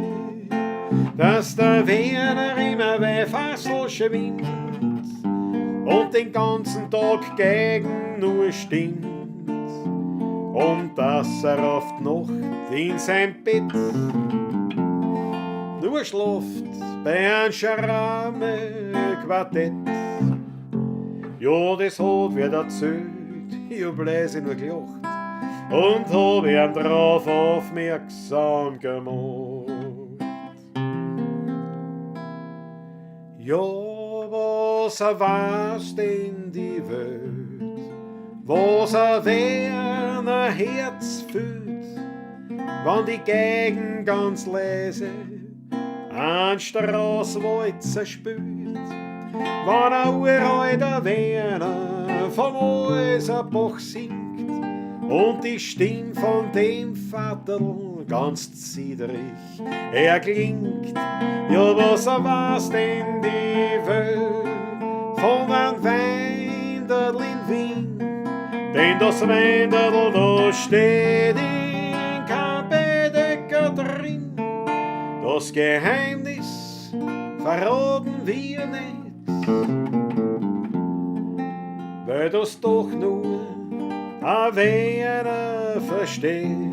S1: dass der Werner immer bei Fassel schwimmt und den ganzen Tag gegen nur stimmt und dass er oft Nacht in sein Bett nur schlaft bei einem Scharame-Quartett. Ja, das hat wer erzählt, ich hab leise nur gelacht und hab ihn drauf aufmerksam gemacht. Ja, was er weiß denn die Welt, was er Werner Herz fühlt, wann die Geigen ganz leise ein Straßwalzer spült, wann ein uralter Werner vom Häuserbach singt und die Stimm von dem Vaterl ganz ziedrig erklingt. Ja, was er weiß denn die Welt von einem Weinderl in Wien, denn das Weinderl da steht in kein Bedecker drin. Das Geheimnis verraten wir nicht, weil das doch nur ein Werner versteht.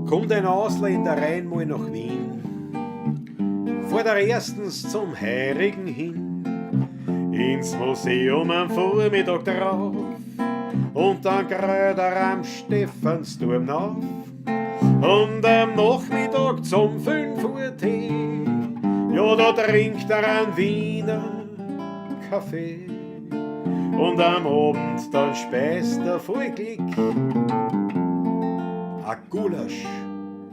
S1: Kommt ein Ausländer rein mal nach Wien, fährt er erstens zum Heirigen hin, ins Museum am Vormittag drauf und dann gräut er am Stephansturm auf und am Nachmittag zum 5 Uhr Tee, ja, da trinkt er einen Wiener Kaffee und am Abend dann speist er voll Glück a Gulasch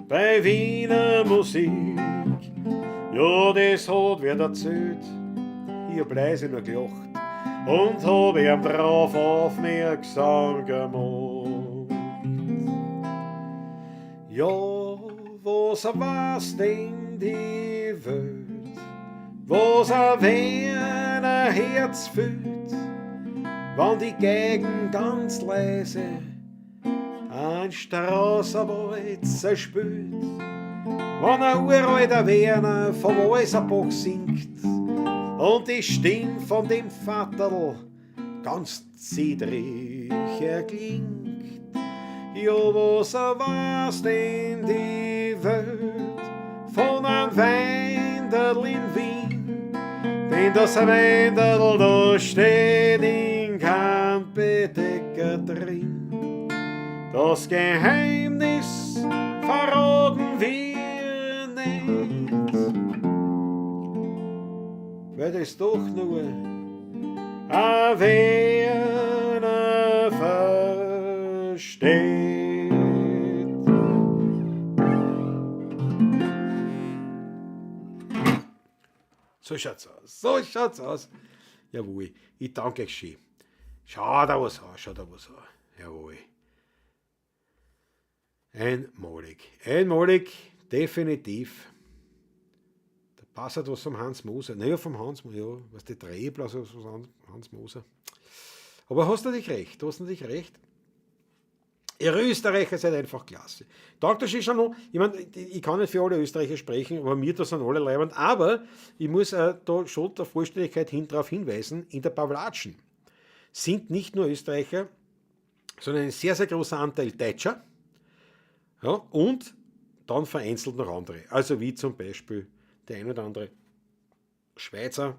S1: bei Wiener Musik. Ja, das hat wer erzählt, ich hab leise nur gelacht und hab ihm drauf aufmerksam gemacht. Ja, was weiß denn die Welt, was ein Werner Herz fühlt, wann die Geigen ganz leise ein Straßenwalzer spült, wann ein uralter Werner vom Häuserbach singt und die Stimm von dem Vaterl ganz ziedrig erklingt. Ja, was weiß denn die Welt von einem Weinderl in Wien? Denn das Weinderl da steht in kein Bedecker drin. Das Geheimnis verraten wir nicht, weil das doch nur ein Werner versteht. So schaut's aus, so schaut's aus. Jawohl, ich danke euch schön. Schau da was an, schau da was an. Jawohl. Einmalig, einmalig, definitiv. Da passt halt was vom Hans Moser. Naja, vom Hans Moser, ja, was die Trebler, also was vom Hans Moser. Aber hast natürlich recht, du hast natürlich recht. Ihr Österreicher seid einfach klasse. Danke schön noch. Ich mein, ich kann nicht für alle Österreicher sprechen, aber mir, das sind alle leibend. Aber ich muss da schon der Vollständigkeit hin darauf hinweisen, in der Pawlatschen. Sind nicht nur Österreicher, sondern ein sehr, sehr großer Anteil Deutscher. Ja, und dann vereinzelt noch andere. Also wie zum Beispiel der ein oder andere Schweizer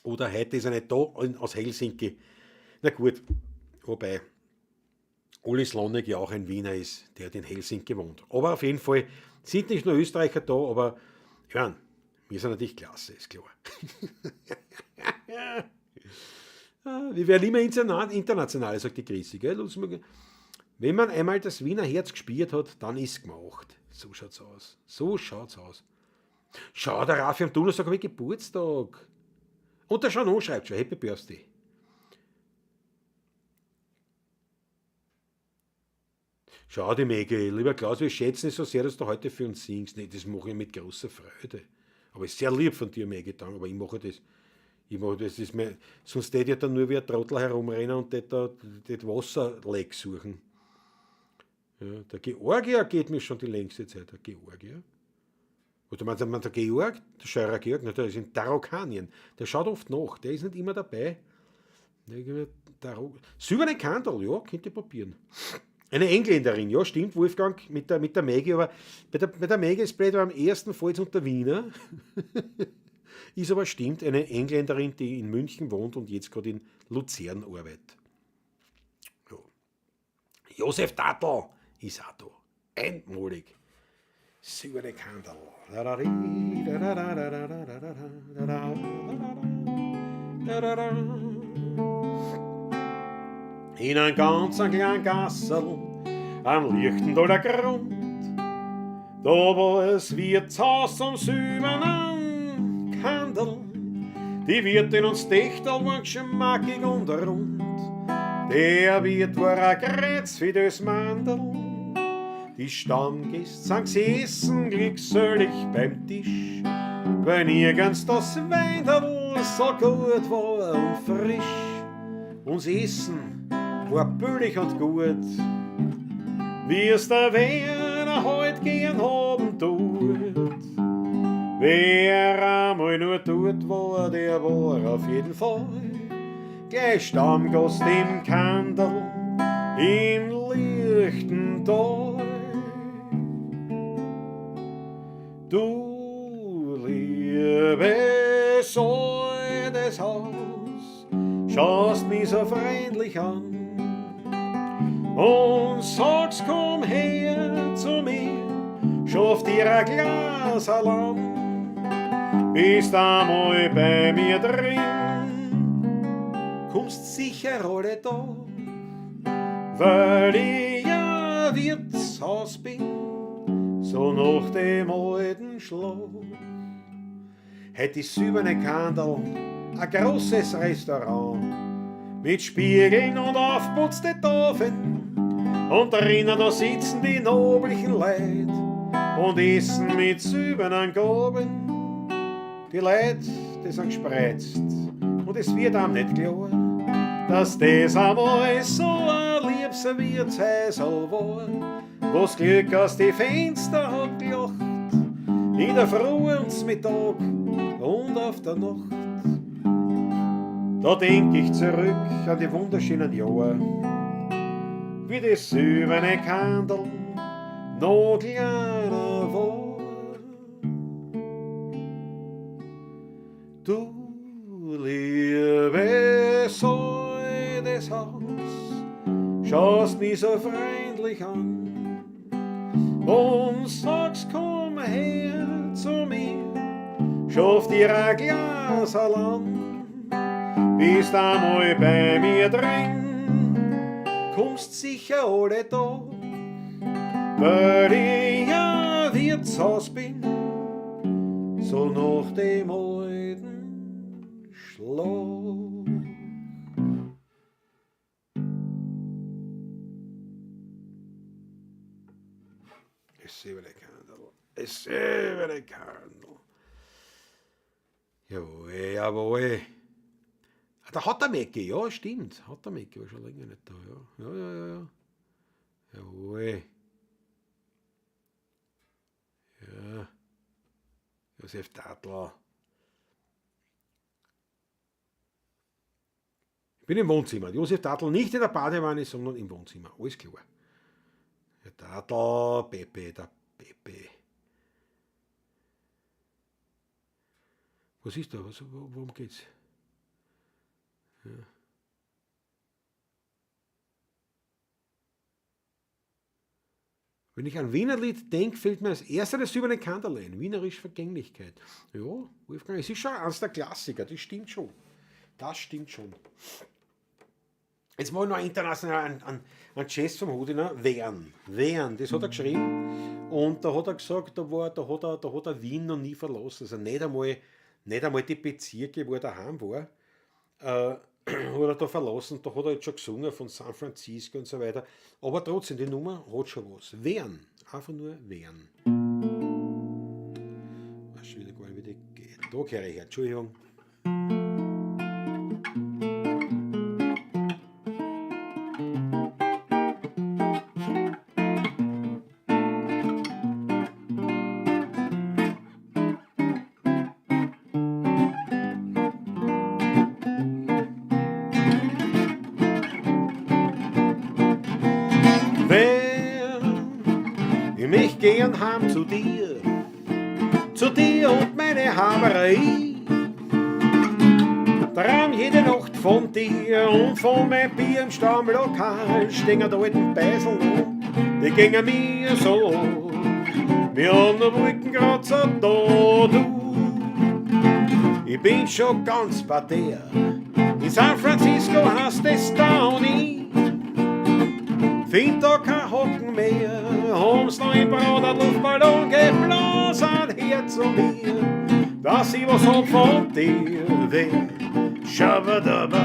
S1: oder heute ist er nicht da, aus Helsinki. Na gut, wobei Uli Slonik ja auch ein Wiener ist, der in Helsinki wohnt. Aber auf jeden Fall sind nicht nur Österreicher da, aber ja, wir sind natürlich klasse, ist klar. Wir werden immer international, sagt die Chrissy. Gell? Wenn man einmal das Wiener Herz gespielt hat, dann ist gemacht. So schaut's aus. So schaut's aus. Schau, der Raffi am Donnerstag habe ich Geburtstag. Und der Jeanot schreibt schon, Happy Birthday. Schau, die Maggie, lieber Klaus, wir schätzen es so sehr, dass du heute für uns singst. Nee, das mache ich mit großer Freude. Aber es ist sehr lieb von dir, Maggie, danke, aber ich mache das. Ich mache das, ist mir, sonst tät ich dann nur wie ein Trottel herumrennen und tät da das Wasserleck suchen. Ja, der Georgier geht mir schon die längste Zeit, der Georgier. Oder meinst du, der Georg, der Scheurer Georg, na, der ist in Tarokanien. Der schaut oft nach, der ist nicht immer dabei. Silberne Kandel, ja, könnt ihr probieren. Eine Engländerin, ja, stimmt, Wolfgang, mit der Maggie, aber bei der Maggie ist blöd, aber am ersten fällt's unter Wiener. Ist aber stimmt, eine Engländerin, die in München wohnt und jetzt gerade in Luzern arbeitet. Ja. Josef Tatl ist auch da. Einmalig. Silberne Kandel. In einem ganz kleinen Gasserl am Lichtendaler Grund, da war es Wirtshaus am silbernen Kandel. Die Wirtin und Techterl waren geschmackig und rund. Der Wirt war ein Kreuz wie das Mandel. Die Stammgäste sind gesessen glückselig beim Tisch, weil nirgends das Weinderl so gut war und frisch. Uns Essen war billig und gut, wie es der Werner heut gern haben tut. Wer einmal nur dort war, der war auf jeden Fall gleich Stammgast im Kandel im Lichtental. Du liebes altes Haus, schaust mich so freundlich an und sagst, komm her zu mir, schaff dir ein Glas an, bist einmal bei mir drin, kommst sicher alle da, weil ich ja Wirtshaus bin, so nach dem alten Schlag. Hätt die silberne Kandel ein großes Restaurant mit Spiegeln und aufputzte Tafeln, und drinnen da sitzen die noblichen Leute und essen mit silbernen Gabeln. Die Leute, die sind gespreizt und es wird einem nicht klar, dass das einmal so ein liebes Wirtshäusl war, wo's Glück aus die Fenster hat gelacht, in der Früh und Mittag und auf der Nacht. Da denk ich zurück an die wunderschönen Jahre, wie das silberne Kandel noch kleiner war. Du liebes altes Haus, schaust mich so freundlich an und sagst, komm her zu mir, schaff dir ein Glas an, bist einmal bei mir drin, kommst sicher alle da, weil ich ja Wirtshaus bin, so nach dem alten Schlag. Es silberne Kandel, es silberne Kandel. Jawohl, jawohl. Da hat der Mecki, ja, stimmt. Hat der Mecki, war schon länger nicht da, ja. Ja, ja, ja, ja. Jawohl. Ja. Josef Tatl. Ich bin im Wohnzimmer. Josef Tatl nicht in der Badewanne, sondern im Wohnzimmer. Alles klar. Der Tatl, Pepe, der Pepe. Was ist da? Worum geht's? Ja. Wenn ich an Wienerlied denke, fällt mir als erster das silberne Kanderl ein. Wienerisch Vergänglichkeit. Ja, Wolfgang, es ist schon eines der Klassiker, das stimmt schon. Das stimmt schon. Jetzt mal noch international an Jazz vom Hodiner. Wern. Wern, das hat er geschrieben. Und da hat er gesagt, da hat er Wien noch nie verlassen. Also nicht einmal die Bezirke, wo er daheim war, hat er da verlassen. Da hat er jetzt schon gesungen von San Francisco und so weiter. Aber trotzdem, die Nummer hat schon was. Wern. Einfach nur Wern. Weiß schon wieder gar nicht, wie die geht. Da kehre ich her. Entschuldigung.
S2: Ich gern heim zu dir und meine Haberei. Traum jede Nacht von dir und von mein Bier im Stammlokal. Stehen da alten Beiseln um, die gingen mir so. Wir haben noch Wolkenkratzer da, du. Ich bin schon ganz bei dir. In San Francisco hast es Downy. Find da kein Hocken mehr, haben's noch im Brot ein Luftballon geblasen her zu mir, dass ich was hab von dir wär. Schabadaba,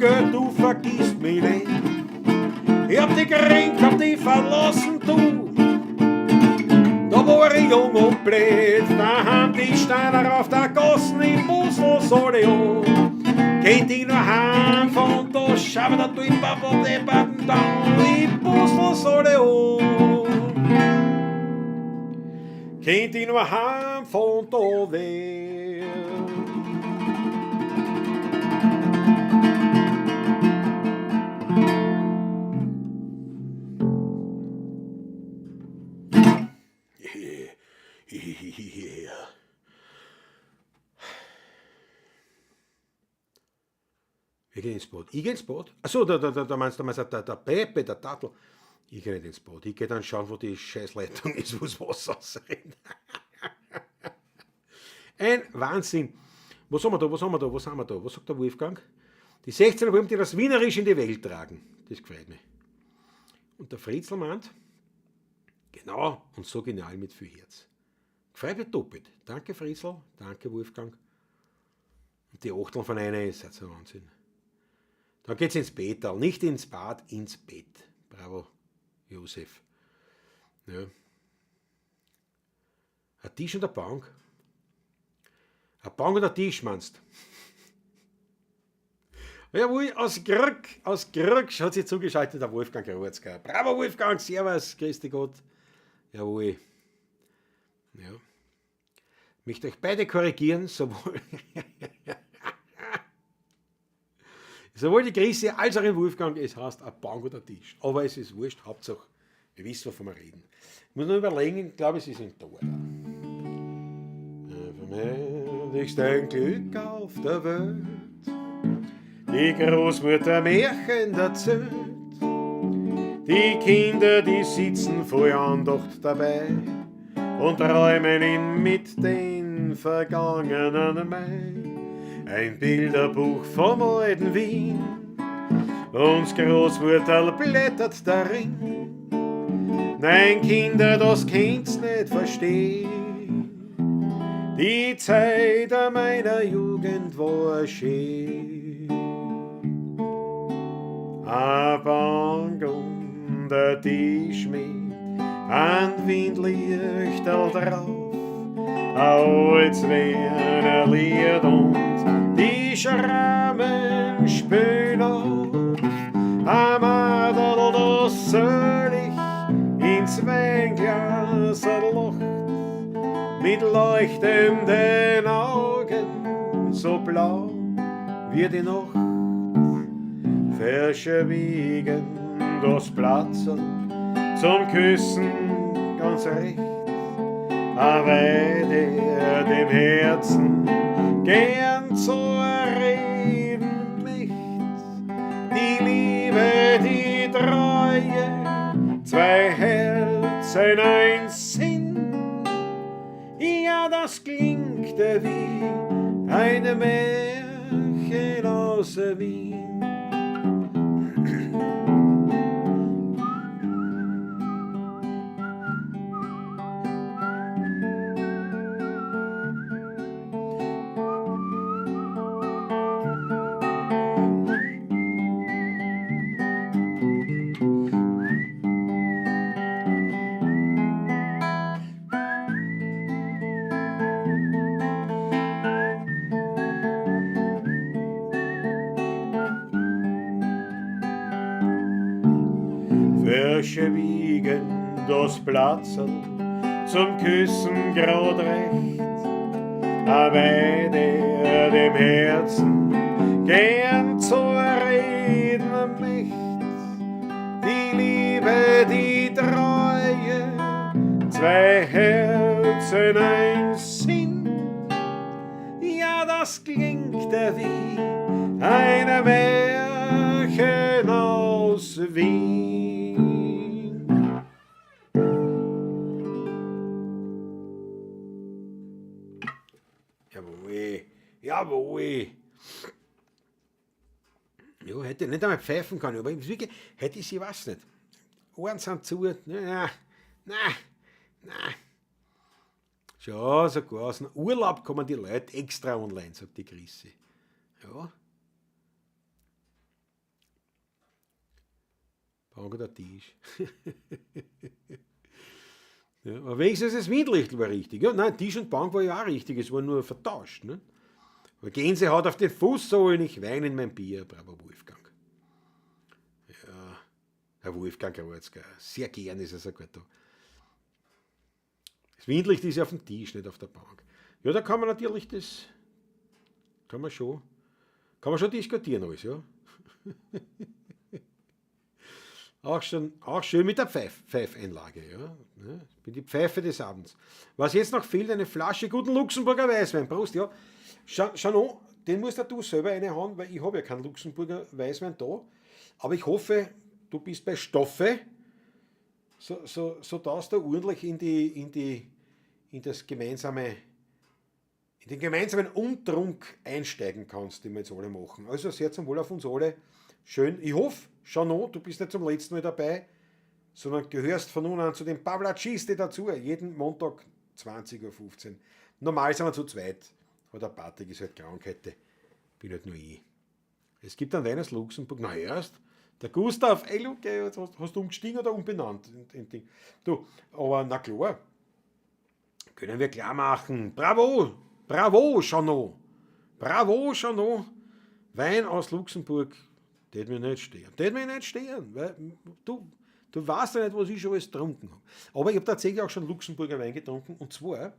S2: Wenn du vergisst mich nicht, ich hab dich geringt, hab dich verlassen, du. Da war ich jung und blöd, da haben die Steiner auf der Gassen im Busl soll ich an. Kennt ich nur heim von da, schau da du im Papa, die Pappen da, im Busl soll ich an. Kennt ich nur heim von da weg.
S1: Wir gehen ins Bad. Ich geh ins Bad. Achso, da meinst du, der Pepe, der Tatl. Ich geh nicht ins Bad. Ich geh dann schauen, wo die Scheißleitung ist, wo das Wasser rausrennt. Ein Wahnsinn. Was haben wir da? Was haben wir da? Was haben wir da? Was sagt der Wolfgang? Die 16er wollen die das Wienerisch in die Welt tragen. Das gefällt mir. Und der Fritzl meint, genau und so genial mit viel Herz. Gefällt mir doppelt. Danke Fritzl, danke Wolfgang. Und die Achteln von einer ist halt so Wahnsinn. Dann geht's ins Bett, nicht ins Bad, ins Bett. Bravo, Josef. Ja. Ein Tisch und eine Bank. Eine Bank und ein Tisch, meinst du? Jawohl, aus Krk hat sich zugeschaltet der Wolfgang Rutzger. Bravo Wolfgang, servus, grüß dich Gott. Jawohl. Ja. Ich möchte euch beide korrigieren, sowohl die Grüße als auch den Wolfgang, es heißt ein Bank oder Tisch. Aber es ist wurscht, Hauptsache, wir wissen, wovon wir reden. Ich muss nur überlegen, ich glaube, es ist ein Tor. Für mich ist ein Glück auf der Welt, die Großmutter Märchen erzählt, die Kinder, die sitzen voll Andacht dabei und träumen ihn mit den vergangenen Mai. Ein Bilderbuch vom alten Wien, uns Großmutter blättert darin. Nein, Kinder, das könnt's nicht verstehen. Die Zeit meiner Jugend war schön. Ein Bank und ein Tisch mit ein Windlichterl drauf, ein altes Wiener Lied und die Schrammen spülen auf. Ein Madel, das selig ins Weinglas lacht, mit leuchtenden Augen, so blau wie die Nacht. Verschwiegen das Platzl zum Küssen ganz recht, weil der dem Herzen gern zu reden möcht. Die Liebe, die Treue, zwei Herzen, ein Sinn, ja, das klingt wie ein Märchen aus Wien. Verschwiegen das Platzl zum Küssen grad recht, weil der dem Herzen gern zu reden möcht. Die Liebe, die Treue, zwei Herzen, ein Sinn, ja, das klingt wie ein Märchen aus Wien. Jawohl, jawohl. Ja, hätte ich nicht einmal pfeifen können, aber wirklich, hätte ich sie, weiß nicht. Ohren sind zu, na, na, na. Schau, sogar aus dem Urlaub kommen die Leute extra online, sagt die Chrissy. Ja. Bank oder Tisch. Ja, aber wenigstens das Windlichtl war richtig. Ja, nein, Tisch und Bank war ja auch richtig, es war nur vertauscht. Ne? Aber Gänsehaut auf den Fußsohlen, ich weine in mein Bier, bravo Wolfgang. Ja, Herr Wolfgang Krawatzka, sehr gern ist er sogar da. Das Windlicht ist ja auf dem Tisch, nicht auf der Bank. Ja, da kann man natürlich das, kann man schon diskutieren alles, ja. Auch schön mit der Pfeifeinlage, ja. Ich bin die Pfeife des Abends. Was jetzt noch fehlt, eine Flasche guten Luxemburger Weißwein. Prost, ja. Jeannot, den musst du selber eine haben, weil ich habe ja keinen Luxemburger Weißwein da. Aber ich hoffe, du bist bei Stoffe, so dass du ordentlich in den gemeinsamen Umtrunk einsteigen kannst, den wir jetzt alle machen. Also sehr zum Wohl auf uns alle. Schön. Ich hoffe, Jeannot, du bist nicht zum letzten Mal dabei, sondern gehörst von nun an zu den Pavlacisti dazu. Jeden Montag 20:15 Uhr. Normal sind wir zu zweit. Aber der Patrick ist halt krank heute. Bin halt nur ich. Es gibt einen Wein aus Luxemburg. Na erst, der Gustav, ey, okay, hast du umgestiegen oder umbenannt? Du, aber na klar, können wir klar machen. Bravo, bravo, Jeannot. Bravo, Jeannot. Wein aus Luxemburg. Der hat mich nicht stehen. Der hat mich nicht stehen, weil du weißt ja nicht, was ich schon alles getrunken habe. Aber ich habe tatsächlich auch schon Luxemburger Wein getrunken. Und zwar,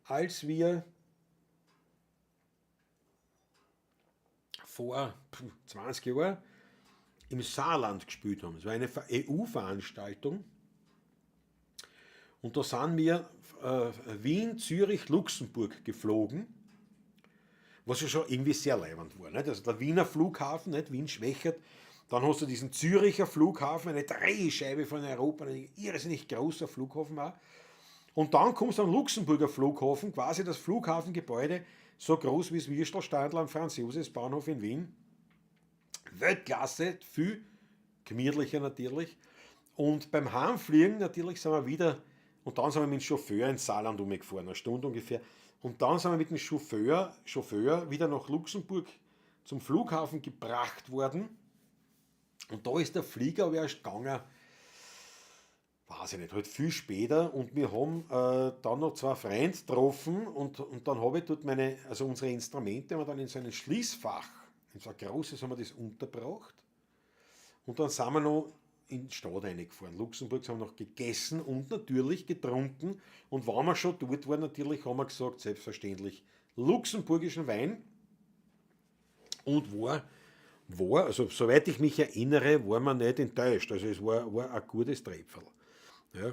S1: als wir vor 20 Jahren im Saarland gespielt haben. Es war eine EU-Veranstaltung. Und da sind wir Wien, Zürich, Luxemburg geflogen. Was ja schon irgendwie sehr leibend war. Nicht? Also der Wiener Flughafen, nicht? Wien-Schwechat, dann hast du diesen Züricher Flughafen, eine Drehscheibe von Europa, ein irrsinnig großer Flughafen war. Und dann kommst du am Luxemburger Flughafen, quasi das Flughafengebäude, so groß wie das Würstelstandl am Franz-Josefs-Bahnhof in Wien. Weltklasse, viel gemütlicher natürlich. Und beim Heimfliegen natürlich sind wir wieder, und dann sind wir mit dem Chauffeur ins Saarland umgefahren, eine Stunde ungefähr. Und dann sind wir mit dem Chauffeur wieder nach Luxemburg zum Flughafen gebracht worden. Und da ist der Flieger aber erst gegangen, weiß ich nicht, halt viel später. Und wir haben dann noch zwei Freunde getroffen und dann habe ich dort unsere Instrumente haben wir dann in so einem Schließfach, in so ein großes haben wir das untergebracht. Und dann sind wir noch in die Stadt reingefahren. Luxemburg haben wir noch gegessen und natürlich getrunken. Und wenn wir schon dort waren, natürlich haben wir gesagt, selbstverständlich, luxemburgischen Wein. Und also soweit ich mich erinnere, war man nicht enttäuscht. Also es war ein gutes Tröpferl. Ja.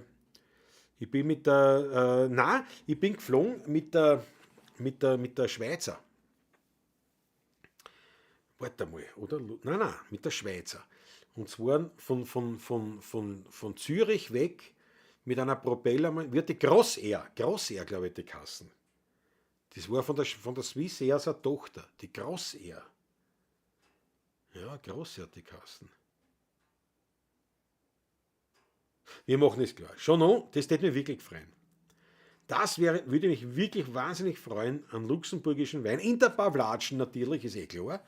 S1: Ich bin mit der, nein, ich bin geflogen mit der Schweizer. Warte mal, oder? Nein, nein, mit der Schweizer. Und zwar von Zürich weg mit einer Propeller, wird die Crossair, glaube ich, die Kassen. Das war von der Swiss Air seine Tochter, die Crossair. Ja, Crossair die Kassen. Wir machen es klar. Schon noch, das würde mich wirklich freuen. Das würde mich wirklich wahnsinnig freuen an luxemburgischen Wein. In der Pawlatschen natürlich, ist eh klar.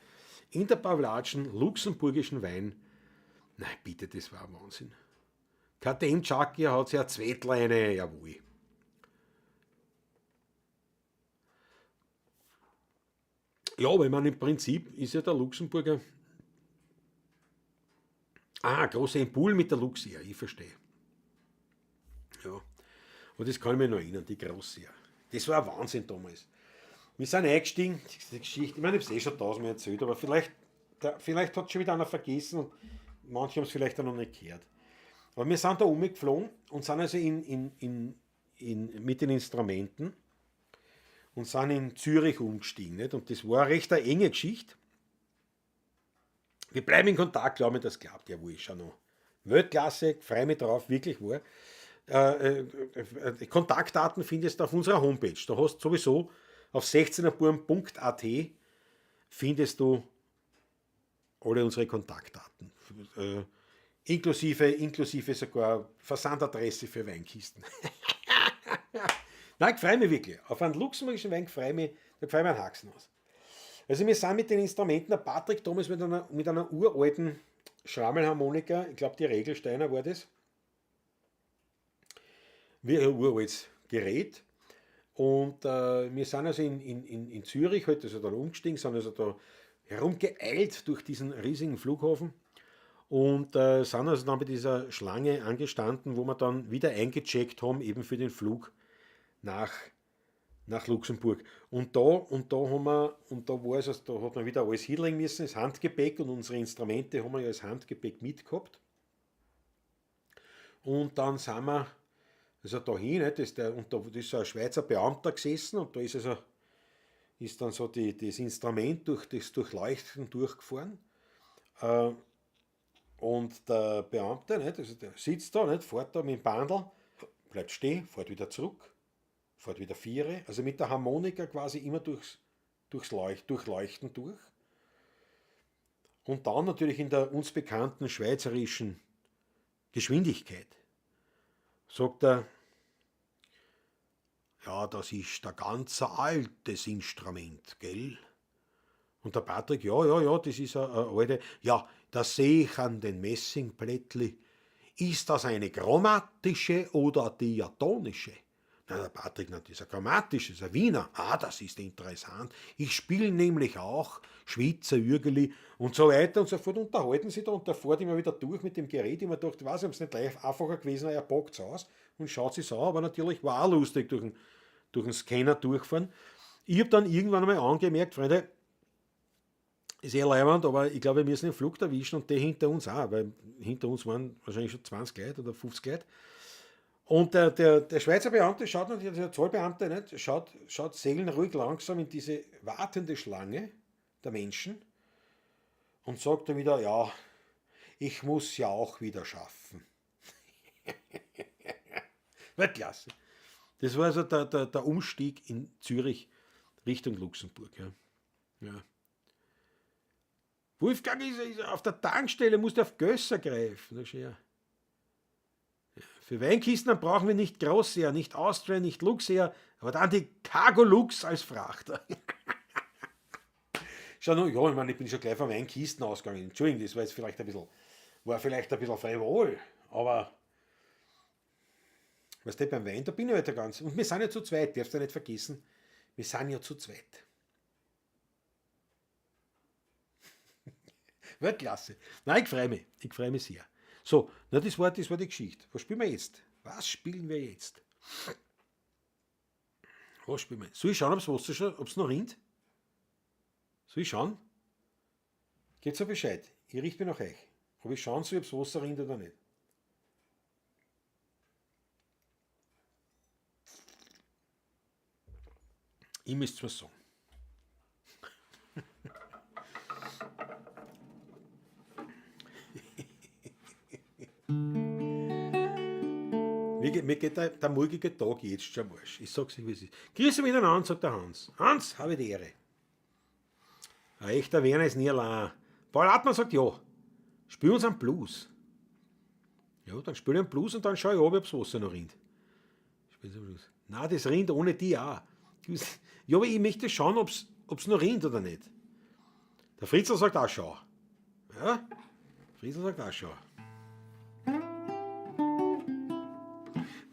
S1: In der Pawlatschen, luxemburgischen Wein. Nein, bitte, das war ein Wahnsinn. KTM Chucky hat sich eine Zweitleine, jawohl. Ja, aber ich meine, im Prinzip ist ja der Luxemburger... Ah, große Empul mit der Luxair, ich verstehe. Ja, und das kann ich mich noch erinnern, die Crossair. Das war ein Wahnsinn damals. Wir sind eingestiegen, die Geschichte, ich meine, ich habe es eh schon tausendmal erzählt, aber vielleicht hat schon wieder einer vergessen und manche haben es vielleicht auch noch nicht gehört. Aber wir sind da umgeflogen und sind also mit den Instrumenten und sind in Zürich umgestiegen. Nicht? Und das war eine recht eine enge Geschichte. Wir bleiben in Kontakt, glaube ich, das klappt. Jawohl, schon noch. Weltklasse, freue mich drauf, wirklich wahr. Kontaktdaten findest du auf unserer Homepage. Da hast du sowieso auf 16erbuam.at findest du alle unsere Kontaktdaten. Inklusive sogar Versandadresse für Weinkisten. Nein, ich freue mich wirklich. Auf einen luxemburgischen Wein freue ich mich, da freue ich mich einen Haxen aus. Also wir sind mit den Instrumenten, der Patrick damals mit einer uralten Schrammelharmonika, ich glaube die Regelsteiner war das, wie ein uraltes Gerät. Und wir sind also in Zürich halt, also dann umgestiegen, sind also da herumgeeilt durch diesen riesigen Flughafen und sind also dann bei dieser Schlange angestanden, wo wir dann wieder eingecheckt haben, eben für den Flug nach Luxemburg. Und da war es, also, da hat man wieder alles hinlegen müssen, das Handgepäck, und unsere Instrumente haben wir ja als Handgepäck mitgehabt. Und dann sind wir also dahin, nicht, ist da ist so ein Schweizer Beamter gesessen und da ist also ist dann so das Instrument durch das Durchleuchten durchgefahren. Und der Beamte, nicht, also der sitzt da, nicht, fährt da mit dem Bandel, bleibt stehen, fährt wieder zurück, fährt wieder Viere, also mit der Harmonika quasi immer durchleuchten durch. Und dann natürlich in der uns bekannten schweizerischen Geschwindigkeit sagt er, ja, das ist ein ganz altes Instrument, gell? Und der Patrick, ja, das ist ein alte, ja, das sehe ich an den Messingplättli. Ist das eine chromatische oder diatonische? Na, der Patrick, na, das ist ein chromatisches, das ist ein Wiener. Ah, das ist interessant. Ich spiele nämlich auch Schweizer Ürgeli und so weiter und so fort. Unterhalten sie da und der fährt immer wieder durch mit dem Gerät. Ich mir gedacht, weiß ich, ob es nicht leicht einfacher gewesen, er packt es aus und schaut sich's an. Aber natürlich war auch lustig durch den Scanner durchfahren. Ich habe dann irgendwann einmal angemerkt, Freunde, ist eh leiwand, aber ich glaube, wir müssen den Flug erwischen und der hinter uns auch, weil hinter uns waren wahrscheinlich schon 20 Leute oder 50 Leute. Und der Schweizer Beamte schaut natürlich, der Zollbeamte, nicht, schaut seelenruhig langsam in diese wartende Schlange der Menschen und sagt dann wieder, ja, ich muss ja auch wieder schaffen. Weltklasse. Das war also der Umstieg in Zürich Richtung Luxemburg. Ja. Ja. Wolfgang ist auf der Tankstelle, musste auf Gösser greifen. Das ist ja. Für Weinkisten brauchen wir nicht Crossair, nicht Austrian, nicht Luxair, aber dann die Cargolux als Frachter. Schau nur, ja, ich meine, ich bin schon gleich von Weinkisten ausgegangen. Entschuldigung, das war jetzt vielleicht ein bisschen, war vielleicht ein bisschen frivol, aber weißt du, beim Wein, da bin ich halt ganz. Und wir sind ja zu zweit, darfst du nicht vergessen, wir sind ja zu zweit. Weltklasse. Nein, ich freue mich. Ich freue mich sehr. So, na, das war die Geschichte. Was spielen wir jetzt? Was spielen wir jetzt? Was spielen wir? Soll ich schauen, ob es Wasser schon, ob's noch rinnt? Soll ich schauen? Geht's ja Bescheid. Ich richte mich nach euch. Ob ich schauen soll, ob es Wasser rinnt oder nicht. Ich müsste es mir sagen. Mir geht der morgige Tag jetzt schon am Arsch. Ich sag's euch, wie es ist. Grüße miteinander, sagt der Hans. Hans, habe die Ehre. Ein echter Werner ist nie allein. Paul Hartmann sagt ja. Spiel uns einen Blues. Ja, dann spiel ich einen Blues und dann schau ich ob das Wasser noch rinnt. Spiel uns einen Blues. Nein, das rinnt ohne die auch. Ja, aber ich möchte schauen, ob's noch rinnt oder nicht. Der Fritzl sagt auch schau. Ja, Fritzl sagt auch schau.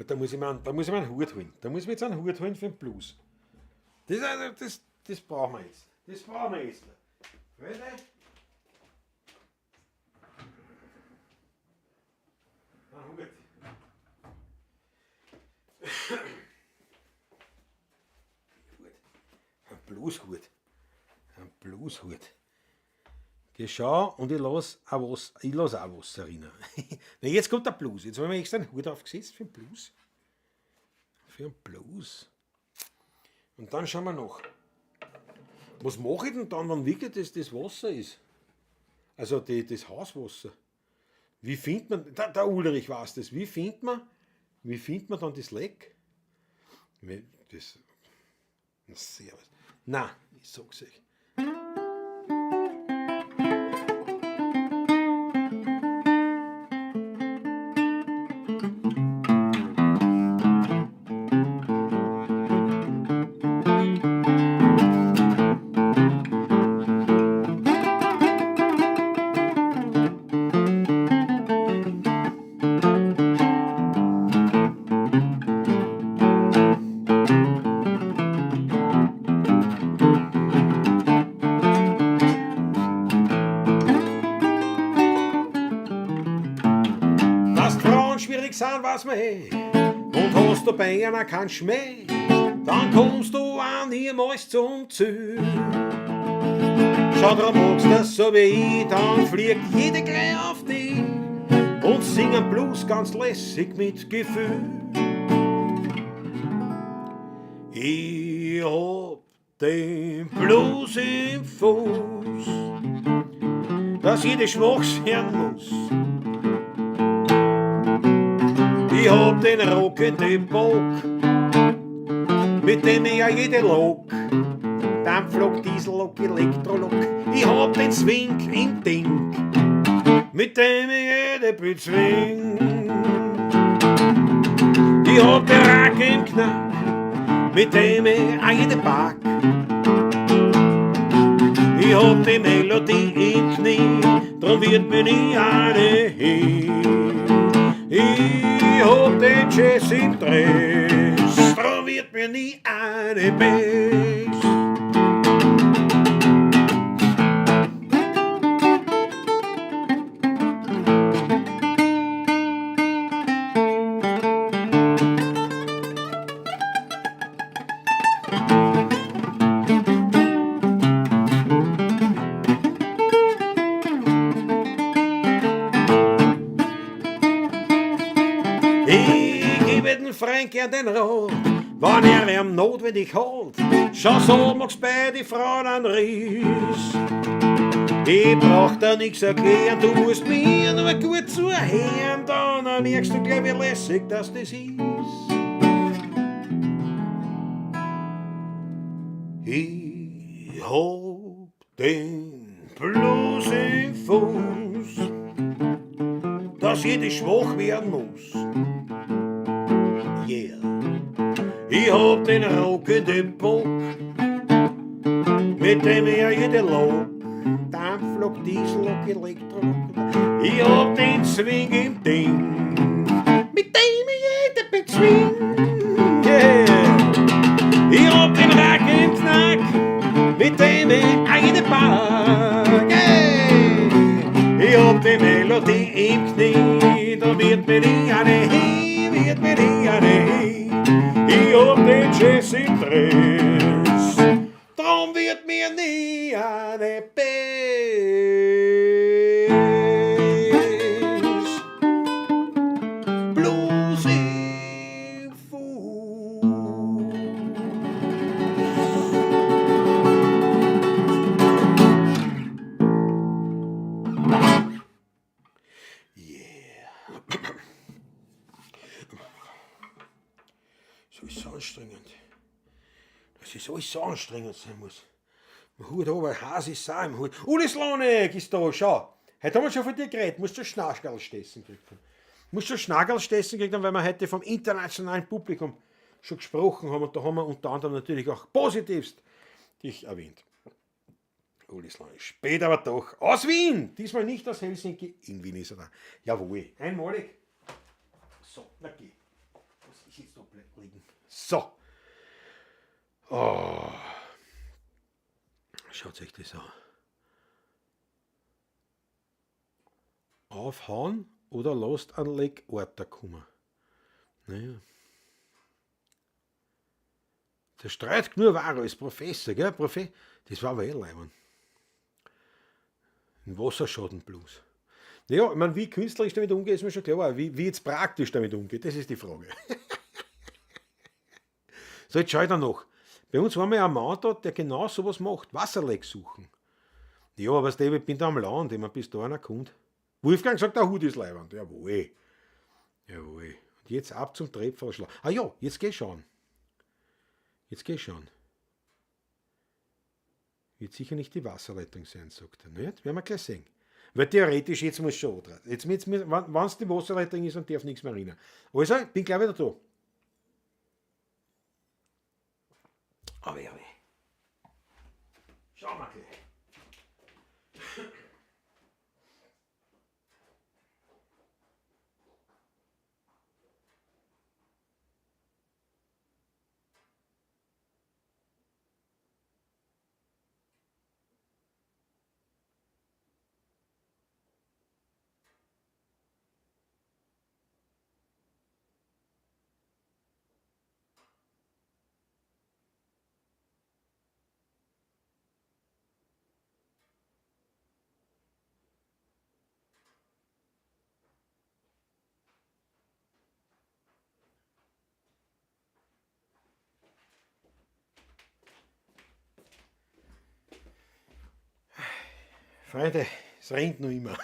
S1: Da muss ich mir einen Hut holen. Da muss ich mir jetzt einen Hut holen für den Blues. Das brauchen wir jetzt. Das brauchen wir jetzt. Freunde? Ein Hut. Ein Blueshut. Ein Blueshut. Geh schau und ich lass auch Wasser rein. Na, jetzt kommt der Blues. Jetzt haben wir extra einen Hut aufgesetzt für den Blues. Für den Blues. Und dann schauen wir noch. Was mache ich denn dann, wenn wirklich das Wasser ist? Also das Hauswasser. Wie findet man, der Ulrich weiß das, wie findet man dann das Leck? Das, servus. Nein, ich sag's euch. Und hast du bei einer keinen Schmäh, dann kommst du auch niemals zum Ziel. Schau, drum magst du so wie ich, dann fliegt jede gleich auf dich und singen Blues ganz lässig mit Gefühl. Ich hab den Blues im Fuß, dass jede schwach sein muss. Ich hab den Rock in den Bock, mit dem ich ja jede Lok, Dampflok, Diesellok, Elektrolok. Ich hab den Swing im Ding, mit dem ich jede bezwing. Ich hab den Rack im Knack, mit dem ich auch jede Back. Ich hab die Melodie im Knie, drum wird mir nie eine hin. Ich hab den Jazz im Dress, drum wird mir nie eine Bass. Den Rat, wann er ihm notwendig hat, schau so magst bei die Frauen einen Riss. Ich brauch da nix erklären, du musst mir nur gut zuhören, dann merkst du gleich, wie lässig dass das ist. Ich hab den Blues im Fuß, dass jede schwach werden muss. Ich hab den rockenden Bock, mit dem ich jede Lok, Dampflok, Diesellok, Elektrolok. Ich hab den Swing im Ding, mit dem ich jede bezwing. Yeah. Ich hab den Rack im Knack, mit dem ich eine Pack. Yeah. Ich hab die Melodie im Knie, da wird mir nie eine hin, wird mir nie eine hin. Ich hab den Jazz im Dress, drum wird mir nie eine Bess. Blues im Fuß. Yeah. So ist so anstrengend. Dass es alles so anstrengend sein muss. Mein Hut aber, Hase ist auch im Hut. Uli Slonek ist da, schau. Heute haben wir schon von dir geredet, musst du Schnagerl stessen gekriegt haben. Musst du Schnagerl stessen gekriegt haben, weil wir heute vom internationalen Publikum schon gesprochen haben und da haben wir unter anderem natürlich auch positivst dich erwähnt. Uli Slonek, spät aber doch aus Wien! Diesmal nicht aus Helsinki, in Wien ist er da. Jawohl, einmalig. So, na geh. Was ist jetzt da liegen? So. Oh. Schaut euch das an. Aufhauen oder lasst an Leckorter kommen. Naja. Der Streit nur war als Professor, gell? Das war aber eh leibend. Ein Wasserschaden bloß. Naja, ich mein, wie künstlerisch damit umgeht, ist mir schon klar. Wie jetzt praktisch damit umgeht, das ist die Frage. So, jetzt schau ich da noch. Bei uns war mal ein Mann da, der genau sowas macht. Wasserleck suchen. Ja, aber weißt du, ich bin da am Land, ich mein, bis da einer kommt. Wolfgang sagt, der Hut ist leibend. Jawohl. Jawohl. Und jetzt ab zum Trepferlschlag. Ah ja, jetzt geh schauen. Jetzt geh schauen. Wird sicher nicht die Wasserleitung sein, sagt er. Nicht? Werden wir gleich sehen. Weil theoretisch, jetzt muss schon dran. Jetzt, jetzt, wenn's die Wasserleitung ist, dann darf nichts mehr rein. Also, ich bin gleich wieder da. Aber ja, schau mal gleich. Freunde, es rennt noch immer.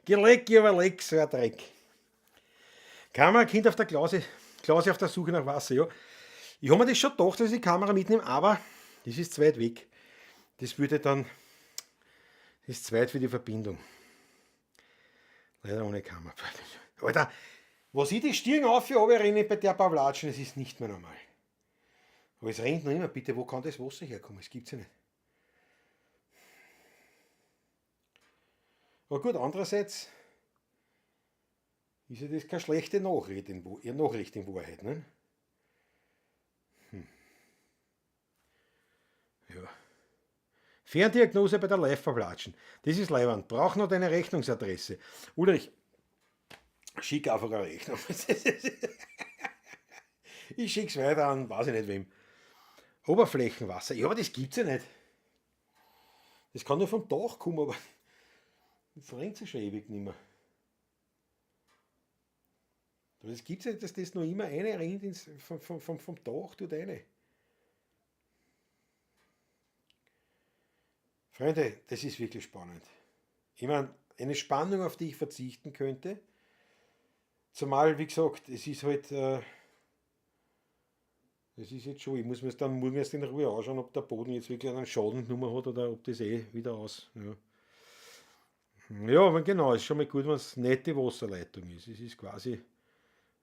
S1: Geleck, aber leck, so ein Dreck. Kamerakind auf der Klause, Klause auf der Suche nach Wasser, ja. Ich hab mir das schon gedacht, dass ich die Kamera mitnehme, aber das ist zu weit weg. Das würde dann, das ist zu weit für die Verbindung. Leider ohne Kamera. Alter, was ich die Stirn auf und runter renne bei der Pavlatschen, das ist nicht mehr normal. Aber es rennt noch immer, bitte, wo kann das Wasser herkommen? Das gibt's ja nicht. Aber gut, andererseits ist ja das keine schlechte Nachricht in Wahrheit, ne? Ja. Ferndiagnose bei der Live-Verplatschen. Das ist leiwand. Brauch noch deine Rechnungsadresse. Ulrich, schick einfach eine Rechnung. Ich schick's weiter an, weiß ich nicht wem. Oberflächenwasser. Ja, aber das gibt's ja nicht. Das kann nur vom Dach kommen, aber das rennt sich schon ewig nicht mehr. Aber das gibt's ja nicht, dass das noch immer eine rennt ins, vom Dach tut eine. Freunde, das ist wirklich spannend. Ich mein, eine Spannung, auf die ich verzichten könnte. Zumal, wie gesagt, es ist halt, das ist jetzt schon, ich muss mir das dann morgen erst in Ruhe anschauen, ob der Boden jetzt wirklich einen Schaden genommen hat oder ob das eh wieder aus. Ja. Ja, aber genau, ist schon mal gut, wenn es nicht die Wasserleitung ist. Es ist quasi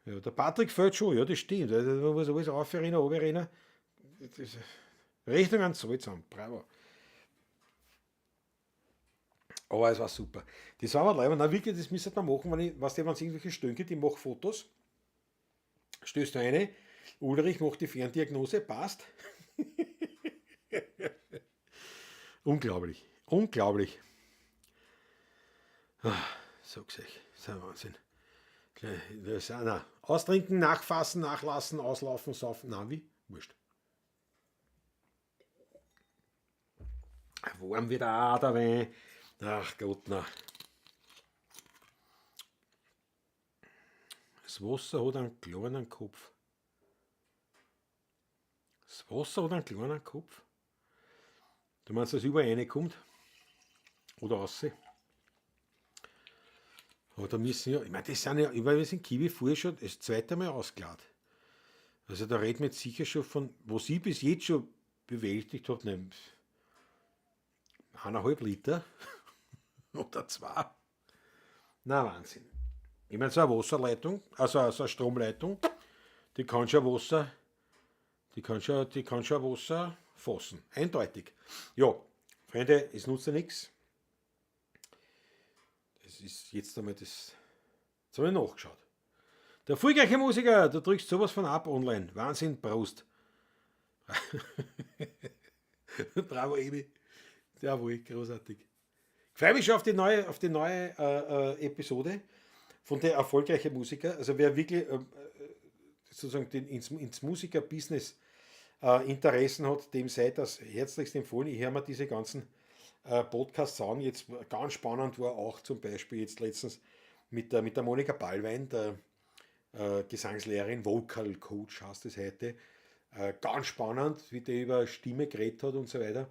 S1: Ja, der Patrick fällt schon, ja, das stimmt. Also, man muss alles aufrennen, runterrennen. Rechnung an Salz an, bravo. Aber es war super. Das war aber leider, na wirklich, das müsste man machen, wenn ich, weißt du, wenn es irgendwelche Stellen gibt, ich mache Fotos, stößt du eine, Ulrich macht die Ferndiagnose, passt. Unglaublich, unglaublich. Ah, sag's euch, das ist ein Wahnsinn. Das, na, austrinken, nachfassen, nachlassen, auslaufen, saufen, na wie? Wurscht. Warm wird auch der Wein. Ach Gott, na. Das Wasser hat einen kleinen Kopf. Das Wasser hat einen kleinen Kopf. Du meinst, dass überall reinkommt? Oder raus? Aber da müssen ja, ich meine, das sind ja, ich meine, wir sind Kiwi vorher schon das zweite Mal ausgeladen. Also da reden wir jetzt sicher schon von, was ich bis jetzt schon bewältigt habe, ne, 1,5 Liter oder 2. Na, Wahnsinn. Ich meine, so eine Wasserleitung, also so eine Stromleitung, die kann schon Wasser, die kann schon, die kann schon Wasser fassen. Eindeutig. Ja, Freunde, es nutzt ja nichts. Das ist jetzt einmal das. Jetzt habe ich nachgeschaut. Der erfolgreiche Musiker, du drückst sowas von ab online. Wahnsinn, Prost. Bravo, Emi. Jawohl, großartig. Ich freue mich schon auf die neue Episode von der erfolgreichen Musiker. Also wer wirklich sozusagen ins Musiker-Business Interessen hat, dem sei das herzlichst empfohlen. Ich höre mir diese ganzen Podcasts an. Jetzt ganz spannend war auch zum Beispiel jetzt letztens mit der Monika Ballwein, der Gesangslehrerin, Vocal Coach heißt es heute. Ganz spannend, wie die über Stimme geredet hat und so weiter.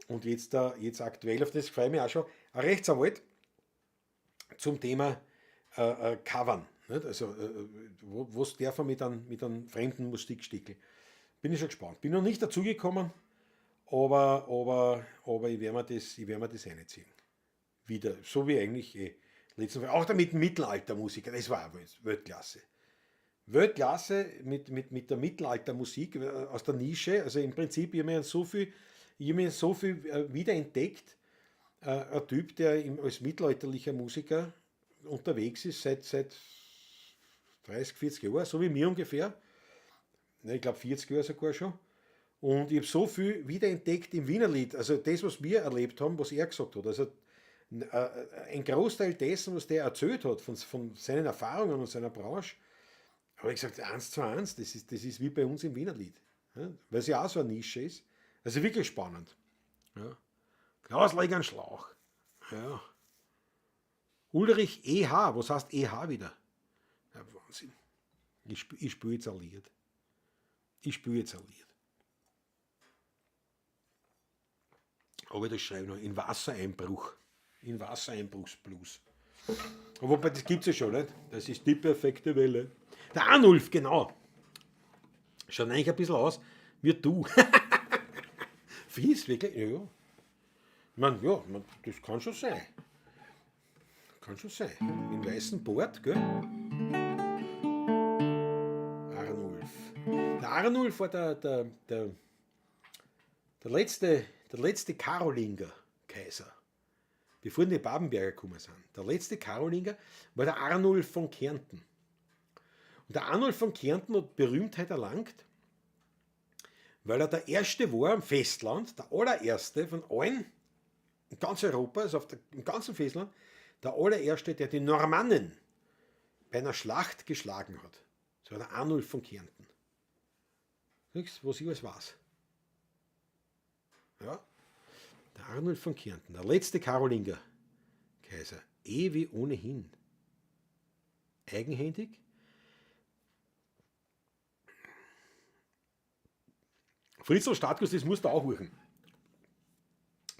S1: Und jetzt aktuell, auf das freue ich mich auch schon, ein Rechtsanwalt zum Thema Covern. Nicht? Also, was darf man mit einem fremden Musikstückel? Bin ich schon gespannt. Bin noch nicht dazugekommen, aber ich werde mir das reinziehen. Wieder, so wie eigentlich letzten Fall. Auch damit Mittelaltermusiker, das war auch Weltklasse. Weltklasse mit der Mittelaltermusik aus der Nische. Also im Prinzip, ich habe mir so viel wiederentdeckt. Ein Typ, der als mittelalterlicher Musiker unterwegs ist seit 30, 40 Jahren, so wie mir ungefähr. Ich glaube 40 Jahre sogar schon. Und ich habe so viel wiederentdeckt im Wienerlied. Also das, was wir erlebt haben, was er gesagt hat. Also ein Großteil dessen, was der erzählt hat, von seinen Erfahrungen und seiner Branche, habe ich gesagt, 1:1, das ist wie bei uns im Wienerlied. Ja, weil es ja auch so eine Nische ist. Also wirklich spannend. Ja. Klaus, leg einen Schlauch. Ja. Ulrich EH, was heißt EH wieder? Ja, Wahnsinn. Ich spiele jetzt ein Lied. Ich spiele jetzt ein Lied. Aber das schreibe ich noch. In Wassereinbruch. In Wassereinbruchsblues. Aber wobei, das gibt es ja schon, nicht? Das ist die perfekte Welle. Der Arnulf, genau. Schaut eigentlich ein bisschen aus wie du. Fies, wirklich? Ja, ja. Ich meine, ja, das kann schon sein. Kann schon sein. Im weißen Bart, gell? Arnulf. Der Arnulf war der letzte Karolinger-Kaiser, bevor die Babenberger gekommen sind. Der letzte Karolinger war der Arnulf von Kärnten. Und der Arnulf von Kärnten hat Berühmtheit erlangt, weil er der Erste war am Festland, der allererste von allen, in ganz Europa, also im ganzen Festland, der allererste, der die Normannen bei einer Schlacht geschlagen hat. Das war der Arnulf von Kärnten. Nichts, was ich alles weiß. Ja, der Arnulf von Kärnten, der letzte Karolinger Kaiser, eh wie ohnehin. Eigenhändig. Fritzl Stadtkuss, das musst du auch hören.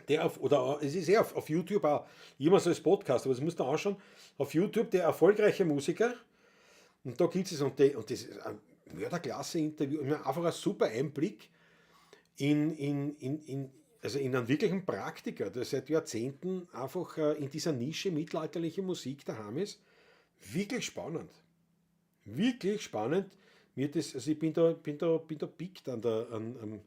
S1: Es ist eh auf YouTube auch, immer so als Podcast, aber das musst du anschauen. Auf YouTube, der erfolgreiche Musiker, und da gibt es, und das ist ein Mörderklasse-Interview, einfach ein super Einblick in einen wirklichen Praktiker, der seit Jahrzehnten einfach in dieser Nische mittelalterliche Musik daheim ist. Wirklich spannend. Wirklich spannend. Mir das, also ich bin da pickt an der, an,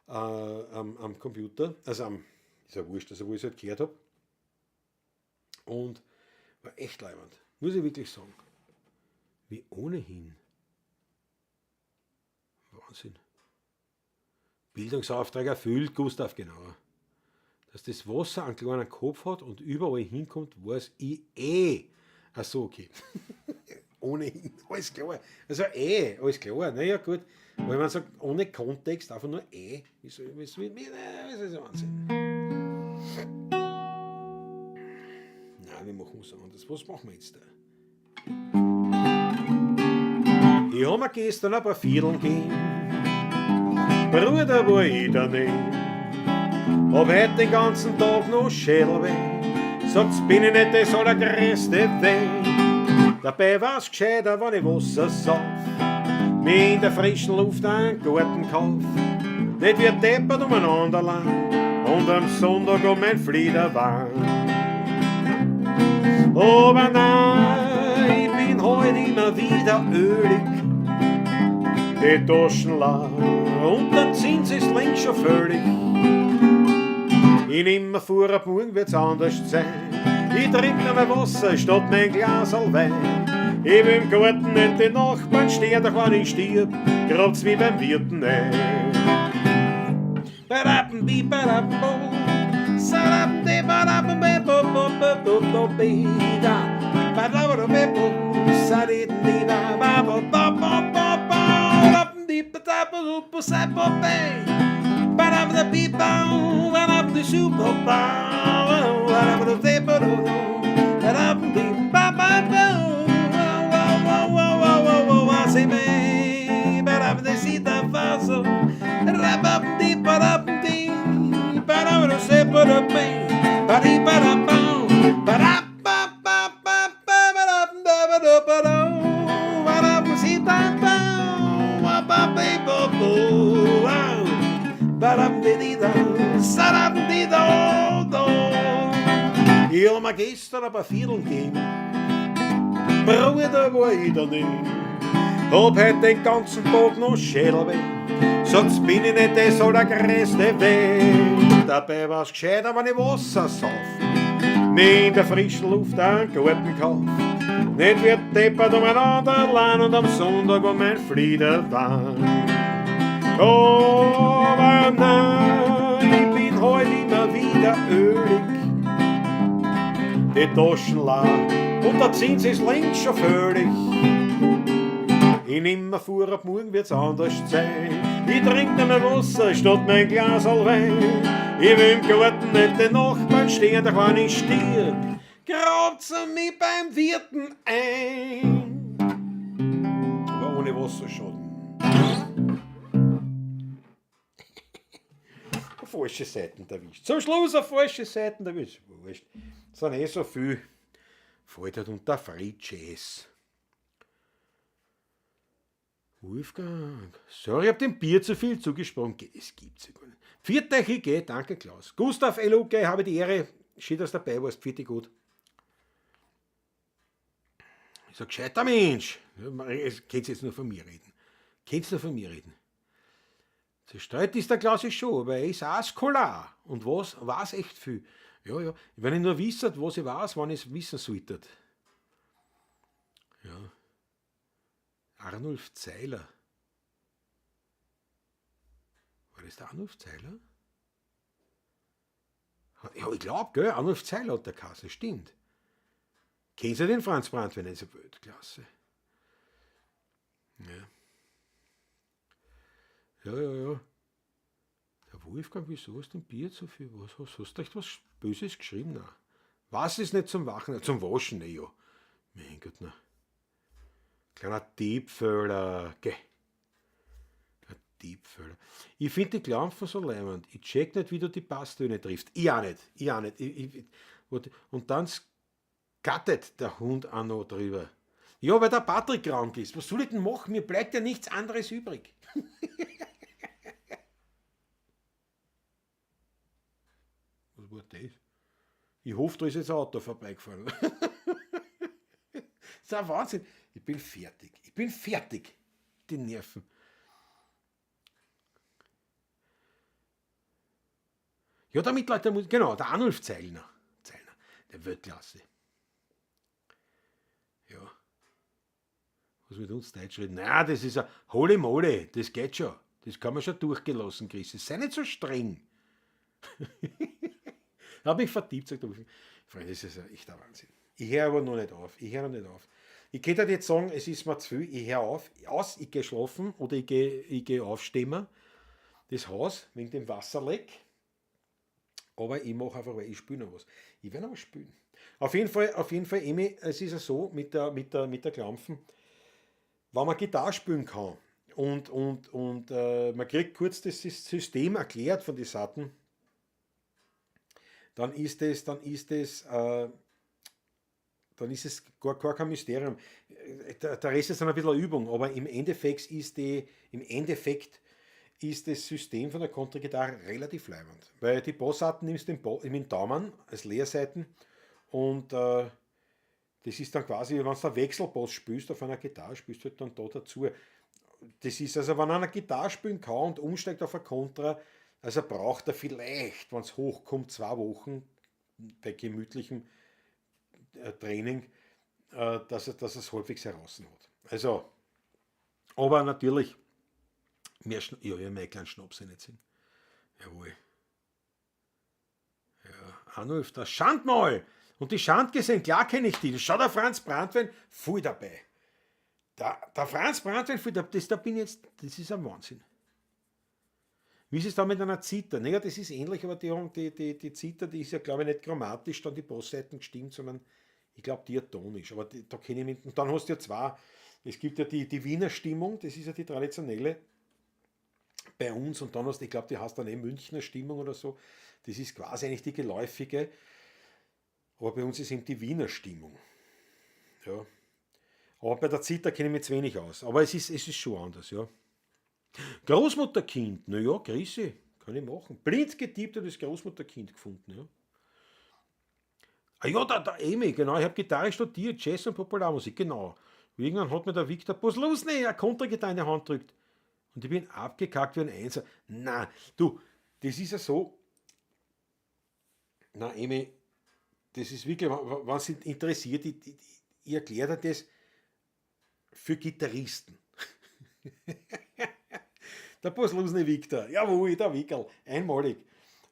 S1: am, am, am Computer. Also am, ist ja wurscht, also wo ich es halt gehört habe. Und war echt leiwand. Muss ich wirklich sagen. Wie ohnehin. Wahnsinn. Bildungsauftrag erfüllt, Gustav, genau. Dass das Wasser einen kleinen Kopf hat und überall hinkommt, weiß ich eh. Ach so, okay. Ohnehin, alles klar. Also eh, alles klar. Naja, gut. Weil man sagt, ohne Kontext, einfach nur eh. Wie, das ist Wahnsinn. Nein, wir machen was anderes. Was machen wir jetzt da? Ich hab mir gestern ein paar Vierteln gegeben. Bruder, war ich daneben. Hab heut den ganzen Tag noch Schädelweh. Sagt's, bin ich nicht das allergrößte Weh. Dabei war's gescheiter, wenn ich Wasser sauf. Mir in der frischen Luft einen Garten kauf. Nicht wie deppert umeinander lang und am Sonntag um mein Flieder war. Aber nein, ich bin heut immer wieder ölig. Die Taschen leer und der Zins ist längst schon völlig. Ich nimm mir vor, ab morgen wird's anders sein. Ich trink noch mehr Wasser statt mein Glaserl Wein. Ich will im Garten nicht die Nachbarn stehen, doch wenn ich stirb, grabt's wie beim Wirten ein. Barappen, bi, barappen, bo. Sarappen, de, barappen, be, bo, bo, bo, bo, bo, be, da. Ba, be, bo, sa, di, di, ba, ba, bo, bo, bo, bo, bo. Rappen, di, ba, da, bo, bo, sa, bo, be. Ba, da, ba, bi, ba, ba, da, di, su, bo, ba, ba, da, ba, de, bo, do, do. Ba, da, di, ba, ba, bo. Wa, wa, wa, wa, wa, wa, wa, si, be. Ba, da, de, si, da, fa, so. Ra, ba, di, ba, da, di. Ba, da, ba, se, ba, da, be. Ba, di, ba, da, ba. Ba, da, ba, ba, ba, ba, ba, da, da, ba, da, ba, do. Ba, da, ba, si, da, ba. Wa, ba, be, bo, bo. Wa. Ba, da, di, di, da. Sa, da, di, do, do. Ich hab mir gestern ein paar Vierteln gegeben. Bruder, war ich daneben. Hab heut den ganzen Tag noch Schädelweh. Sonst bin ich nicht das allergrößte Weh. Dabei war's gescheiter, wenn ich Wasser sauf. Mir in der frischen Luft einen Garten kauf. Nicht wie deppert umeinander allein und am Sonntag um mein Flieder war. Aber nein, ich bin heut immer wieder ölig. Die Taschen leer und der Zins ist längst schon völlig. Ich nimm mir vor, ab morgen wird's anders sein. Ich trink nicht mehr Wasser statt mein Glaserl Wein. Ich will im Garten nicht den Nachbarn stehen, doch wenn ich stirb, grabt's mich beim Wirten ein. Aber ohne Wasserschaden. Falsche Seiten erwischt. Zum Schluss auf falsche Seiten erwischt. Wurscht. Es sind eh so viel. Fällt halt unter Free Jazz. Wolfgang. Sorry, ich hab dem Bier zu viel zugesprochen. Es gibt's ja gar nicht. Pfiat euch, ich geh. Danke, Klaus. Gustav L. Okay, habe die Ehre. Schön, dass du dabei warst. Pfiat dich gut. Ich sag, gescheiter Mensch. Es könnt jetzt nur von mir reden. Könnt nur von mir reden. Zerstreut ist der Klaus ist schon, aber er ist auch ein Scholar. Und was, weiß echt viel. Ja, ja. Wenn ich nur wisse, was ich weiß, wann ich es wissen sollte. Ja. Arnulf Zeiler. War das der Arnulf Zeiler? Ja, ich glaub, gell? Arnulf Zeiler hat der Kasse, stimmt. Kennen Sie den Franz Brandwein? Das ist ja Weltklasse. Ja. Ja, ja, ja. Der Wolfgang, wieso hast du denn Bier so viel? Was hast du echt was Böses geschrieben? Nein. Was ist nicht zum Wachen? Zum Waschen, ne, ja. Mein Gott, na. Kleiner Tippfehler, gell. Ein Tippfehler. Ich find die Klampfen so leimend. Ich check nicht, wie du die Basstöne triffst. Ich auch nicht. Ich auch nicht. Und dann skattet der Hund auch noch drüber. Ja, weil der Patrick krank ist. Was soll ich denn machen? Mir bleibt ja nichts anderes übrig. Was war das? Ich hoffe, da ist jetzt ein Auto vorbeigefahren. Das ist ein Wahnsinn. Ich bin fertig. Ich bin fertig. Die Nerven. Ja, der Mittelalter, genau, der Arnulf Zeilner. Zeilner, der Weltklasse. Ja. Was mit uns Deutsch reden? Naja, das ist ein Holy Moly, das geht schon. Das kann man schon durchgelassen, Chris. Sei nicht so streng. Habe ich vertippt, sagt der Wolfgang. Freunde, das ist echt ein Wahnsinn. Ich höre aber noch nicht auf. Ich höre noch nicht auf. Ich könnte halt jetzt sagen, es ist mir zu viel, ich höre auf, aus, ich gehe schlafen oder ich geh aufstemmen. Das Haus wegen dem Wasserleck. Aber ich mache einfach, weil ich spiele noch was. Ich werde noch was spielen. Auf jeden Fall, Emi, es ist ja so mit der Klampfen, wenn man Gitarre spielen kann und man kriegt kurz das System erklärt von den Saiten, dann ist es gar kein Mysterium. Der Rest ist dann ein bisschen Übung, aber im Endeffekt ist das System von der Kontragitarre relativ leibend. Weil die Basssaiten nimmst du mit dem Daumen als Leerseiten und das ist dann quasi, wenn du einen Wechselbass spielst auf einer Gitarre, spielst du halt dann da dazu. Das ist also, wenn einer Gitarre spielen kann und umsteigt auf eine Kontra, also braucht er vielleicht, wenn es hochkommt, 2 Wochen bei gemütlichem Training, dass er es halbwegs heraus hat. Also, aber natürlich, mehr ja, ich habe kleinen Schnaps nicht sehen. Jawohl. Ja, Arnulf, das Schandmaul! Und die Schandgesellen, klar kenne ich die. Das schaut der Franz Brandwein voll dabei. Der Franz Brandwein voll dabei, das, da bin ich jetzt, das ist ein Wahnsinn. Wie ist es da mit einer Zither? Naja, das ist ähnlich, aber die Zither, die ist ja, glaube ich, nicht chromatisch dann die Bassseiten gestimmt, sondern ich glaube diatonisch. Aber die, da kenne ich mich. Und dann hast du ja zwei. Es gibt ja die Wiener Stimmung, das ist ja die traditionelle bei uns. Und dann hast du, ich glaube, die heißt dann eh Münchner Stimmung oder so. Das ist quasi eigentlich die geläufige. Aber bei uns ist eben die Wiener Stimmung. Ja. Aber bei der Zither kenne ich mich zu wenig aus. Aber es ist schon anders, ja. Großmutterkind, naja, Grüße, kann ich machen. Blind getippt und das Großmutterkind gefunden, ja. Ah ja, der Emi, genau, ich habe Gitarre studiert, Jazz und Popularmusik, genau. Irgendwann hat mir der Viktor Poslusny eine Kontragitarre in die Hand gedrückt. Und ich bin abgekackt wie ein Einser. Na, du, das ist ja so. Na, Emi, das ist wirklich, wenn es interessiert, ich erkläre dir das für Gitarristen. Der Poslusny Viktor, jawohl, der Wickel, einmalig.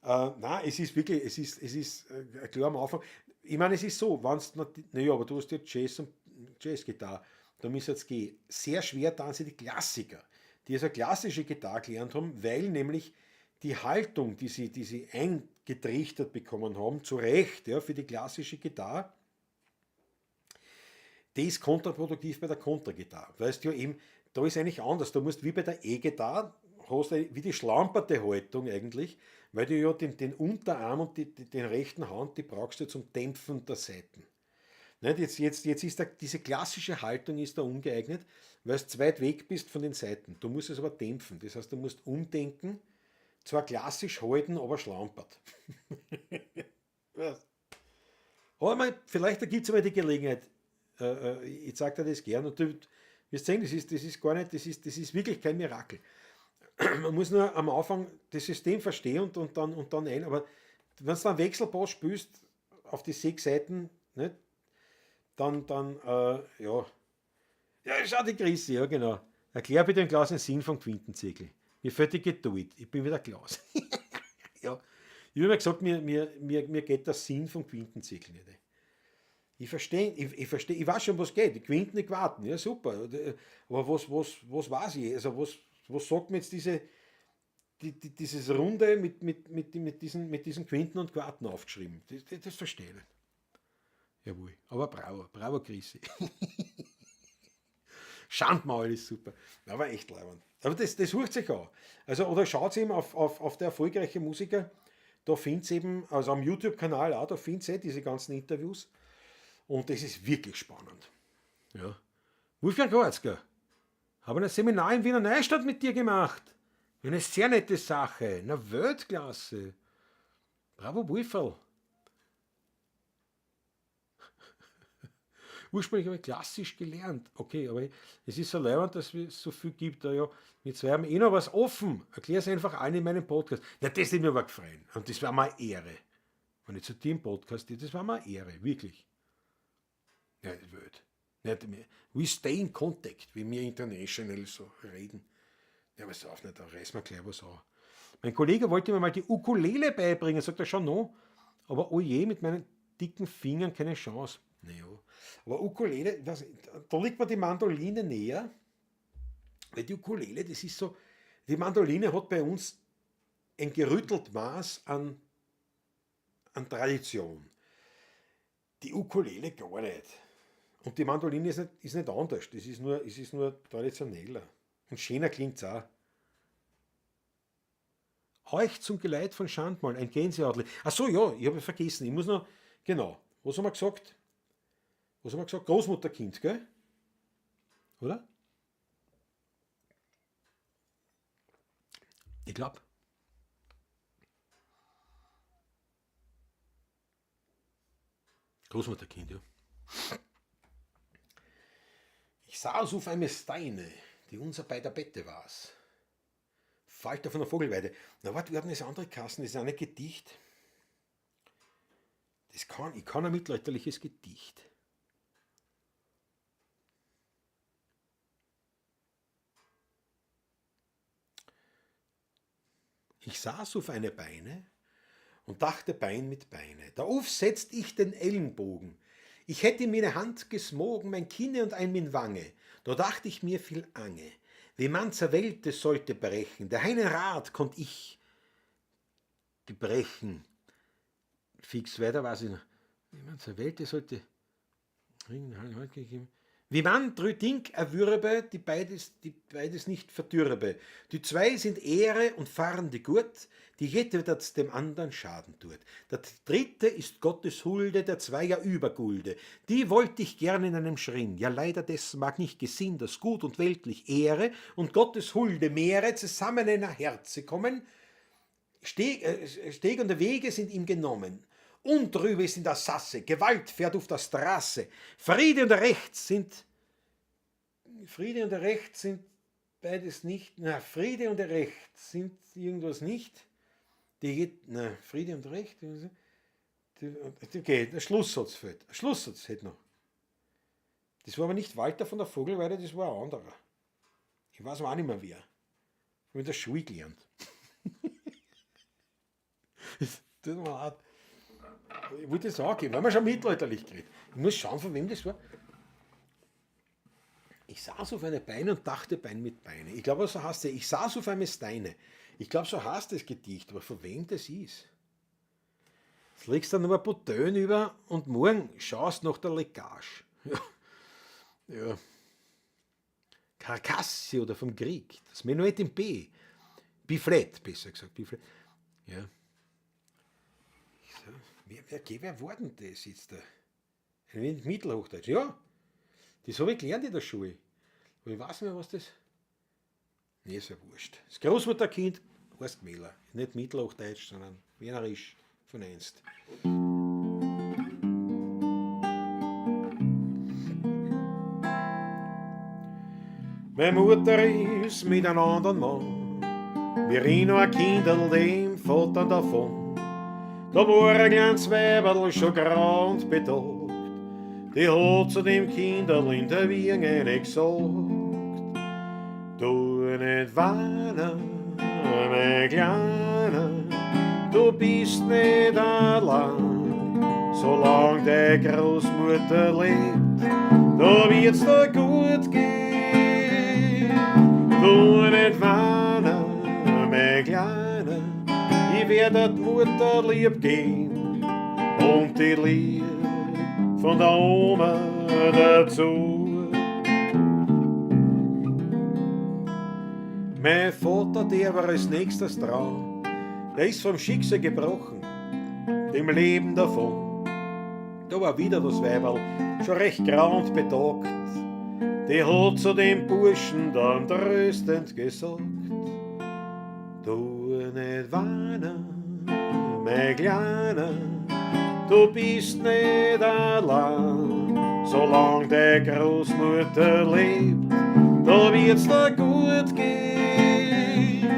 S1: Nein, es ist wirklich, es ist klar am Anfang. Ich meine, es ist so, wenn es, naja, aber du hast ja Jazz und Jazzgitarre, da müsste es gehen. Sehr schwer dann sind die Klassiker, die also klassische Gitarre gelernt haben, weil nämlich die Haltung, die sie eingetrichtert bekommen haben, zu Recht, ja, für die klassische Gitarre, die ist kontraproduktiv bei der Kontragitarre. Weißt du ja eben, da ist eigentlich anders. Du musst wie bei der E-Gitarre, hast du wie die schlamperte Haltung eigentlich, weil du ja den Unterarm und den rechten Hand, die brauchst du zum Dämpfen der Saiten. Nicht? Jetzt ist diese klassische Haltung ist da ungeeignet, weil du zu weit weg bist von den Saiten. Du musst es aber dämpfen. Das heißt, du musst umdenken, zwar klassisch halten, aber schlampert. Aber mal, vielleicht ergibt es einmal die Gelegenheit. Ich zeige dir das gern und du wirst sehen, das ist gar nicht, das ist wirklich kein Mirakel. Man muss nur am Anfang das System verstehen und dann ein, aber wenn du dann Wechselbass spielst auf die 6 Seiten, nicht, dann ja. Ja, schau die Chrissy, ja genau. Erklär bitte dem Klaus den Sinn vom Quintenzirkel. Mir fehlt die Geduld, ich bin wieder Klaus. Ja. Ich habe immer gesagt, mir geht der Sinn vom Quintenzirkel nicht. Ich verstehe, ich weiß schon, was geht. Die Quinten, die Quarten, ja super. Aber was weiß ich? Also was sagt mir jetzt dieses Runde mit diesen Quinten und Quarten aufgeschrieben? Das verstehe ich nicht. Jawohl, aber bravo Chrissy. Schandmaul ist super. Aber echt leibend. Aber das hört sich auch. Also, oder schaut eben auf der erfolgreiche Musiker, da findet eben, also am YouTube-Kanal auch, da findet ihr diese ganzen Interviews. Und das ist wirklich spannend. Ja. Wolfgang Kreuzger, habe ein Seminar in Wiener Neustadt mit dir gemacht. Eine sehr nette Sache. Na, Weltklasse. Bravo, Wolferl. Ursprünglich habe ich klassisch gelernt. Okay, aber es ist so leibend, dass es so viel gibt. Da ja, mit zwei haben eh noch was offen. Erklär es einfach allen in meinem Podcast. Na, das hätte mir aber gefreut. Und das war mir eine Ehre. Wenn ich zu dem Podcast, das war mir eine Ehre, wirklich. Ja, das wird. Nicht mehr. We stay in contact, wie wir international so reden. Ja, aber auf nicht, da reißen wir gleich was an. Mein Kollege wollte mir mal die Ukulele beibringen, sagt er schon noch. Aber oh je, mit meinen dicken Fingern keine Chance. Naja, aber Ukulele, das, da liegt mir die Mandoline näher. Weil die Ukulele, das ist so, die Mandoline hat bei uns ein gerüttelt Maß an Tradition. Die Ukulele gar nicht. Und die Mandoline ist nicht anders, das ist nur, es ist nur traditioneller. Und schöner klingt's auch. Euch zum Geleit von Schandmal, ein Gänsehautli. Ach so, ja, ich habe vergessen, ich muss noch, genau, was haben wir gesagt? Was haben wir gesagt? Großmutterkind, gell? Oder? Ich glaub. Großmutterkind, ja. Ich saß auf eine Steine, die unser beider Bette war's. Falter von der Vogelweide. Na warte, wir haben das andere Kassen, das ist auch nicht Gedicht. Das kann, ich kann ein mittelalterliches Gedicht. Ich saß auf eine Beine und dachte Bein mit Beine. Da aufsetzt ich den Ellenbogen. Ich hätte in meine Hand gesmogen, mein Kinne und ein min Wange. Da dachte ich mir viel Ange. Wie man zur Welte sollte brechen, der heinen Rat konnt ich gebrechen. Fix weiter weiß ich noch. Wie man zur Welte sollte Wie man drü Ding erwürbe, die beides nicht verdürbe. Die zwei sind Ehre und fahren die Gurt, die jede das dem anderen Schaden tut. Der dritte ist Gottes Hulde, der Zweier Übergulde. Die wollt ich gern in einem Schrin, ja leider dessen mag nicht gesinn, dass gut und weltlich Ehre und Gottes Hulde mehre zusammen in ein Herze kommen. Steg und Wege sind ihm genommen. Und drüber ist in der Sasse, Gewalt fährt auf der Straße. Friede und Recht sind, Friede und Recht sind beides nicht, na, Friede und Recht sind irgendwas nicht. Die, na, Friede und Recht, die, okay, der Schlusssatz fehlt. Der Schlusssatz hätte noch. Das war aber nicht Walter von der Vogelweide, das war ein anderer. Ich weiß aber auch nicht mehr wer. Ich habe in der Schule gelernt. Das tut mir leid. Ich wollte das auch geben, weil wir schon mittelalterlich geredet. Ich muss schauen, von wem das war. Ich saß auf eine Beine und dachte Bein mit Beine. Ich glaube, so heißt es. Ich saß auf eine Steine. Ich glaube, so heißt das Gedicht, aber von wem das ist. Jetzt legst du dann noch ein paar Töne über und morgen schaust nach der Leckage. Ja. Ja. Carcasse oder vom Krieg. Das Menuett in B. B-Flat, besser gesagt. B-Flat. Ja. So. Wer war denn das jetzt da? Mittelhochdeutsch, ja. Das habe ich gelernt in der Schule. Aber ich weiß nicht mehr, was das. Nee, ist ja wurscht. Das Großmutterkind heißt Gmäler. Nicht Mittelhochdeutsch, sondern Wienerisch von einst. Meine Mutter ist mit einem anderen Mann, wir ich noch ein Kinderl dem Vater davon. Da war ein kleines Weiberl schon grau und betagt, die hat zu dem Kinderl in der Wiege gesagt: Du nicht weinen, mein Kleiner, du bist nicht allein, solang die Großmutter lebt, da wird's dir gut gehen. Du nicht weinen, mein Kleiner, ich werde die Mutter lieb gehen und die Lieb von der Oma dazu. Mein Vater, der war als nächstes dran, der ist vom Schicksal gebrochen, dem Leben davon. Da war wieder das Weiberl, schon recht grau und betagt, die hat zu dem Burschen dann tröstend gesagt: Du nicht weinen, mein Kleiner, du bist nicht allein, Solange der Großmutter lebt, da wird's dir gut gehen.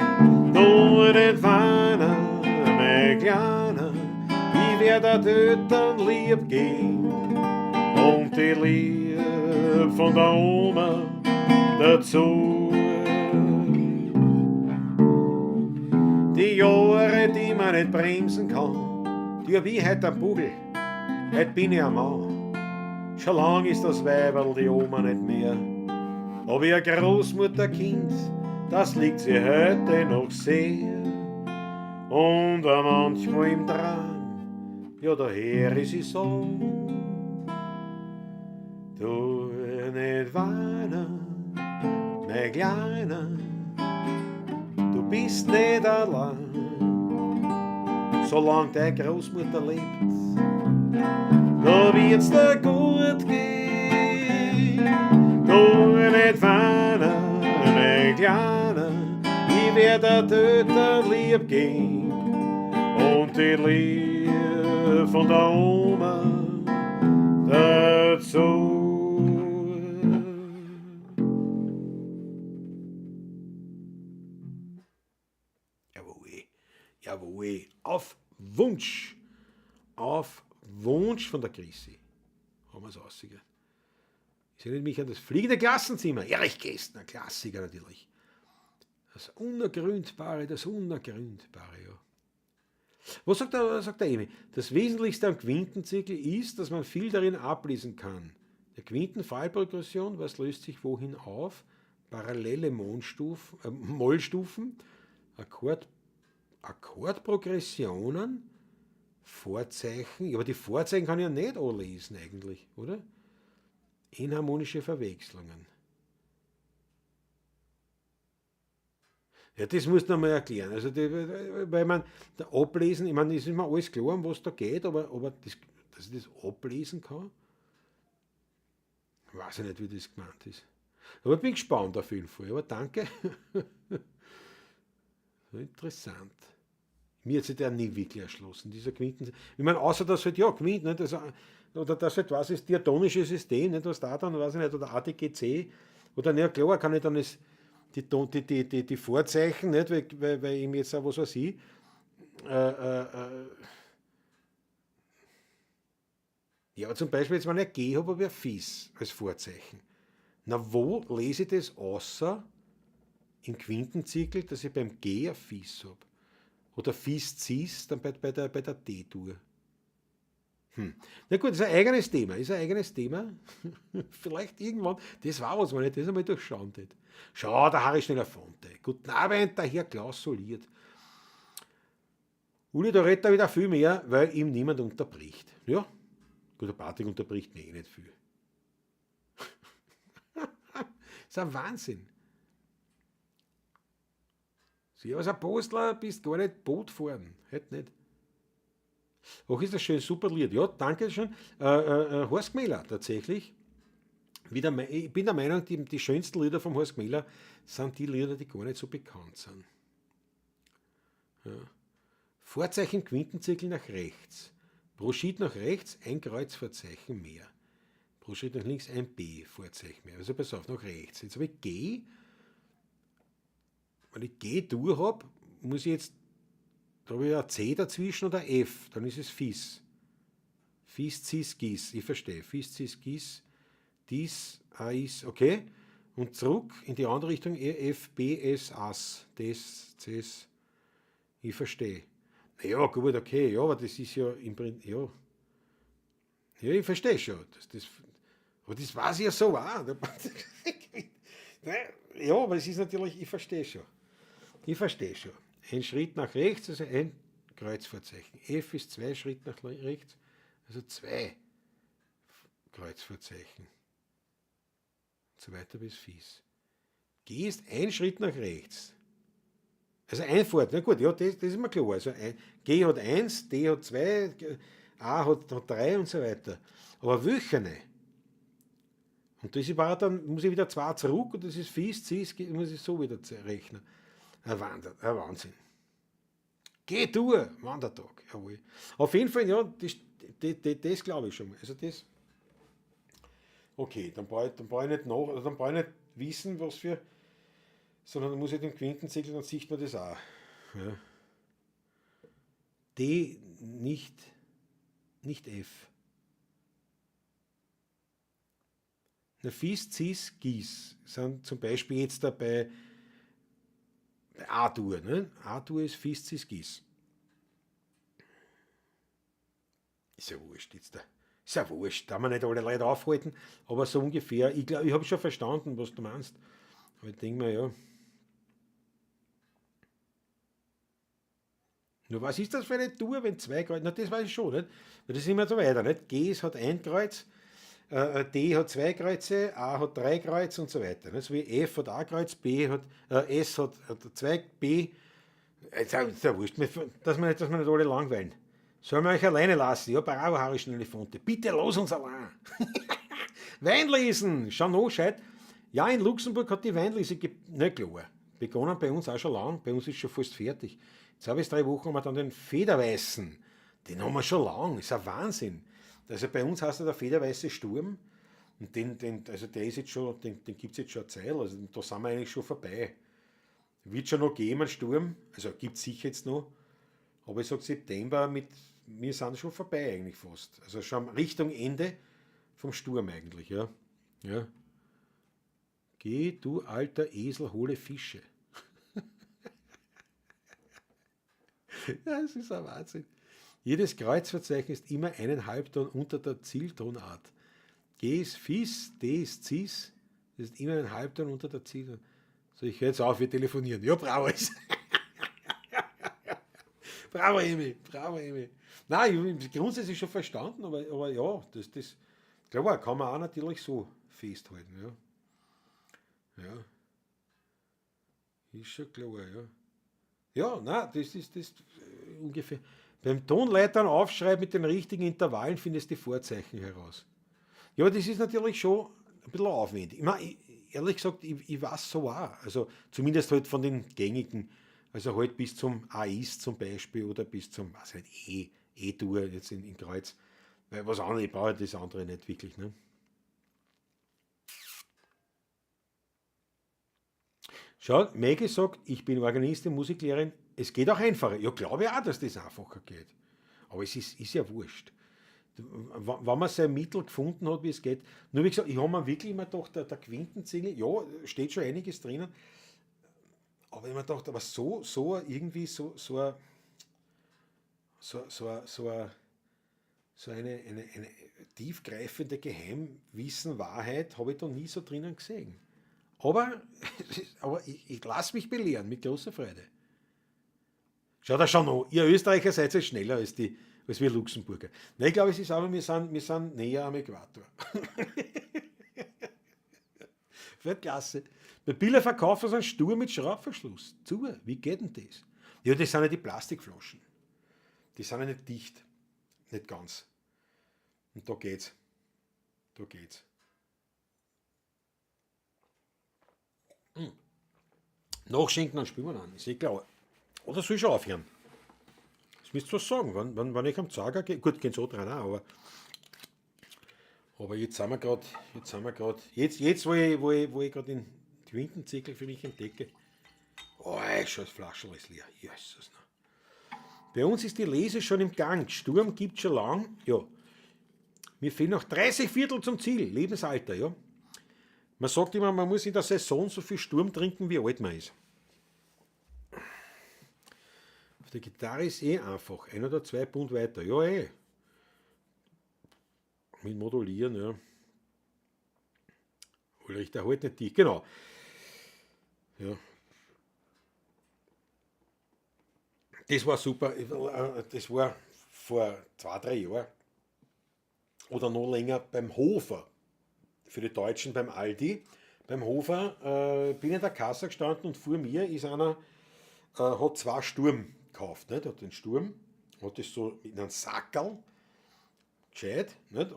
S1: Du nicht weinen, mein Kleiner, ich werd dir Eltern lieb gehen. Und die Lieb von der Oma dazu. Die Jahre, die man nicht bremsen kann, die hab ich heut am Bugel, heut bin ich ein Mann. Schon lang ist das Weiberl die Oma nicht mehr, aber ihr Großmutterkind, das liegt sie heute noch sehr. Und auch manchmal im Traum, ja, daher ist sie so. Du nicht weinen, mein Kleiner, du bist nicht allein, solange deine Großmutter lebt. Da wird's dir gut gehen, du nicht weinen, mein Kleiner, ich werd dir Eltern lieb gehen und die Liebe von der Oma dazu. Jawohl, jawohl, auf Wunsch, auf Wunsch von der Chrissy haben wir's rausgekriegt. Ich erinnere mich an das fliegende Klassenzimmer, Erich Kästner, Klassiker natürlich. Das Unergründbare, das Unergründbare, ja. Was sagt der Emi? Das Wesentlichste am Quintenzirkel ist, dass man viel darin ablesen kann. Der Quintenfallprogression, was löst sich wohin auf? Parallele Mollstufen, Akkordprogressionen, Vorzeichen, ja, aber die Vorzeichen kann ich ja nicht anlesen eigentlich, oder? Enharmonische Verwechslungen. Ja, das musst du nochmal erklären. Also, die, weil man da ablesen, ich meine, es ist mir alles klar, um was da geht, aber das, dass ich das ablesen kann, weiß ich nicht, wie das gemeint ist. Aber ich bin gespannt auf jeden Fall. Aber danke. So interessant. Mir hat sich der nie wirklich erschlossen, dieser Quinten. Ich meine, außer dass halt, ja, Quinten, nicht, also, oder dass halt, was ist, diatonische System, nicht, was da dann, weiß ich nicht, oder ADGC, oder, na ja, klar, kann ich dann das, die, die, die, die, die Vorzeichen, nicht, weil, weil, weil ihm jetzt auch, was weiß ich, ja, aber zum Beispiel, jetzt, wenn ich G habe, habe ich ein Fis als Vorzeichen. Na, wo lese ich das außer im Quintenzirkel, dass ich beim G ein Fis hab? Oder Fis, Cis, dann bei der D-Dur. Na gut, das ist ein eigenes Thema. Ist ein eigenes Thema. Vielleicht irgendwann, das war was, wenn ich das einmal durchschauen tät. Schau, der Harry Schneller Fonte. Guten Abend, der Herr Klaus Soliert. Uli, da redet er wieder viel mehr, weil ihm niemand unterbricht. Ja, gut, der Patrick unterbricht mir eh nicht viel. Das ist ein Wahnsinn. Servus, Apostler, bist gar nicht Boot fahren. Hätt nicht. Ach, ist das schön, super Lied. Ja, danke schön. Horst Gmeller, tatsächlich. Ich bin der Meinung, die schönsten Lieder vom Horst Gmeller sind die Lieder, die gar nicht so bekannt sind. Ja. Vorzeichen Quintenzirkel nach rechts. Pro Schritt nach rechts ein Kreuzvorzeichen mehr. Pro Schritt nach links ein B Vorzeichen mehr. Also pass auf, nach rechts. Jetzt habe ich G. Wenn ich G durch hab, muss ich jetzt, da habe ich ein C dazwischen oder F, dann ist es Fis. Fis, Cis, Gis, ich verstehe. Fis, Cis, Gis, Dis, A, Is, okay. Und zurück in die andere Richtung, E, F, B, S, As, D, S, C, S, ich verstehe. Ja, gut, okay, ja, aber das ist ja im Prinzip, ja. Ja, ich verstehe schon. Aber das weiß ich ja so auch. Ja, aber es ist natürlich, ich verstehe schon. Ich verstehe schon. Ein Schritt nach rechts, also ein Kreuzvorzeichen. F ist 2 Schritte nach rechts, also 2 Kreuzvorzeichen. Und so weiter bis Fis. G ist ein Schritt nach rechts. Also ein Fort, na gut, ja, das ist mir klar. Also ein, G hat 1, D hat 2, A hat 3 und so weiter. Aber welche? Und das war dann, muss ich wieder 2 zurück und das ist Fis, Cis, G, muss ich so wieder rechnen. Ein Wahnsinn. Geh du, Wandertag, jawohl. Auf jeden Fall, ja, das glaube ich schon mal. Also das, Okay, dann brauche ich, dann brauch ich nicht nach, also dann brauche ich nicht wissen, was für, sondern dann muss ich den Quintenzirkel, dann sieht man das auch. Ja. D nicht, nicht F. Na, Fis, Cis, Gis sind zum Beispiel jetzt da bei A-Dur. Ne? A-Dur ist Fis, Cis, Gis. Ist ja wurscht jetzt da. Ist ja wurscht, da wir nicht alle Leute aufhalten, aber so ungefähr. Ich glaube, ich habe schon verstanden, was du meinst. Aber ich denke mir, ja. Nur was ist das für eine Tour, wenn zwei Kreuze. Na, das weiß ich schon, nicht? Weil das ist immer so weiter, nicht? G hat ein Kreuz, D hat zwei Kreuze, A hat drei Kreuze und so weiter. Nicht? So wie F hat A Kreuz, B hat, S hat, hat zwei, B. Ist ja wurscht, dass wir nicht alle langweilen. Sollen wir euch alleine lassen? Ja, bravo, Harry Schnellefonte. Bitte los uns allein. Weinlesen, Jeannot scheit. Ja, in Luxemburg hat die Weinlese nicht klar. Begonnen bei uns auch schon lang, bei uns ist schon fast fertig. Jetzt bis 3 Wochen haben wir dann den Federweißen. Den haben wir schon lang, ist ein Wahnsinn. Also bei uns heißt er der Federweiße Sturm. Und den, also der ist jetzt schon, den gibt es jetzt schon eine Zeit, also da sind wir eigentlich schon vorbei. Wird schon noch geben, einen Sturm, also gibt es sicher jetzt noch. Aber ich sag September mit, wir sind schon vorbei eigentlich fast. Also schon Richtung Ende vom Sturm eigentlich, ja. Ja. Geh, du alter Esel, hole Fische. Ja, das ist ein Wahnsinn. Jedes Kreuzwortzeichen ist immer einen Halbton unter der Zieltonart. G ist Fis, D ist Cis, das ist immer ein Halbton unter der Zieltonart. So, ich höre jetzt auf, wir telefonieren. Ja, bravo. Bravo, Emi, bravo, Emi. Nein, ich habe grundsätzlich schon verstanden, aber ja, das klar, kann man auch natürlich so festhalten. Ja. Ja. Ist schon klar, ja. Ja, nein, das ist das ungefähr. Beim Tonleitern aufschreiben mit den richtigen Intervallen findest du die Vorzeichen heraus. Ja, aber das ist natürlich schon ein bisschen aufwendig. Ich meine, ehrlich gesagt, ich weiß so auch. Also zumindest halt von den gängigen, also halt bis zum AIS zum Beispiel oder bis zum, weiß ich nicht, E-Dur jetzt in Kreuz. Weil was anderes, ich brauche das andere nicht wirklich. Ne? Schau, Maggie sagt, ich bin Organistin, Musiklehrerin, es geht auch einfacher. Ja, glaube ich auch, dass das einfacher geht. Aber es ist ja wurscht. Wenn man sein Mittel gefunden hat, wie es geht. Nur wie gesagt, ich habe mir wirklich immer gedacht, der Quintenzirkel, ja, steht schon einiges drinnen. Aber ich habe mir gedacht, aber so irgendwie, so eine tiefgreifende Geheimwissen, Wahrheit habe ich da nie so drinnen gesehen. Aber ich lasse mich belehren mit großer Freude. Schaut da schon noch, ihr Österreicher seid jetzt schneller als wir Luxemburger. Nein, ich glaube, es ist aber, wir sind näher am Äquator. Weltklasse. Bei Billa verkaufen sie einen Sturm mit Schraubverschluss. Zu, wie geht denn das? Ja, das sind ja die Plastikflaschen. Die sind ja nicht dicht. Nicht ganz. Und da geht's. Da geht's. Nachschenken, dann spielen wir dann. Ist eh klar. Oder soll ich schon aufhören? Das müsst ihr was sagen, wenn ich am Zager gehe. Gut, gehen so dran auch, aber jetzt sind wir gerade, jetzt wo ich gerade den Quintenzirkel für mich entdecke. Oh, schon das Flaschel ist leer. Jesus. Bei uns ist die Lese schon im Gang. Sturm gibt schon lang. Ja. Mir fehlen noch 30 Viertel zum Ziel. Lebensalter, ja. Man sagt immer, man muss in der Saison so viel Sturm trinken, wie alt man ist. Auf der Gitarre ist eh einfach. 1 oder 2 Bund weiter. Ja, eh. Mit Modulieren, ja. Ulrich, der halt nicht dicht. Genau. Ja. Das war super. Das war vor 2, 3 Jahren. Oder noch länger beim Hofer. Für die Deutschen beim Aldi. Beim Hofer bin ich in der Kasse gestanden und vor mir ist einer, hat 2 Sturm gekauft. Nicht? Hat den Sturm, hat das so in einem Sackerl, gescheit, nicht?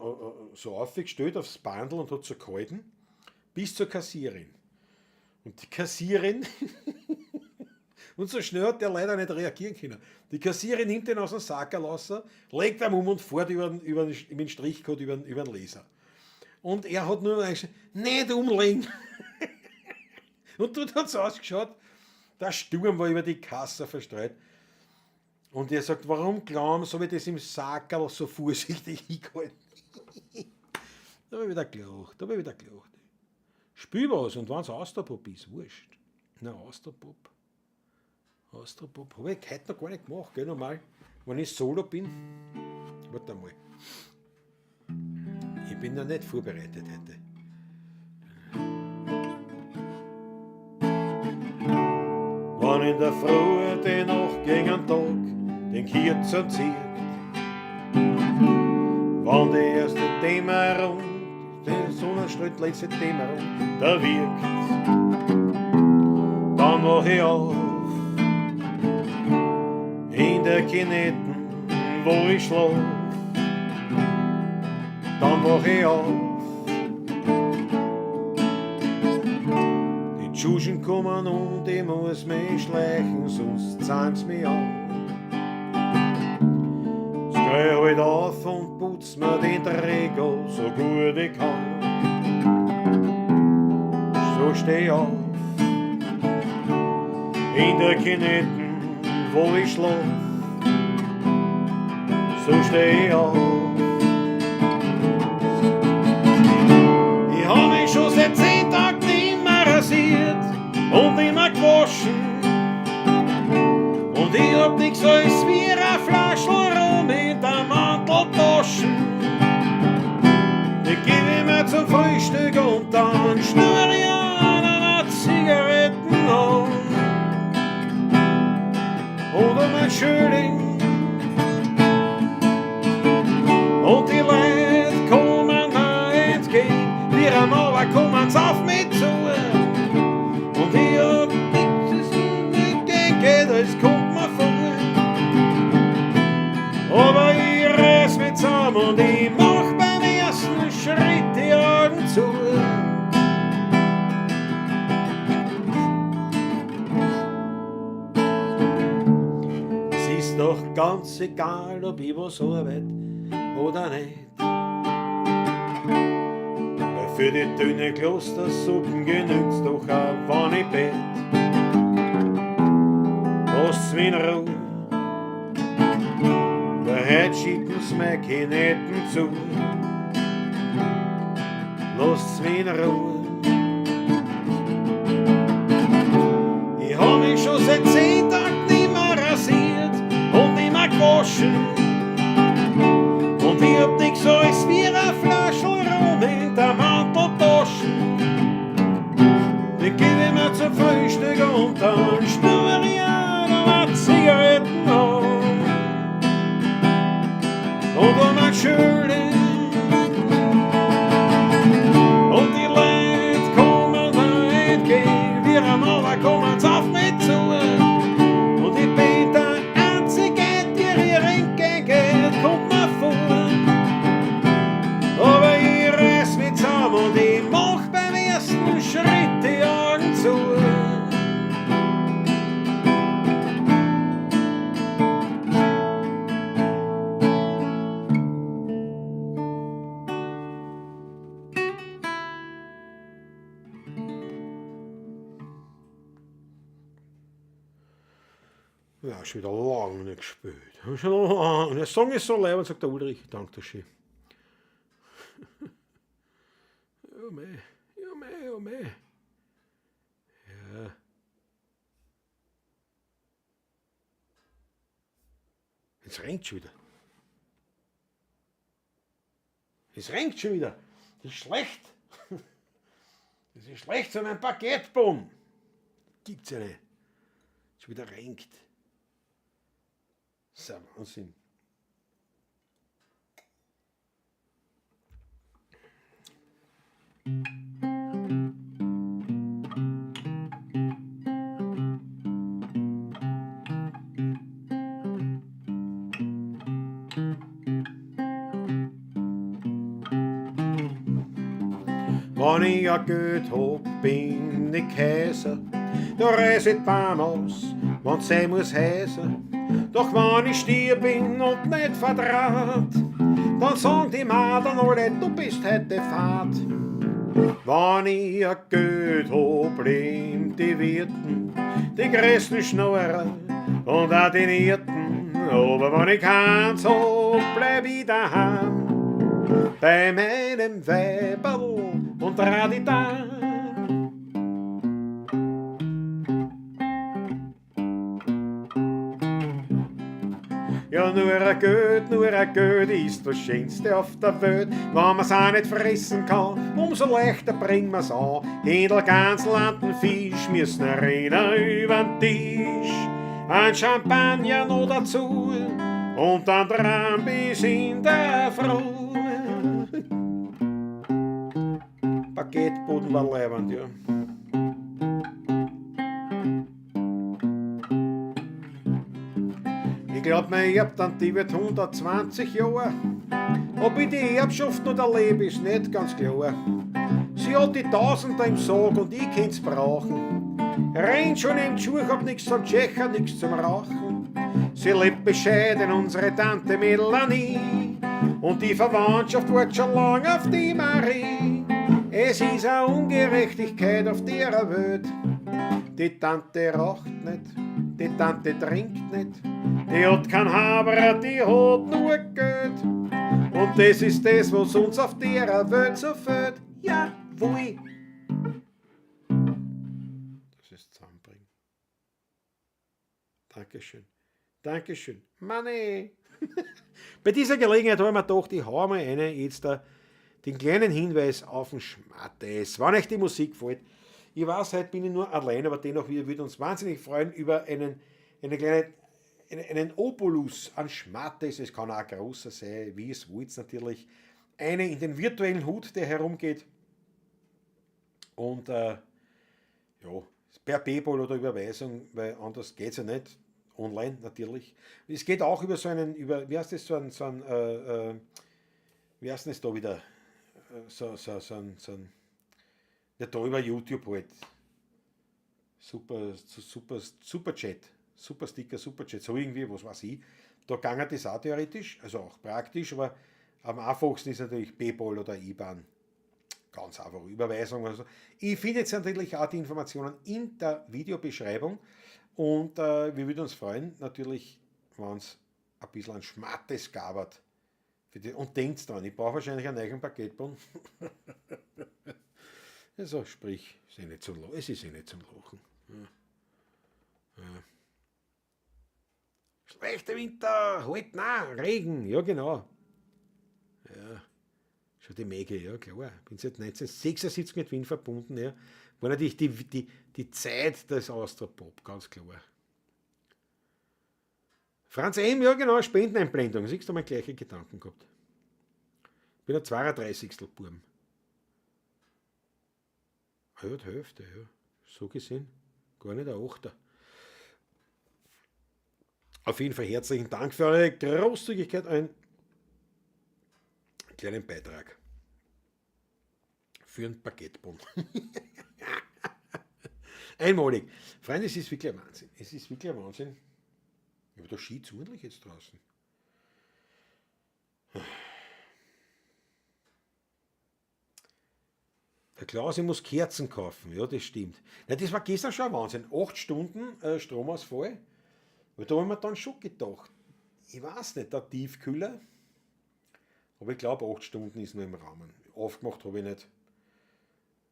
S1: So aufgestellt aufs Bandel und hat so gehalten, bis zur Kassierin. Und die Kassierin, und so schnell hat der leider nicht reagieren können. Die Kassierin nimmt den aus dem Sackerl raus, legt ihn um und fährt mit dem Strichcode über den Leser. Und er hat nur gesagt, nicht umlegen. Und dort hat es ausgeschaut, der Sturm war über die Kasse verstreut. Und er sagt, warum glauben, so ich das im Sackerl so vorsichtig hingehalten? Da habe ich wieder gelacht, da habe ich wieder gelacht. Spiel was und wenn es Austropop ist, wurscht. Na, Austropop. Austropop habe ich heute noch gar nicht gemacht, gell, normal. Wenn ich solo bin, warte mal. Ich bin noch nicht vorbereitet heute. Wenn in der Früh die Nacht gegen den Tag den Kürzer zieht, wenn die erste Dämmerung, die Sonnenstrahl letzte Dämmerung, da wirkt, dann wach ich auf in der Kinetten, wo ich schlaf, dann wach ich auf. Die Tschuschen kommen und ich muss mich schleichen, sonst zahlen's mich an. Schrei halt auf und putz mir den Dreck so gut ich kann. So steh ich auf in der Kinetten, wo ich schlaf. So steh ich auf. Ich hab mich schon seit 10 Tagen nicht mehr rasiert und nicht mehr gewaschen. Und ich hab nix als wie eine Flasche Rum in der Manteltasche. Die geb ich mir zum Frühstück und dann schnurr ich an einer Zigaretten an. Oder mein Schöling. Und die Leute kommen mir entgegen, wie am Abend kommen's auf mich zu. Und ich hab nichts gegen, das kommt mir vor. Aber ich reiß mich zusammen und ich mach beim ersten Schritt die Augen zu. Es ist doch ganz egal, ob ich was arbeit oder nicht. Weil für die dünne Klostersuppen genügt's doch auch, wenn ich bett. Lasst's mich in Ruhe, weil heut schicken's mir Kinetten zu. Lasst's mich in Ruhe. Ich hab mich schon seit 10 Tagen nicht mehr rasiert und nicht mehr gewaschen. Und ich hab nix als wie eine Flasche Rum in der Manteltasche. Die geb ich mir zum Frühstück und dann schnurr ich auch noch eine Zigaretten an. Und um ein Schöling. Und die Leute kommen mir entgegen, wie am Abend kommen's auf mich zu. Und ich bin der Einzige, der ihr entgegengeht, kommt mir vor. Aber ich reiß mich zusammen und ich mach beim ersten Schritt die Augen zu. Ja, schon wieder lange nicht gespielt. Schon lange. Der Song ist so leibend, sagt der Ulrich. Danke schön. Ja, mei, ja, mei, ja, mei. Ja. Jetzt regnet schon wieder. Es regnet schon wieder. Das ist schlecht. Das ist schlecht für meinen Parkettboden. Gibt's ja nicht. Schon wieder regnet. Das ist ein Wahnsinn. Wenn ich ein Geld hab, bin ich Kaiser, da reiß ich die Bahn aus, wenn's sein muss heiser. Doch wenn ich stier bin und nicht verdraht, Dann sagen die Madern alle, du bist heute fad. Wenn ich ein Geld hab, leben die Wirten, die größten Schnorrer und auch die Nierten. Aber wenn ich keins hab, bleib ich daheim. Bei meinem Weiberl und Raditan. Ja, nur ein Geld ist das Schönste auf der Welt. Wenn man's auch nicht fressen kann, umso leichter bringen wir's an. Händel, Gansel, Landen, Fisch müssen rennen übern Tisch. Ein Champagner noch dazu und dann dran bis in der Früh. Baguetteboden war leibend, ja. Ich glaub, mein Erbtante, die wird 120 Jahre. Ob ich die Erbschaft noch erlebe, ist nicht ganz klar. Sie hat die Tausender im Sarg und ich könnt's brauchen. Renn schon im Schuh, hab nix zum Tschecher, nix zum Rauchen. Sie lebt bescheiden, unsere Tante Melanie. Und die Verwandtschaft wart schon lang auf die Marie. Es ist eine Ungerechtigkeit auf der Welt. Die Tante raucht nicht, die Tante trinkt nicht. Die hat kein Haberer, die hat nur Geld. Und das ist das, was uns auf der Welt so fehlt. Jawohl! Das ist zusammenbringen. Dankeschön. Dankeschön. Money! Bei dieser Gelegenheit habe ich mir gedacht, ich hau mal eine jetzt da den kleinen Hinweis auf den Schmattes. Wenn euch die Musik gefällt, ich weiß, heute bin ich nur allein, aber dennoch, wir würden uns wahnsinnig freuen über einen Obolus an Schmattes. Es kann auch ein großer sein, wie es wollt natürlich. Eine in den virtuellen Hut, der herumgeht. Und ja, per PayPal oder Überweisung, weil anders geht's ja nicht. Online natürlich. Es geht auch über so einen, über, wie heißt das, so ein, so ein wie heißt denn das da wieder? So, so, so ein, so ein, ja, da über YouTube halt. Super, super, super Chat. Super Sticker, Super Chat, so irgendwie, was weiß ich. Da ging das auch theoretisch, also auch praktisch, aber am einfachsten ist natürlich PayPal oder IBAN. Ganz einfach, Überweisung oder so. Ich finde jetzt natürlich auch die Informationen in der Videobeschreibung und wir würden uns freuen, natürlich, wenn's ein bisschen an Schmattes gabert. Und denkt dran, ich brauche wahrscheinlich einen neuen Paketbon. Also sprich, es ist eh nicht zum Lachen. Es ist eh nicht zum Lachen. Ja. Ja. Schlechter Winter, halt nein, Regen, ja genau. Ja, schon die Mäge, ja klar. Bin seit 1976 mit Wien verbunden, ja. War natürlich die Zeit des Austropop, ganz klar. Franz M., ja genau, Spendeneinblendung, siehst du, mal gleiche Gedanken gehabt. Bin ein 32. Burm. Ah ja, die Hälfte, ja. So gesehen, gar nicht ein Achter. Auf jeden Fall herzlichen Dank für eure Großzügigkeit, einen kleinen Beitrag für einen Baguettebon. Einmalig. Freunde, es ist wirklich ein Wahnsinn. Es ist wirklich ein Wahnsinn. Aber da schieht's ordentlich jetzt draußen. Der Klaus, ich muss Kerzen kaufen. Ja, das stimmt. Na, das war gestern schon ein Wahnsinn. 8 Stunden Stromausfall. Weil da haben wir dann schon gedacht, ich weiß nicht, der Tiefkühler, aber ich glaub, 8 Stunden ist noch im Rahmen. Aufgemacht hab ich nicht.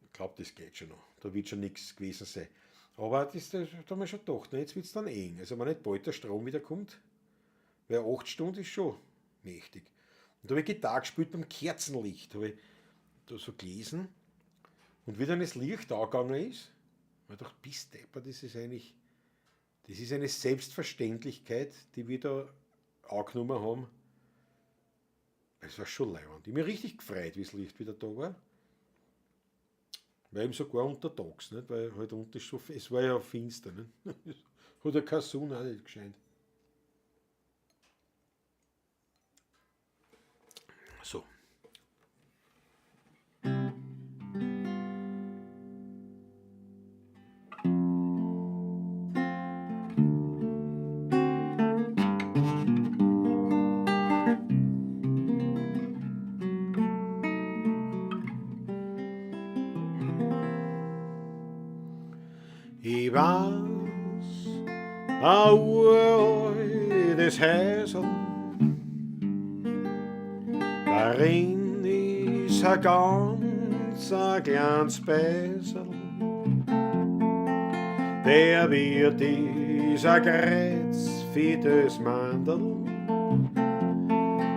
S1: Ich glaub, das geht schon noch. Da wird schon nix gewesen sein. Aber das, da haben wir schon gedacht, na, jetzt wird's dann eng. Also wenn nicht bald der Strom wieder kommt, weil 8 Stunden ist schon mächtig. Und da hab ich Gitarre gespielt beim Kerzenlicht, hab ich da so gelesen. Und wie dann das Licht angegangen ist, hab ich gedacht, bist deppert, das ist eigentlich, das ist eine Selbstverständlichkeit, die wir da angenommen haben. Es war schon leibend. Ich hab mich richtig gefreut, wie das Licht wieder da war. Weil eben sogar untertags, nicht? Weil halt unten ist so, es war ja finster, nicht? Hat ja keine Sonne auch nicht gescheint. So. Ich weiß, ein uraltes Häusl, darin ist ein ganz ein kleines Beisel. Der wird ist ein kreuzfettes Mandel,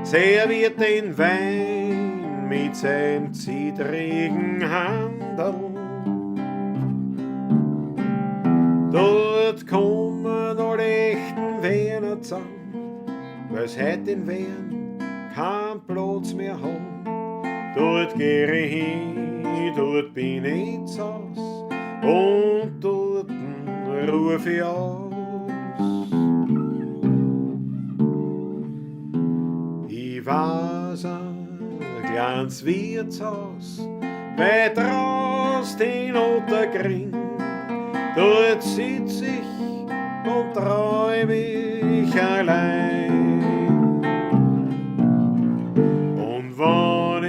S1: serviert den Wein mit seinem zittrigen Handel. Dort kommen alle echten Werner zusammen, weil's heut in Wern kein Platz mehr haben. Dort geh ich hin, dort bin ich zu Haus und dort ruf ich aus. Ich weiß ein kleines Wirtshaus, weit raus den Ottergring. Dort sitz ich und träum ich allein. Und wenn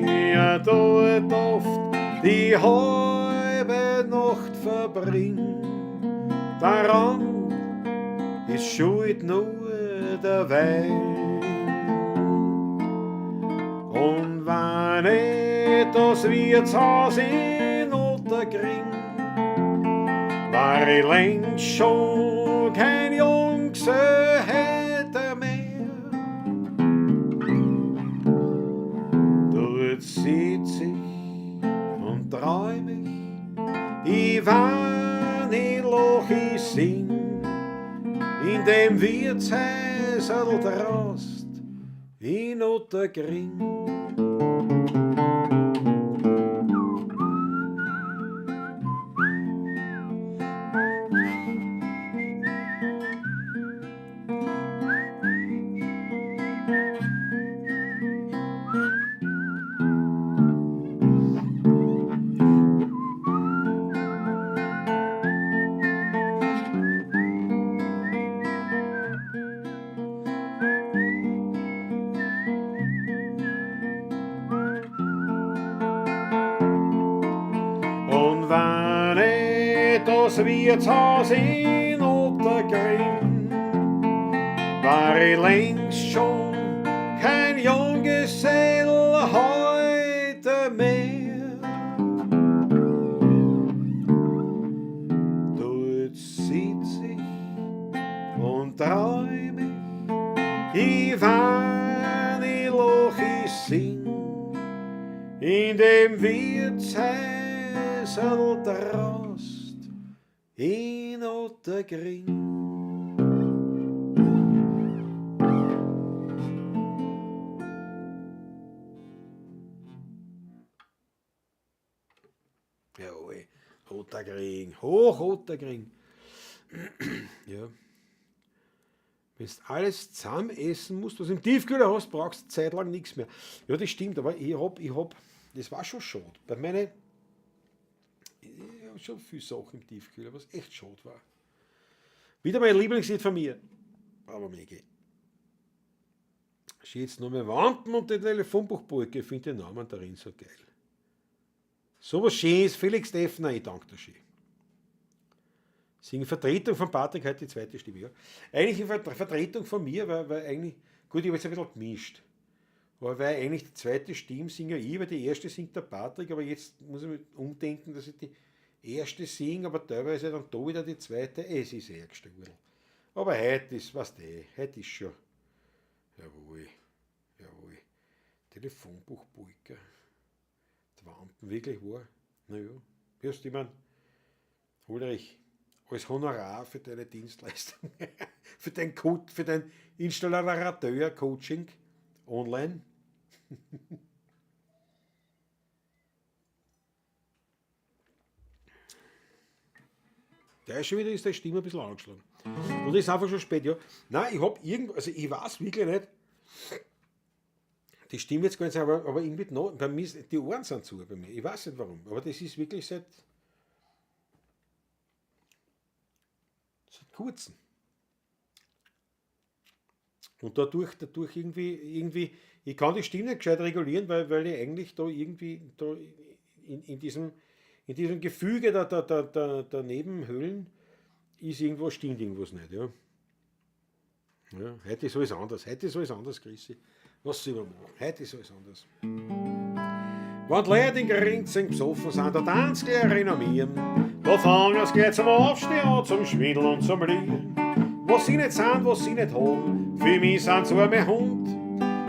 S1: ich dort oft die halbe Nacht verbring, daran ist schuld nur der Wein. Und wenn ich das Wirtshaus in Ottergring, war ich längst schon kein Junggesell mehr. Dort sitz ich und träum ich, ich wann ich lach, ich sing, in dem Wirtshäusl drast in Ottergring. Und wenn ich das Wirtshaus in Ottergring, war ich längst schon kein Junggesell heute mehr. Dort sitz ich und träum ich, ich wann ich lach, ich sing, in dem Wirtshäusl drast in Ottergring. Jawohl, Ottergring, hoch Ottergring. Ja. Wenn du alles zusammen essen musst, was im Tiefkühler hast, brauchst du zeitlang nichts mehr. Ja, das stimmt, aber das war schon schade. Bei meine, ich hab schon viele Sachen im Tiefkühler, was echt schade war. Wieder mein Lieblingslied von mir. Aber mir geht. Jetzt nur mehr Wampen und den Telefonbuchbalken. Ich finde den Namen darin so geil. So was Schönes, Felix Deffner, ich danke dir schön. Sing in Vertretung von Patrick heute die zweite Stimme. Ja. Eigentlich in Vertretung von mir, weil eigentlich, gut, ich habe jetzt ein bisschen gemischt. Aber weil eigentlich die zweite Stimme singe ich, weil die erste singt der Patrick, aber jetzt muss ich umdenken, dass ich die erste singe, aber teilweise dann da wieder die zweite. Es ist eh ein. Aber heute ist, was du, heute ist schon. Jawohl, jawohl. Telefonbuchbalken. Die Wampen, wirklich wahr. Naja, hörst du, ich mein, Ulrich, als Honorar für deine Dienstleistung, für dein Code, für dein Installateur-Coaching online. Der ist schon wieder, ist der Stimme ein bisschen angeschlagen. Und ist einfach schon spät, ja. Nein, ich hab irgend, also ich weiß wirklich nicht, die Stimme jetzt gar nicht, aber irgendwie noch, bei mir, die Ohren sind zu bei mir. Ich weiß nicht warum, aber das ist wirklich seit kurzem. Und dadurch irgendwie, ich kann die Stimme nicht gescheit regulieren, weil ich eigentlich da irgendwie da in diesem in diesem Gefüge der Nebenhöhlen ist irgendwo, stimmt irgendwas nicht. Ja. Ja, heute ist alles anders, heute ist alles anders, Chrissy. Was soll man machen? Heute ist alles anders. Wenn die Leute in Grinzing besoffen sind, da tanzt gleich renommieren. Da fangen sie gleich zum Aufstehen an, zum Schwindeln und zum Lieren. Was sie nicht sind, was sie nicht haben, für mich sind sie mein Hund.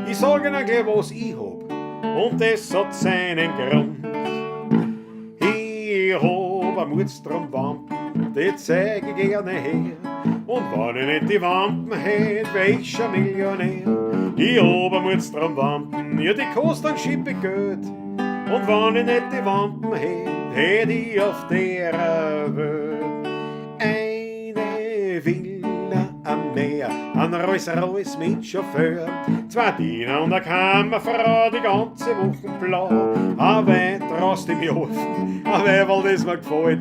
S1: Ich sag ihnen gleich, was ich hab, und das hat seinen Grund. Ich hab ein Mordstrom-Wampen, die zeig ich gerne her. Und wenn ich nicht die Wampen hätt, wär ich schon Millionär. Ich hab ein Mordstrom-Wampen, ja, die kosten ein Schippe Geld. Und wenn ich nicht die Wampen hätt, hätt ich auf der Welt eine Villa am Meer, ein Rolls-Royce mit Chauffeur, zwei Diener und eine Kammerfrau, die ganze Woche blau. Ein Wein traust im Ofen, ein Weiberl, das mir gefällt,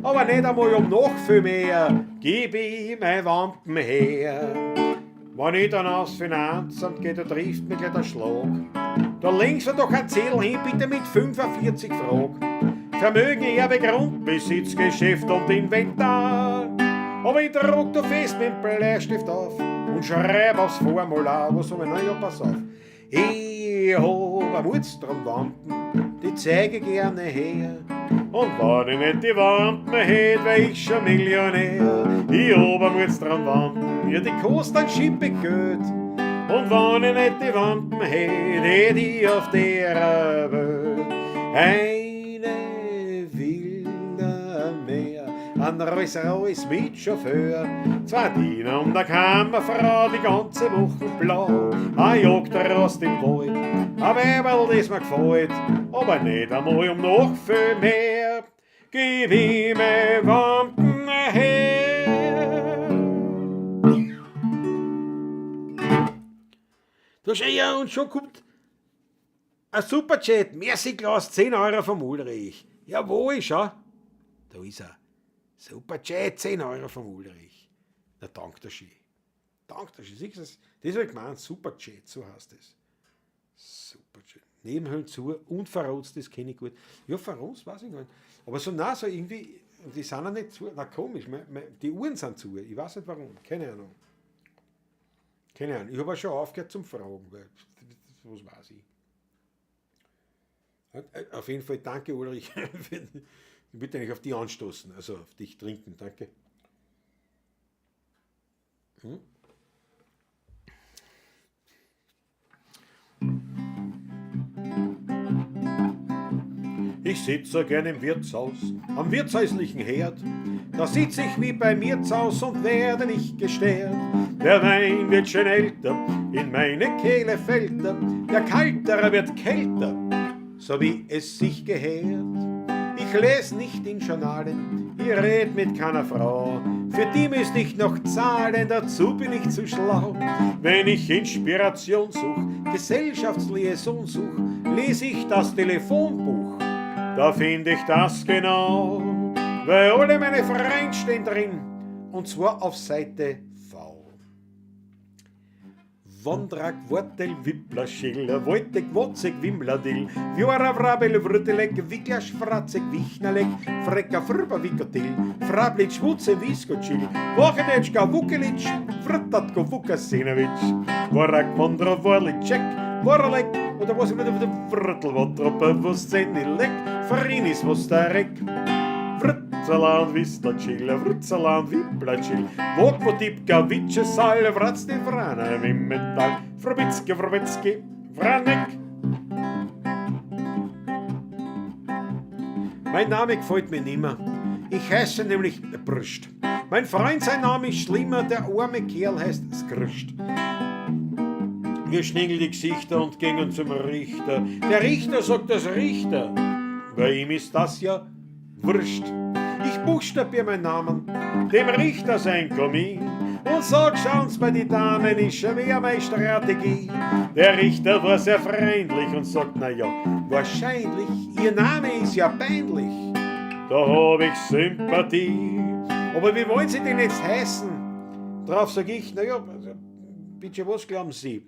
S1: aber nicht einmal um noch viel mehr, gib ich mein Wampen her. Wenn ich dann aufs Finanzamt geh, da trifft mich gleich der Schlag. Da links doch ein Zettel hin, bitte mit 45 Fragen. Vermögen, Erbe, Grundbesitz, Geschäft und Inventar. Aber ich druck da fest mit dem Bleistift auf und schreib aufs Formular, was soll ich, na ja, pass auf. Ich hab ein Mordstrom-Wampen, die zeig ich gerne her. Und wenn ich nicht die Wampen hätt, wär ich schon Millionär. Ich hab ein Mordstrom-Wampen, ja, die kosten ein Schippe Geld. Und wenn ich nicht die Wampen hätt, hätt ich auf der Welt eine Villa mehr, ein Rolls-Royce mit Chauffeur, zwei Diener und eine Kammerfrau, die ganze Woche blau, ein Jagdrost im Wald, ein Weiberl, das mir gefällt, aber nicht einmal um noch viel mehr, gib ich mein Wampen her. Da schau her, und schon kommt ein Superchat. Merci Klaus, 10 Euro vom Ulrich. Jawohl, schau. Da ist er. Superchat, 10 Euro vom Ulrich. Na, dank der schön. Dank der schön. Siehst du das? Das hab ich gemeint, Superchat, so heißt das. Superchat. Nebenhöhlen zu und verrotzt, das kenn ich gut. Ja, verrotzt, weiß ich gar nicht. Aber so, nein, so irgendwie, die sind ja nicht zu. Na, komisch, die Uhren sind zu. Ich weiß nicht warum, keine Ahnung. Keine Ahnung, ich hab auch schon aufgehört zum Fragen, weil, was weiß ich. Auf jeden Fall danke, Ulrich. Ich bitte nicht auf dich anstoßen, also auf dich trinken, danke. Ich sitz so gern im Wirtshaus, am wirtshäuslichen Herd. Da sitz ich wie bei mir zu Haus und werde nicht gestört. Der Wein wird schön älter, in meine Kehle fällt er. Der Kaltere wird kälter, so wie es sich gehört. Ich les nicht in Journalen, ich red mit keiner Frau. Für die müsst ich noch zahlen, dazu bin ich zu schlau. Wenn ich Inspiration such, Gesellschaftsliaison such, les ich das Telefonbuch. Da find ich das genau, weil alle meine Freunde stehen drin, und zwar auf Seite V. Wondrak, Wortel, Wippler, Schiller, Wojtek, Wozek, Wimladil, Wiora, Wrabel, Wruttelek, Wiglasch, Fratzek, Wichnerlek, Frecker, Frber, Wickertil, Frablitsch, Wutze, Wiskotschill, Wochenetschka, Wukelitsch, Vrtatko, Vukasinovic, Worak, Wondro, Worlicek, Worlek, oder was immer der Vrtl, Wotroppe, Woszenilek, Frinis, Wostarek, Vrtzalan, Wislatschil, Vrtzalan, Wiplatschil, Wokvotipka, Witschesal, Vratzne, Vrana, Wimmetal, Vrobitzke, Vrobitzki, Vranek. Mein Name gefällt mir nimmer. Ich heiße nämlich Brüst. Mein Freund, sein Name ist schlimmer, der arme Kerl heißt Skrst. Wir schningeln die Gesichter und gingen zum Richter. Der Richter sagt das Richter, bei ihm ist das ja wurscht. Ich buchstabier meinen Namen, dem Richter sein Komin, und sag, schauen's bei die Damen, ist schon wieder meine Strategie. Der Richter war sehr freundlich und sagt, na ja, wahrscheinlich, Ihr Name ist ja peinlich. Da hab ich Sympathie. Aber wie wollen Sie denn jetzt heißen? Drauf sag ich, na ja, also, bitte, was glauben Sie?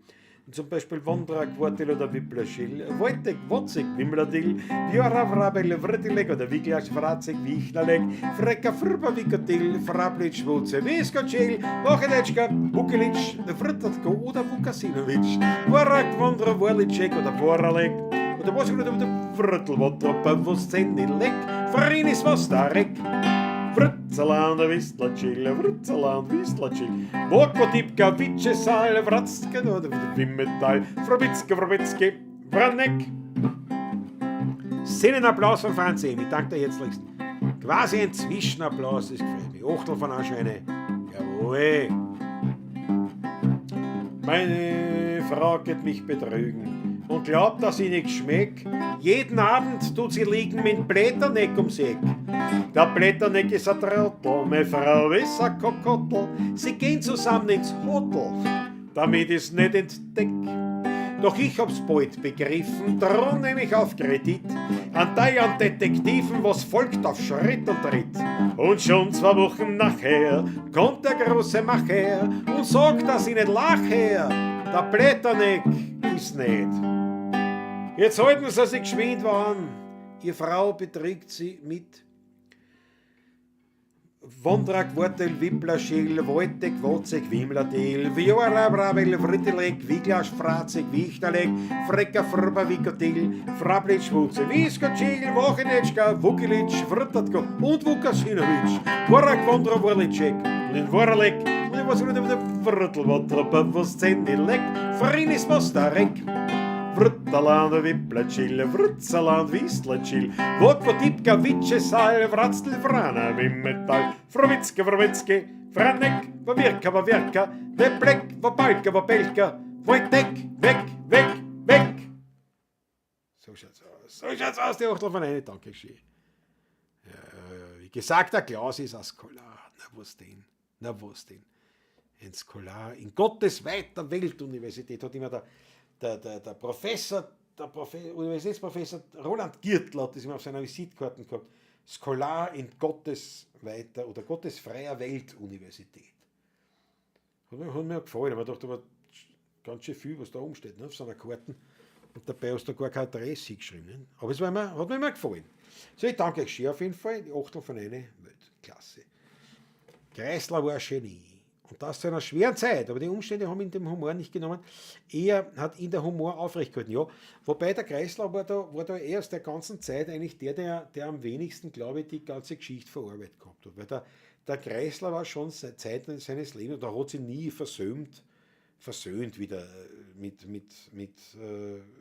S1: Zum Beispiel Wondrak, Wortil oder Wipplerschill, Wojtek, Wozzeck, Wimmerdill, Joravrabel, Vrtilek oder Wiglasch, Frazek, Wichnerleck, Frecker, Frber, Wickerdill, Frablitsch, Wutze, Wiskotschil, Wochenetschka, Vukelic, Vrtatko oder Vukasinovic, Vorak, Wondra, Worlicek oder Voralek, oder was oder Vrtelwotrop, Voszenilek, Frinis, Vostarek, Vrtzaland, Wislatschil, Vrtzaland, Wislatschil, Vokotipka, Vitschesal, Vratzke, oder Wimmetal, Frobitzke, Frobitzke, Vranek. Szenenapplaus von Franz M. Ich danke dir herzlichst. Quasi ein Zwischenapplaus, das gefällt mir. Achtel von Anscheine. Jawohl. Meine Frau geht mich betrügen und glaubt, dass ich nicht schmeck. Jeden Abend tut sie liegen mit Blätterneck ums Eck. Der Blätterneck ist ein Trottel, meine Frau ist ein Kokottel. Sie gehen zusammen ins Hotel, damit ich's nicht entdeck. Doch ich hab's bald begriffen, drum nehm ich auf Kredit an an Detektiven, was folgt auf Schritt und Tritt. Und schon 2 Wochen nachher kommt der große Macher und sagt, dass ich nicht lach her. Der Blätterneck ist nicht. Jetzt halten sie sich geschwind an. Ihr Frau betrügt sie mit Wondrak, Wortel, Wippler, Schill, Wojtek, Wozzeck, Wimlerdill, Viora, Bravel, Frittelek, Wiglasch, Frazek, Wichterleck, Frecker, Frber, Wickerdill, Frablitsch, Wutze, Wiskotschil, Wochenetschka, Vukelic, Vrtatko und Vukasinovic, Vorak, Wondra, Worlicek, und Voralek, und was Vrtelwotrop, Voszenilek, Frinis, Mostarek, Vrtaland, Wipplatschil, Vrtzaland, Wislatschil, Vokvotipka, Vitschesal, Vratzl, Vrana, Wimmetal, Frowitzke, Frowitzke, Franek, Wawirka, Wawirka, Weplek, Wapalka, Wapelka, Wojtek, weg, weg, weg. So schaut's aus. So schaut's aus, die Achtel von eine, danke schön. Ja, wie gesagt, der Klaus ist ein Scholar. Na was denn? Na was denn? Ein Scholar in Gottes weiter Weltuniversität hat immer der Professor, der Universitätsprofessor Roland Gürtler hat das immer auf seiner Visitenkarte gehabt. Scholar in Gottes weiter oder Gottes freier Weltuniversität. Hat mir gefallen, aber ich dachte, aber ganz schön viel, was da oben steht, ne, auf seiner Karte. Und dabei hast du gar keine Adresse hingeschrieben. Ne? Aber es hat mir immer gefallen. So, ich danke euch schön auf jeden Fall. Die Achtel von einer Weltklasse. Kreisler war ein Genie. Und das zu einer schweren Zeit, aber die Umstände haben ihn dem Humor nicht genommen. Er hat ihn der Humor aufrecht gehalten, ja. Wobei der Kreisler war da eher aus der ganzen Zeit eigentlich der am wenigsten, glaube ich, die ganze Geschichte verarbeitet gehabt hat. Weil der Kreisler war schon seit Zeit seines Lebens, da hat sich nie versöhnt wieder mit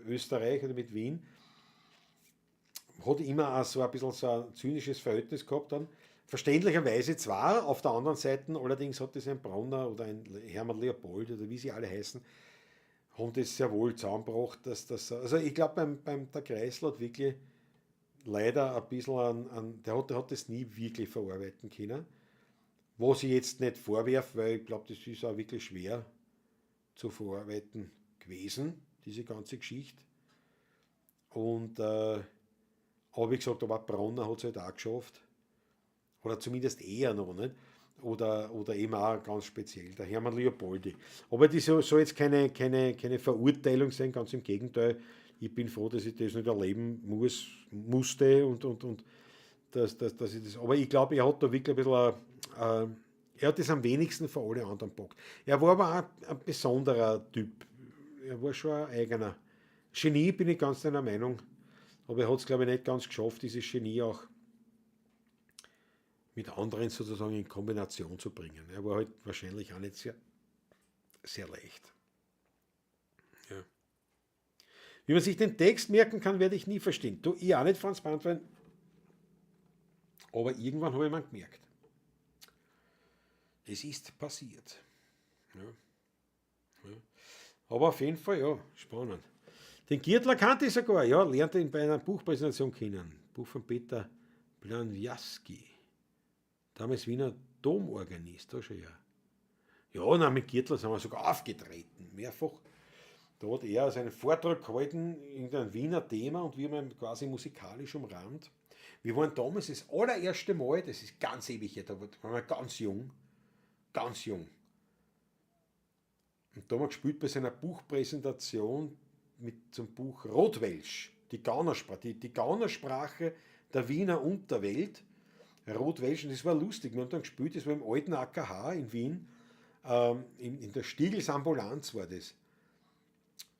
S1: Österreich oder mit Wien. Hat immer auch so ein bisschen so ein zynisches Verhältnis gehabt dann. Verständlicherweise zwar, auf der anderen Seite allerdings hat das ein Brunner oder ein Hermann Leopold oder wie sie alle heißen, haben das sehr wohl zusammengebracht, dass das, also ich glaube, beim der Kreisler hat wirklich leider ein bisschen der hat das nie wirklich verarbeiten können, was ich jetzt nicht vorwerfe, weil ich glaube, das ist auch wirklich schwer zu verarbeiten gewesen, diese ganze Geschichte. Und aber wie gesagt, aber Brunner hat es halt auch geschafft. Oder zumindest eher noch, nicht? Oder eben auch ganz speziell, der Hermann Leopoldi. Aber das soll jetzt keine Verurteilung sein, ganz im Gegenteil. Ich bin froh, dass ich das nicht erleben musste und dass ich das. Aber ich glaube, er hat da wirklich ein bisschen. Er hat das am wenigsten von allen anderen gepackt. Er war aber auch ein besonderer Typ. Er war schon ein eigener. Genie bin ich ganz deiner Meinung. Aber er hat es, glaube ich, nicht ganz geschafft, dieses Genie auch mit anderen sozusagen in Kombination zu bringen. Er war halt wahrscheinlich auch nicht sehr, sehr leicht. Ja. Wie man sich den Text merken kann, werde ich nie verstehen. Du, ich auch nicht, Franz Brandwein, aber irgendwann habe ich mir gemerkt. Es ist passiert. Ja. Ja. Aber auf jeden Fall, ja, spannend. Den Giertler kannte ich sogar, ja, lernte ihn bei einer Buchpräsentation kennen. Buch von Peter Planwiaski. Damals Wiener Domorganist, da schon ja. Ja, na, mit Giertler sind wir sogar aufgetreten, mehrfach. Da hat er seinen Vortrag gehalten, irgendein Wiener Thema, und wir haben ihn quasi musikalisch umrahmt. Wir waren damals das allererste Mal, das ist ganz ewig her, da waren wir ganz jung, ganz jung. Und da haben wir gespielt bei seiner Buchpräsentation mit zum Buch Rotwelsch, die Gaunersprache, die Gaunersprache der Wiener Unterwelt. Rotwelsch, und das war lustig. Wir haben dann gespielt, das war im alten AKH in Wien, in der Stiegelsambulanz war das.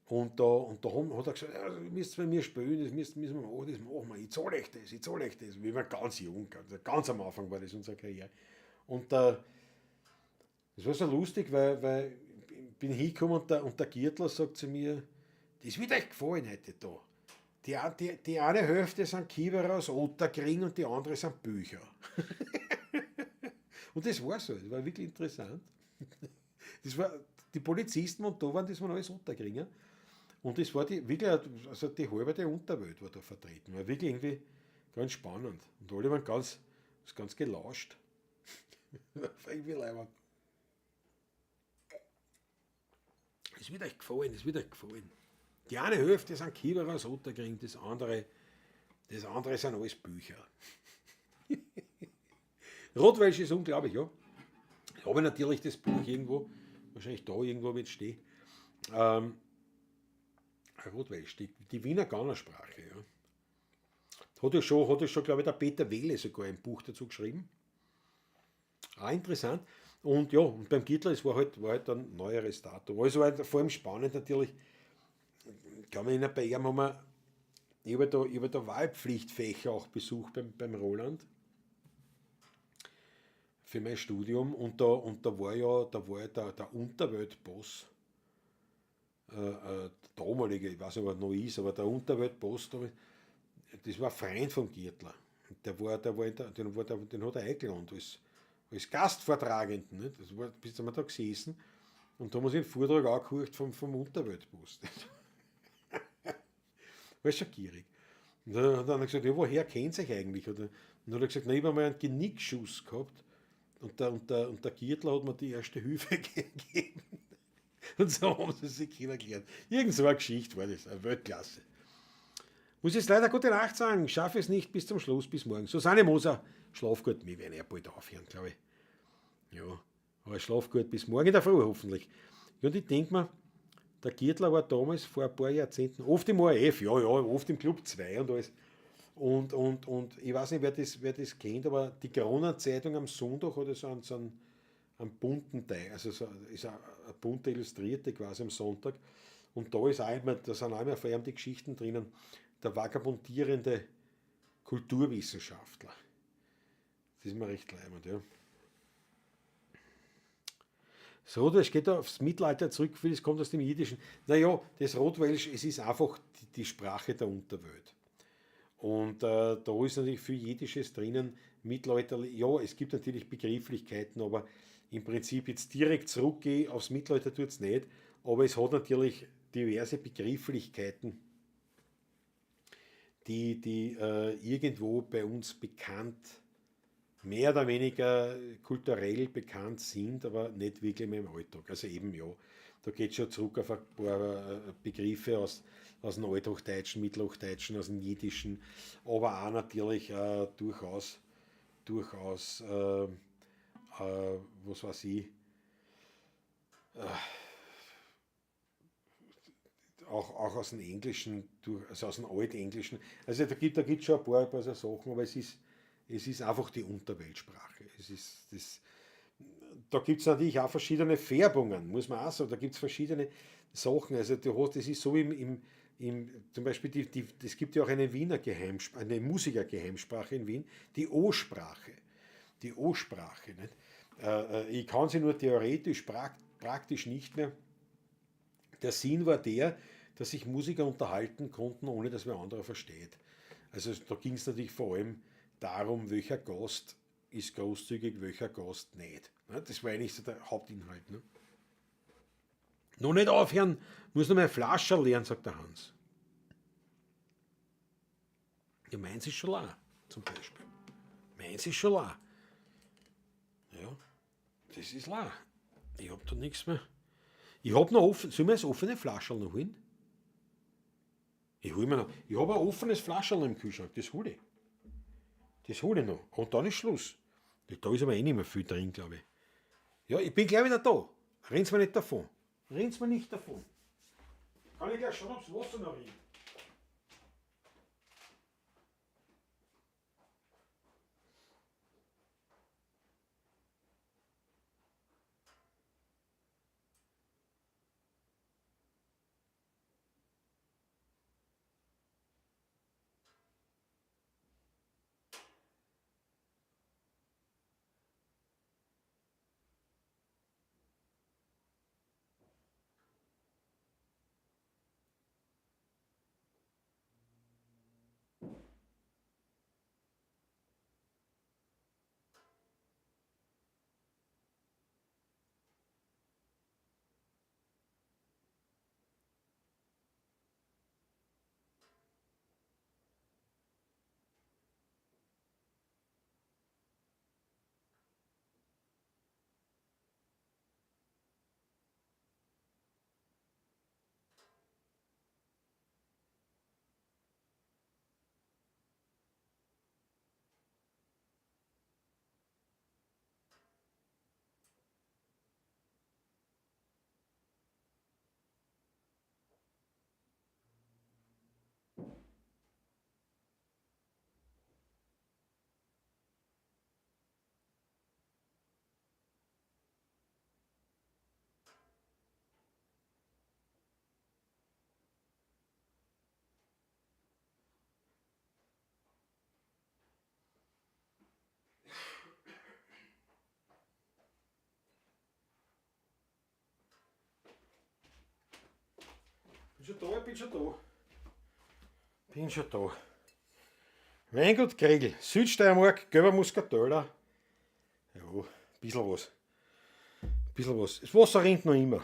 S1: Und da hat er gesagt, ja, ihr müsst bei mir spielen, das müssen wir machen, das machen wir, ich zahle euch das, ich zahle euch das. Wir waren ganz jung, also ganz am Anfang war das unsere Karriere. Und das war so lustig, weil ich bin hingekommen und der Giertler sagt zu mir, das wird euch gefallen heute da. Die eine Hälfte sind Kieberer aus Ottakring und die andere sind Bücher. Und das war so, das war wirklich interessant. Das war, die Polizisten, die da waren, das waren alles Ottakringer. Und das war die, wirklich, also die halbe der Unterwelt war da vertreten. War wirklich irgendwie ganz spannend. Und alle waren ganz, ganz gelauscht. Irgendwie leiwand. Es wird euch gefallen, es wird euch gefallen. Die eine Hälfte sind Kieberer aus Ottakring, das andere sind alles Bücher. Rotwelsch ist unglaublich, ja. Ich habe natürlich das Buch irgendwo, wahrscheinlich da irgendwo wird stehen. Rotwelsch, die Wiener Gaunersprache, ja. Hat ja schon, glaube ich, der Peter Wehle sogar ein Buch dazu geschrieben. Auch interessant. Und ja, und beim Giertler, es war halt ein neueres Datum. Also war vor allem spannend natürlich, kann man erinnern, bei ihm haben wir, ich habe da Wahlpflichtfächer auch besucht beim Roland für mein Studium und da war ja, da war ja der Unterweltboss, der damalige, ich weiß nicht, ob er noch ist, aber der Unterweltboss, das war Freund vom Giertler. Der war, der, den, war der, den hat er eingeladen als Gastvortragenden. Nicht? Das war, bis wir da gesessen und da haben wir sich einen Vortrag angehört vom Unterweltboss. War schon gierig. Und dann hat er gesagt, ja, woher kennt ihr euch eigentlich? Und dann hat er gesagt, na, ich habe mal einen Genickschuss gehabt und der Giertler hat mir die erste Hilfe gegeben. Und so haben sie sich kennengelernt. Irgend so eine Geschichte war das, eine Weltklasse. Muss jetzt leider gute Nacht sagen, schaffe es nicht bis zum Schluss, bis morgen. Susanne Moser, schlaf gut, wir werden ja bald aufhören, glaube ich. Ja, aber schlaf gut bis morgen in der Früh hoffentlich. Ja, und ich denke mir, der Giertler war damals vor ein paar Jahrzehnten oft im ORF, ja, oft im Club 2 und alles. Und ich weiß nicht, wer das kennt, aber die Kronenzeitung am Sonntag hat so einen bunten Teil, also so, ist eine bunte Illustrierte quasi am Sonntag. Und da ist auch immer, da sind auch immer vor allem die Geschichten drinnen, der vagabundierende Kulturwissenschaftler. Das ist mir recht leiwand, ja. Das Rotwelsch geht da aufs Mittelalter zurück, vieles kommt aus dem Jiddischen. Naja, das Rotwelsch, es ist einfach die Sprache der Unterwelt. Und da ist natürlich viel Jiddisches drinnen, Mittelalter, ja, es gibt natürlich Begrifflichkeiten, aber im Prinzip jetzt direkt zurückgehen aufs Mittelalter tut es nicht, aber es hat natürlich diverse Begrifflichkeiten, die irgendwo bei uns bekannt, mehr oder weniger kulturell bekannt sind, aber nicht wirklich mehr im Alltag. Also eben ja, da geht es schon zurück auf ein paar Begriffe aus dem Althochdeutschen, Mittelhochdeutschen, aus dem Jiddischen, aber auch natürlich durchaus, was weiß ich, auch aus dem Englischen, also aus dem Altenglischen. Also da gibt es schon ein paar so Sachen, aber es ist einfach die Unterweltsprache. Es ist das, da gibt es natürlich auch verschiedene Färbungen, muss man auch sagen. Da gibt es verschiedene Sachen. Also du hast, das ist so im zum Beispiel, es gibt ja auch eine Wiener Geheimsprache, eine Musikergeheimsprache in Wien, die O-Sprache. Die O-Sprache. Nicht? Ich kann sie nur theoretisch, praktisch nicht mehr. Der Sinn war der, dass sich Musiker unterhalten konnten, ohne dass wer anderer versteht. Also da ging es natürlich vor allem darum, welcher Gast ist großzügig, welcher Gast nicht. Ne, das war eigentlich so der Hauptinhalt. Ne? Noch nicht aufhören, muss noch mein Flascherl leeren, sagt der Hans. Ja, meins ist schon leer, zum Beispiel. Meins ist schon leer. Ja, das ist leer. Ich hab da nichts mehr. Ich hab noch offen, soll ich mir das offene Flascherl noch holen? Ich hol mir noch. Ich habe ein offenes Flascherl im Kühlschrank, das hole ich. Das hole ich noch. Und dann ist Schluss. Da ist aber eh nicht mehr viel drin, glaube ich. Ja, ich bin gleich wieder da. Rennt's mir nicht davon. Rennt's mir nicht davon. Kann ich gleich schauen, ob's Wasser noch rinnt. Bin schon da, ich bin schon da. Bin schon da. Weingut Kregel, Südsteiermark, Gelber Muskateller. Ja, ein bisschen was. Ein bisschen was. Das Wasser rinnt noch immer.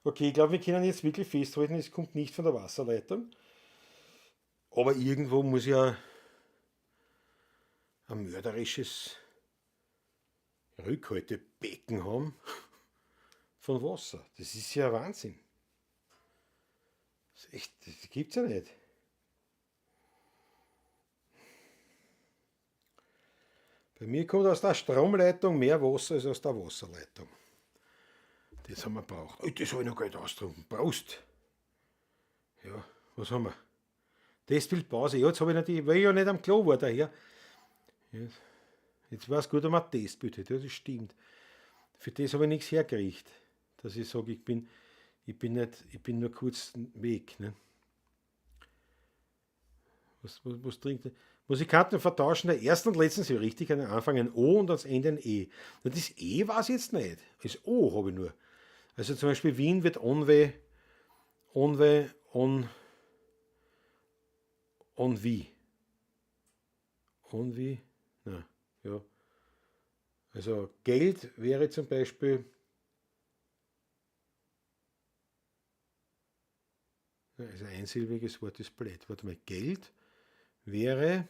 S1: Okay, ich glaube, wir können jetzt wirklich festhalten, es kommt nicht von der Wasserleitung. Aber irgendwo muss ja ein mörderisches Rückhaltebecken haben von Wasser. Das ist ja Wahnsinn. Das ist echt, das gibt's ja nicht. Bei mir kommt aus der Stromleitung mehr Wasser als aus der Wasserleitung. Das haben wir gebraucht. Oh, das habe ich noch gar nicht austrunken. Prost! Ja, was haben wir? Testbildpause. Ja, jetzt habe ich natürlich, weil ich ja nicht am Klo war daher. Jetzt war es gut, wenn man ein Testbild hat. Ja, das stimmt. Für das habe ich nichts hergerichtet. Dass ich sage, ich bin nicht, ich bin nur kurz weg. Ne? Was trinkt der? Musikanten vertauschen der ersten und letzten so richtig an den Anfang ein O und ans Ende ein E. Na, das E weiß ich jetzt nicht. Das O habe ich nur. Also zum Beispiel Wien wird Onwe, Onwe, On, Onvi. Onvi, na, ja. Also Geld wäre zum Beispiel, also ein einsilbiges Wort ist blöd. Warte mal, Geld wäre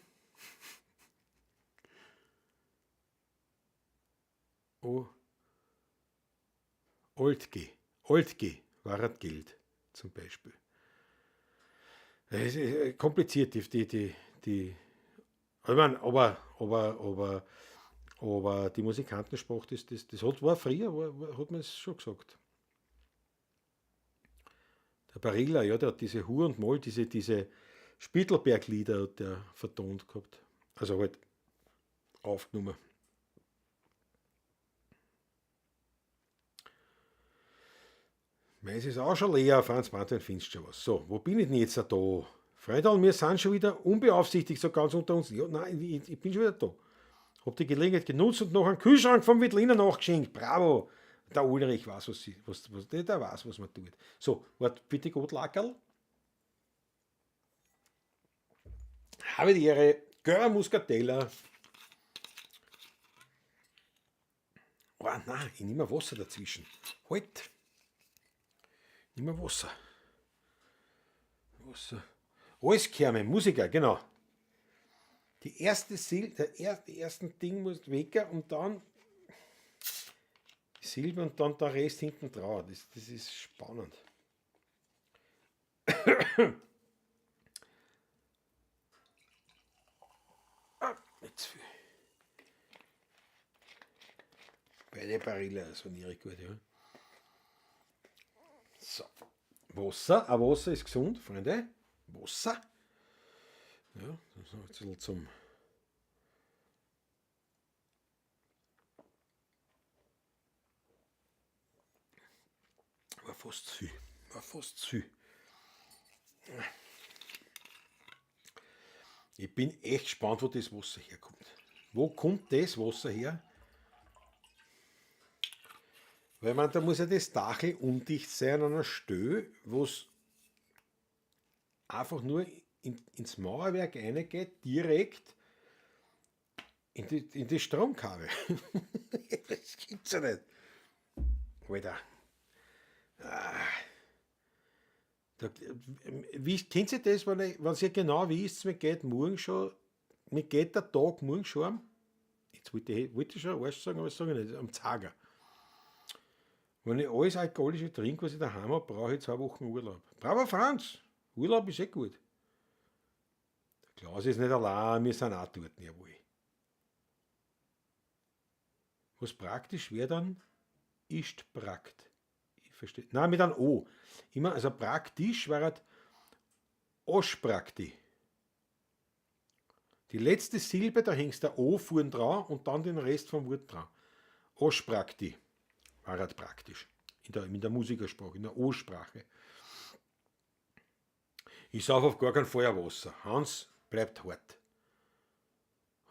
S1: O, Oltge, Oltge war Geld zum Beispiel. Das ist kompliziert, die, ich meine, aber die Musikantensprache, das hat, war früher, hat man es schon gesagt. Der Barilla, ja, der hat diese Hur und Moll, diese Spittelberg-Lieder hat der vertont gehabt. Also halt aufgenommen. Meins ist auch schon leer, Franz Martin, findest schon was. So, wo bin ich denn jetzt da? Freunde, wir sind schon wieder unbeaufsichtigt, so ganz unter uns. Ja, nein, ich bin schon wieder da. Hab die Gelegenheit genutzt und noch einen Kühlschrank vom Veltliner nachgeschenkt. Bravo! Der Ulrich weiß, der weiß, was man tut. So, warte, bitte gut, Lackerl. Habe die Ehre, Gelber Muskateller. Oh nein, ich nehme Wasser dazwischen. Halt! Ich nehme Wasser. Wasser. Alles Kerme, Musiker, genau. Die erste der ersten Ding muss weg und dann Silber und dann der Rest hinten drauf. Das ist spannend. Ah, nicht zu viel. Beide Barilla, so niedrig gut, ja. So. Wasser, auch Wasser ist gesund, Freunde. Wasser. Ja, das ist ein bisschen zum. War fast zu viel. War fast zu viel. Ich bin echt gespannt, wo das Wasser herkommt. Wo kommt das Wasser her? Weil man, da muss ja das Dachl undicht sein an einer Stelle, wo es einfach nur ins Mauerwerk reingeht, direkt in die Stromkabel. Das gibt's ja nicht. Alter. Ah. Da, wie, kennt ihr das, wenn ihr genau wisst, mir geht morgen schon, mir geht der Tag morgen schon am, jetzt wollte ich schon Arsch sagen, aber das sage ich nicht, am Zager. Wenn ich alles Alkoholische trinke, was ich daheim hab, brauche ich 2 Wochen Urlaub. Bravo Franz! Urlaub ist eh gut. Der Klaus ist nicht allein, wir sind auch dort, jawohl. Was praktisch wäre dann, ist prakt. Ich verstehe. Nein, mit einem O. Immer, also praktisch war halt Oschprakti. Die letzte Silbe, da hängst der O vorn dran und dann den Rest vom Wort dran. Oschprakti war halt praktisch. In der Musikersprache, in der O-Sprache. Ich sauf auf gar keinen Fall Wasser. Hans bleibt hart.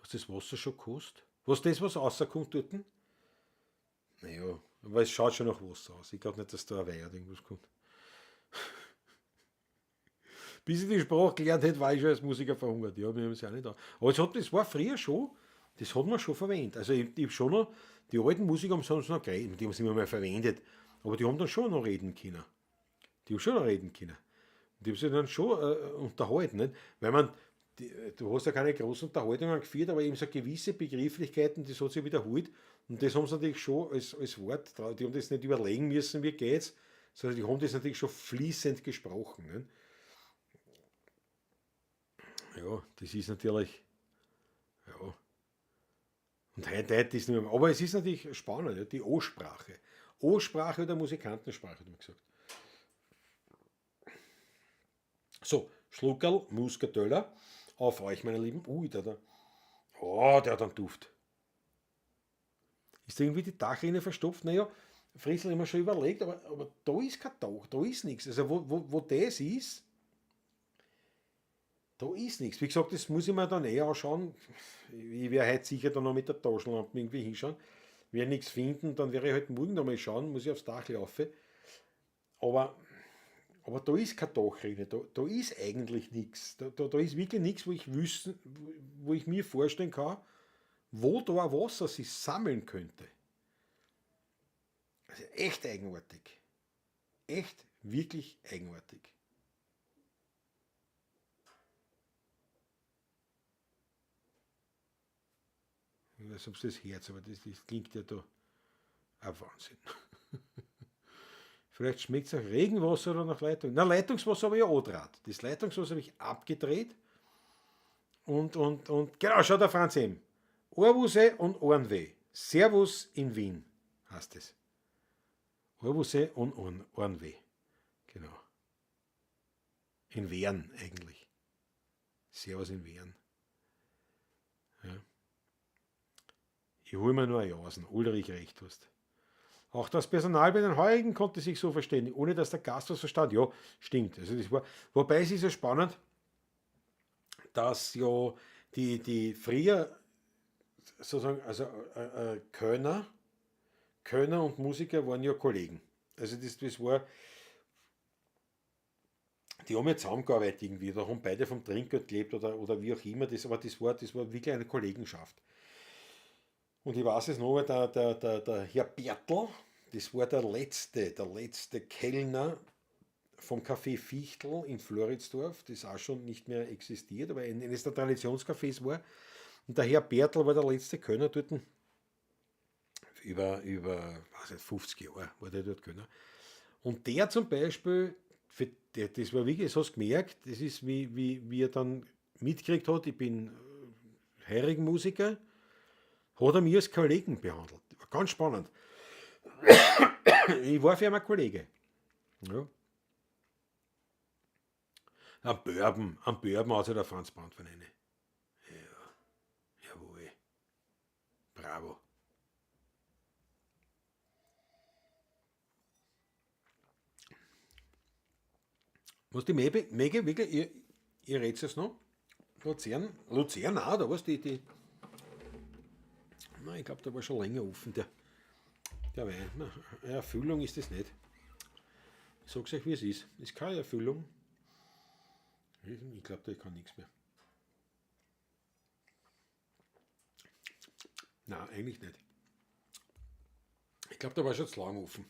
S1: Hast du das Wasser schon gekostet? Was das, was rauskommt dort? Naja, aber es schaut schon nach Wasser aus. Ich glaub nicht, dass da ein Wein oder irgendwas kommt. Bis ich die Sprache gelernt hätte, war ich schon als Musiker verhungert. Ja, wir haben es ja auch nicht da. Aber das war früher schon, das hat man schon verwendet. Also ich hab schon noch, die alten Musiker haben sonst noch geredet, die haben es immer mal verwendet. Aber die haben dann schon noch reden können. Die haben schon noch reden können. Und die haben sich dann schon unterhalten. Nicht? Weil man, die, du hast ja keine großen Unterhaltungen geführt, aber eben so gewisse Begrifflichkeiten, das hat sich wiederholt. Und das haben sie natürlich schon als Wort, die haben das nicht überlegen müssen, wie geht's, sondern die haben das natürlich schon fließend gesprochen. Nicht? Ja, das ist natürlich, ja. Und heute ist nicht mehr, aber es ist natürlich spannend, ja, die O-Sprache. O-Sprache oder Musikantensprache, hat man gesagt. So, Schluckerl, Muskateller, auf euch, meine Lieben. Ui, der da. Oh, der hat einen Duft. Ist da irgendwie die Dachrinne verstopft? Naja, Fritzl immer schon überlegt, aber da ist kein Dach, da ist nichts. Also wo das ist, da ist nichts. Wie gesagt, das muss ich mir dann eh anschauen. Ich werde heute sicher dann noch mit der Taschenlampe irgendwie hinschauen. Wenn ich nichts finden, dann werde ich halt morgen noch mal schauen, muss ich aufs Dach laufen. Aber da ist keine Dachrinne, da ist eigentlich nichts. Da ist wirklich nichts, wo ich mir vorstellen kann, wo da ein Wasser sich sammeln könnte. Also echt eigenartig. Echt, wirklich eigenartig. Ich weiß nicht, ob's das Herz, aber das klingt ja da ein Wahnsinn. Vielleicht schmeckt's nach Regenwasser oder nach Leitung. Na, Leitungswasser habe ich ja auch draht. Das Leitungswasser habe ich abgedreht. Und genau, schau der Franz M. Ohrwuse und Ohrenweh. Servus in Wien heißt es. Ohrwuse und Ohrenweh. Genau. In Wern eigentlich. Servus in Wern. Ja. Ich hol mir nur ein Jausen. Ulrich recht hast. Auch das Personal bei den Heurigen konnte sich so verständigen, ohne dass der Gast was verstand. Ja, stimmt. Also das war, wobei es ist ja spannend, dass ja die früher sozusagen, also Kölner und Musiker waren ja Kollegen. Also das, das war, die haben ja zusammengearbeitet irgendwie, da haben beide vom Trinkgeld gelebt oder wie auch immer, das, aber das war wirklich eine Kollegenschaft. Und ich weiß es noch, der Herr Bertl, das war der letzte Kellner vom Café Fichtl in Floridsdorf, das auch schon nicht mehr existiert, aber eines der Traditionscafés war. Und der Herr Bertl war der letzte Kellner dort, über, weiß nicht, 50 Jahre war der dort Kellner. Und der zum Beispiel, für, der, das war wirklich, das hast du gemerkt, das ist wie er dann mitgekriegt hat, ich bin Heurigenmusiker, hat er mich als Kollegen behandelt. War ganz spannend. Ich war für ihn ein Kollege. Ja. Am Bourbon hat sich der Franz Brandwein rein. Ja, jawohl. Bravo. Was die Mege, wirklich, ihr redet es noch? Luzern, Luzern auch, da was die. Nein, ich glaube, der war schon länger offen, der Wein. Na, eine Erfüllung ist das nicht. Ich sag's euch, wie es ist. Ist keine Erfüllung. Ich glaube, da kann nichts mehr. Nein, eigentlich nicht. Ich glaube, da war schon zu lang offen.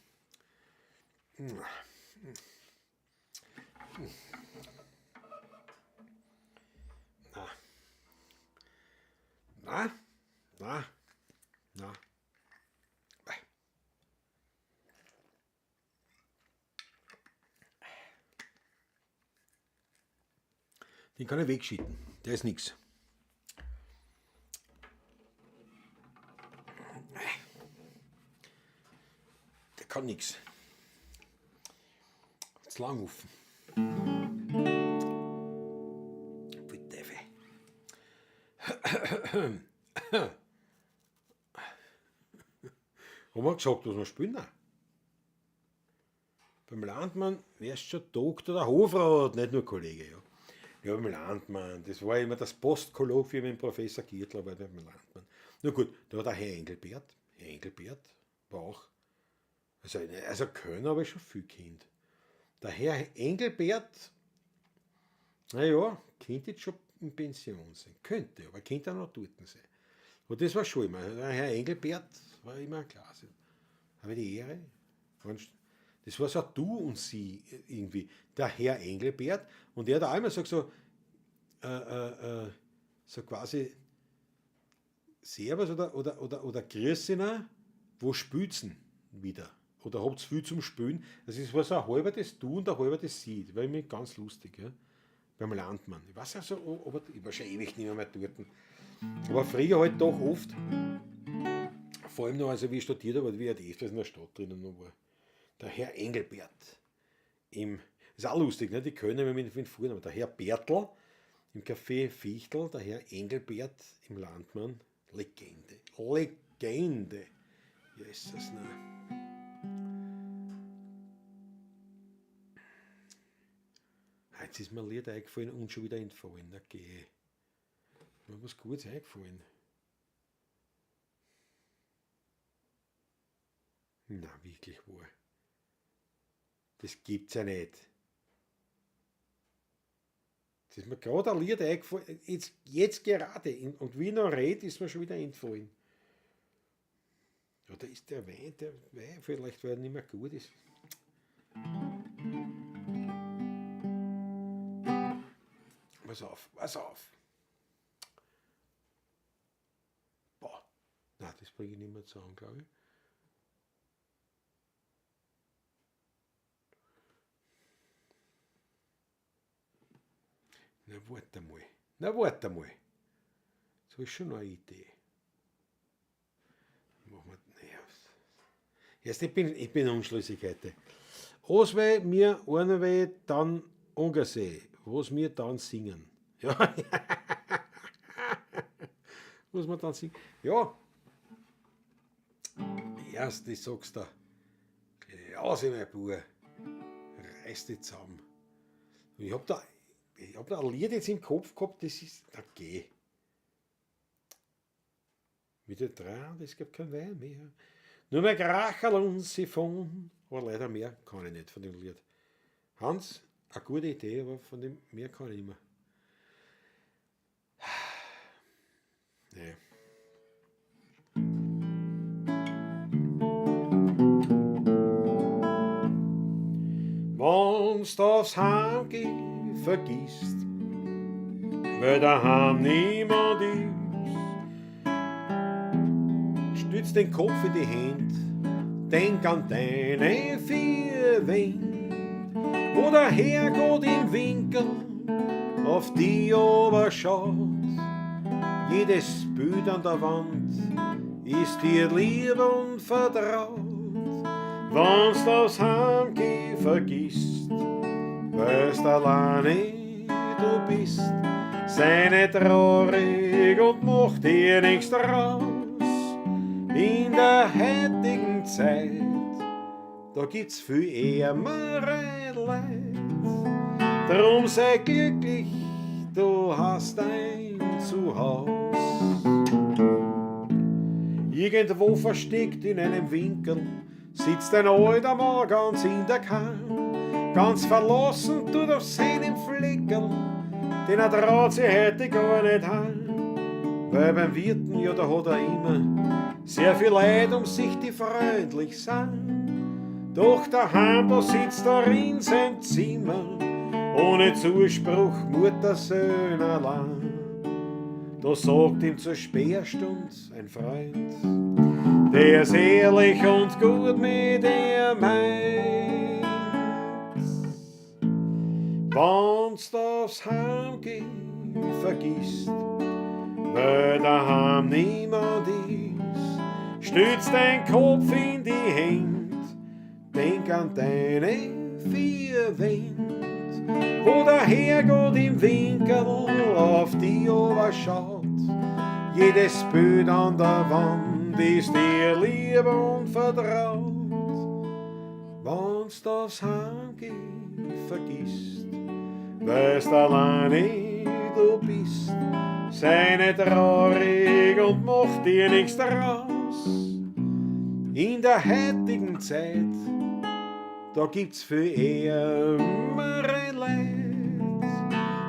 S1: Na. Na. Na. Na. Den kann ich wegschütten. Der ist nix. Der kann nix. Zu lang offen. Bitte. Haben wir gesagt, was wir spielen? Nein. Beim Landmann wärst schon Doktor oder Hofrat, nicht nur Kollege. Ja. Ja, beim Landmann, das war immer das Postkolloquium mit dem Professor Giertler, war beim Landmann. Na gut, da war der Herr Engelbert. Herr Engelbert war auch, also Kölner habe ich schon viel kennt. Der Herr Engelbert, naja, könnte jetzt schon in Pension sein. Könnte, aber könnte auch noch dort sein. Und das war schon immer. Der Herr Engelbert war immer klasse. Habe ich die Ehre? Das war so du und sie irgendwie. Der Herr Engelbert. Und er hat auch immer so, so quasi Servus oder Grüß Ihnen, wo spielt's denn wieder? Oder habt's viel zum Spielen? Das war so ein halber das Du und ein halber das Sie. Das war immer ganz lustig. Ja? Beim Landmann. Ich weiß also, aber ich war schon ewig nicht mehr dort. Aber früher halt doch oft, vor allem noch, also wie ich studiert habe, wie ich halt öfters in der Stadt drinnen noch war. Der Herr Engelbert im, ist auch lustig, ne? Die Kölner mit dem Fuhren, aber der Herr Bertl im Café Fichtel, der Herr Engelbert im Landmann, Legende, Legende. Jesus, nein. Jetzt ist mir ein Lied eingefallen und schon wieder entfallen. Na geh. Mir was Gutes eingefallen. Na, wirklich wahr. Das gibt's ja nicht. Das ist mir gerade ein Lied eingefallen, jetzt gerade. Und wie ich noch rede, ist mir schon wieder entfallen. Ja, da ist der Wein, vielleicht, weil er nicht mehr gut ist. Pass auf, pass auf. Boah. Nein, das bringe ich nicht mehr zusammen, glaube ich. Na, warte mal. Na, warte mal. Das ist schon eine Idee. Machen wir, naja. Erst, ich bin unschlüssig heute. Was will mir einer will, dann Ungersee. Was wir dann singen. Ja. Was wir dann singen. Ja. Erst, ich sag's dir. Klausi, mein Bub. Reiß dich zusammen. Und ich hab da ein Lied jetzt im Kopf gehabt, das ist. Na geh. Mit den drei, es gibt kein Wein mehr. Nur mehr Kracherl und Siphon. Aber leider mehr kann ich nicht von dem Lied. Hans, eine gute Idee, aber von dem mehr kann ich nicht mehr. Nee. Wenn's aufs Heim geh, vergisst, weil daheim niemand ist. Stütz den Kopf in die Hände, denk an deine vier Wände, wo der Herrgott im Winkel auf die schaut. Jedes Bild an der Wand ist dir lieb und vertraut. Wenn's aufs Heimgeh vergisst, weil's alleine du bist, sei nicht traurig und mach dir nichts draus. In der heutigen Zeit, da gibt's viel ärmere Leid. Drum sei glücklich, du hast ein Zuhause. Irgendwo versteckt in einem Winkel sitzt ein alter Mann ganz in der Kahn, ganz verlassen tut auf seinem Fleckerl, denn er traut sich heute gar nicht heim. Weil beim Wirten, ja, da hat er immer sehr viel Leid um sich, die freundlich sind. Doch daheim, da sitzt er in seinem Zimmer, ohne Zuspruch, Muttersöhn allein. Da sagt ihm zur Sperrstund ein Freund, der ist ehrlich und gut mit ihr meint. Wenn's aufs Heimgehen vergisst, weil daheim niemand ist, stütz dein Kopf in die Hände, denk an deine vier Wände, wo der Herrgott im Winkel auf die schaut. Jedes Bild an der Wand ist dir lieb und vertraut. Wenn's aufs Heimgehen vergisst, weil's alleine du bist, sei nicht traurig und mach dir nichts daraus. In der heutigen Zeit, da gibt's viel ärmere Leid.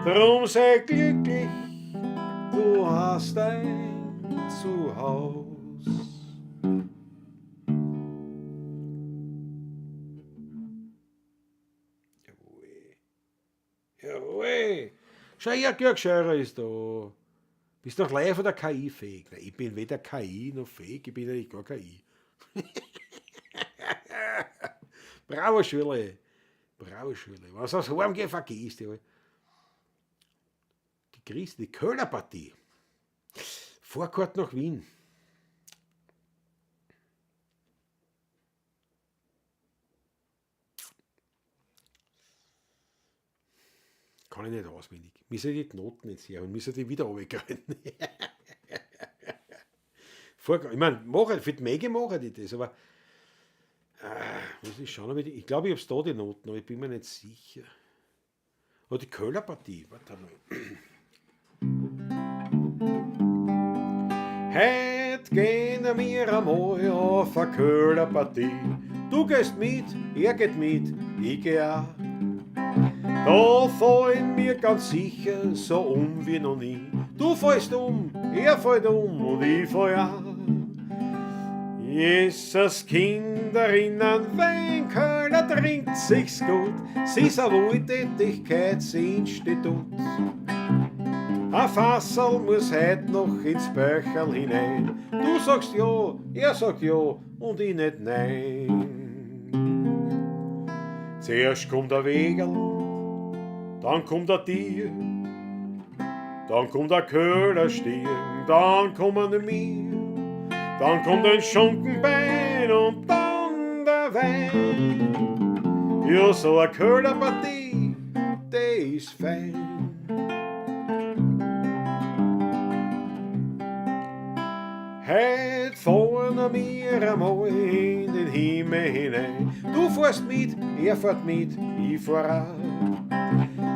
S1: Drum sei glücklich, du hast ein Zuhause. Jawohl. Jawohl. Schau her, Georg Scheurer ist da. Bist doch live oder KI fähig? Nein, ich bin weder KI noch fähig, ich bin eigentlich gar KI. Bravo, Schürle. Bravo, Schürle. Was aufs Heimgehen vergisst, jawohl. Die Christi, die Köhlerpartie. Vorkehrt nach Wien. Kann ich nicht auswendig. Mir sind die Noten jetzt her und mir sind die wieder runtergekriegt. Ich meine, für die Menge mache ich das, aber muss ich schauen, ob ich glaube, ich hab's da die Noten, aber ich bin mir nicht sicher. Oh, die Köhlerpartie, warte mal. Heut gehen wir einmal auf eine Köhlerpartie. Du gehst mit, er geht mit, ich geh auch. Da fallen wir ganz sicher so um wie noch nie. Du fällst um, er fällt um und ich fall auch. Jesus Kinderinnen, Weinköhler trinkt sich's gut. Sie ist ein Wohltätigkeitsinstitut. Ein Fassel muss heut noch ins Böcherl hinein. Du sagst ja, er sagt ja und ich nicht nein. Zuerst kommt der Wegerl, dann kommt der Tier, dann kommt der Köhlerstier, dann kommen wir, dann kommt ein Schunkenbein und dann der Wein. Ja, so eine Köhlerpartie, die ist fein. Heut fahren wir einmal in den Himmel hinein. Du fährst mit, er fährt mit, ich fahr auch.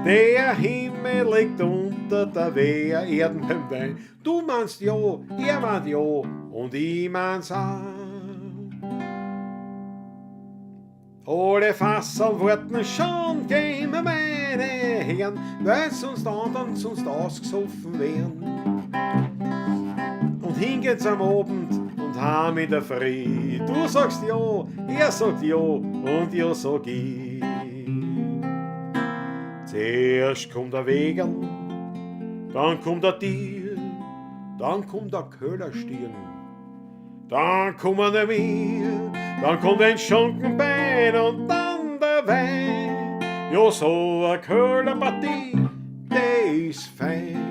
S1: Der Himmel liegt unter der Wehr, Erden beim Wein. Du meinst ja, er meint ja und ich mein's auch. Alle Fassern warten schon, gehen wir meine Herren, weil sonst anderen sonst ausgesoffen wären. Und hingeht's am Abend und heim in der Früh. Du sagst ja, er sagt ja und ja sag ich. Zuerst kommt der Wegerl, dann kommt der Tier, dann kommt der Köhlerstier, dann kommen wir, dann kommt ein Schunkenbein und dann der Wein. Ja, so eine Köhlerpartie, die ist fein.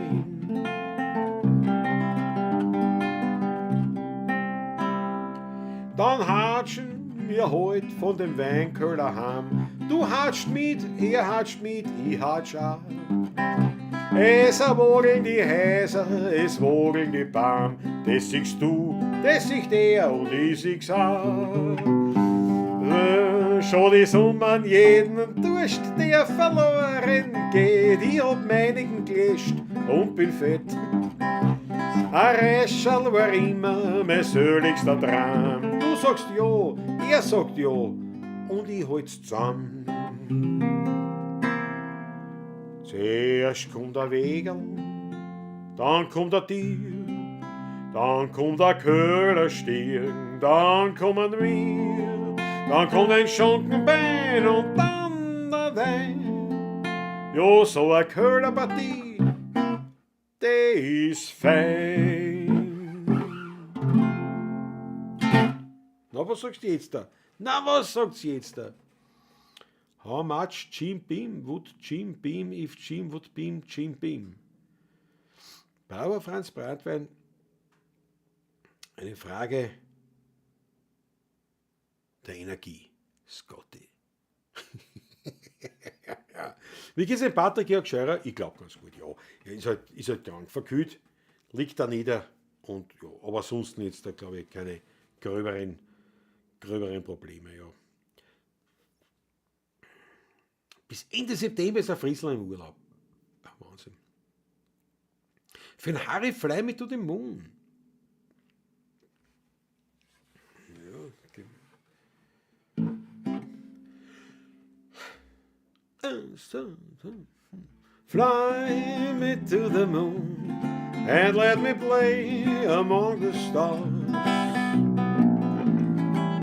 S1: Dann hatschen wir heut von dem Weinköhler heim. Du hatscht mit, er hatscht mit, ich hatsch auch. Es wogeln die Häuser, es wogeln die Baum, das siehst du, das sieht der und ich sieh's auch. Schon ist um an jeden Durst, der verloren geht, ich hab meinigen gelöscht und bin fett. Ein Rescherl war immer mein seligster Traum. Du sagst ja, er sagt ja und ich halt's zusammen. Zuerst kommt der Wegerl, dann kommt der Tier, dann kommt der Köhlerstier, dann kommen wir, dann kommt ein Schonkenbein und dann der Wein. Ja, so eine Köhlerpartie, die ist fein. Na, was sagst du jetzt da? Na, was sagt's jetzt da? How much Jim Beam would Jim Beam if Jim would beam Jim Beam? Brauer Franz Bratwein, eine Frage der Energie. Scotty. Wie geht's dem Patrick Georg Scheurer? Ich glaub ganz gut, ja. Er ist halt krank, verkühlt, liegt da nieder und ja, aber sonst jetzt da glaub ich keine gröberen Probleme, ja. Bis Ende September ist der Friesl im Urlaub. Ach, Wahnsinn. Für den Harry Fly Me to the Moon. Ja, okay. Fly me to the moon and let me play among the stars.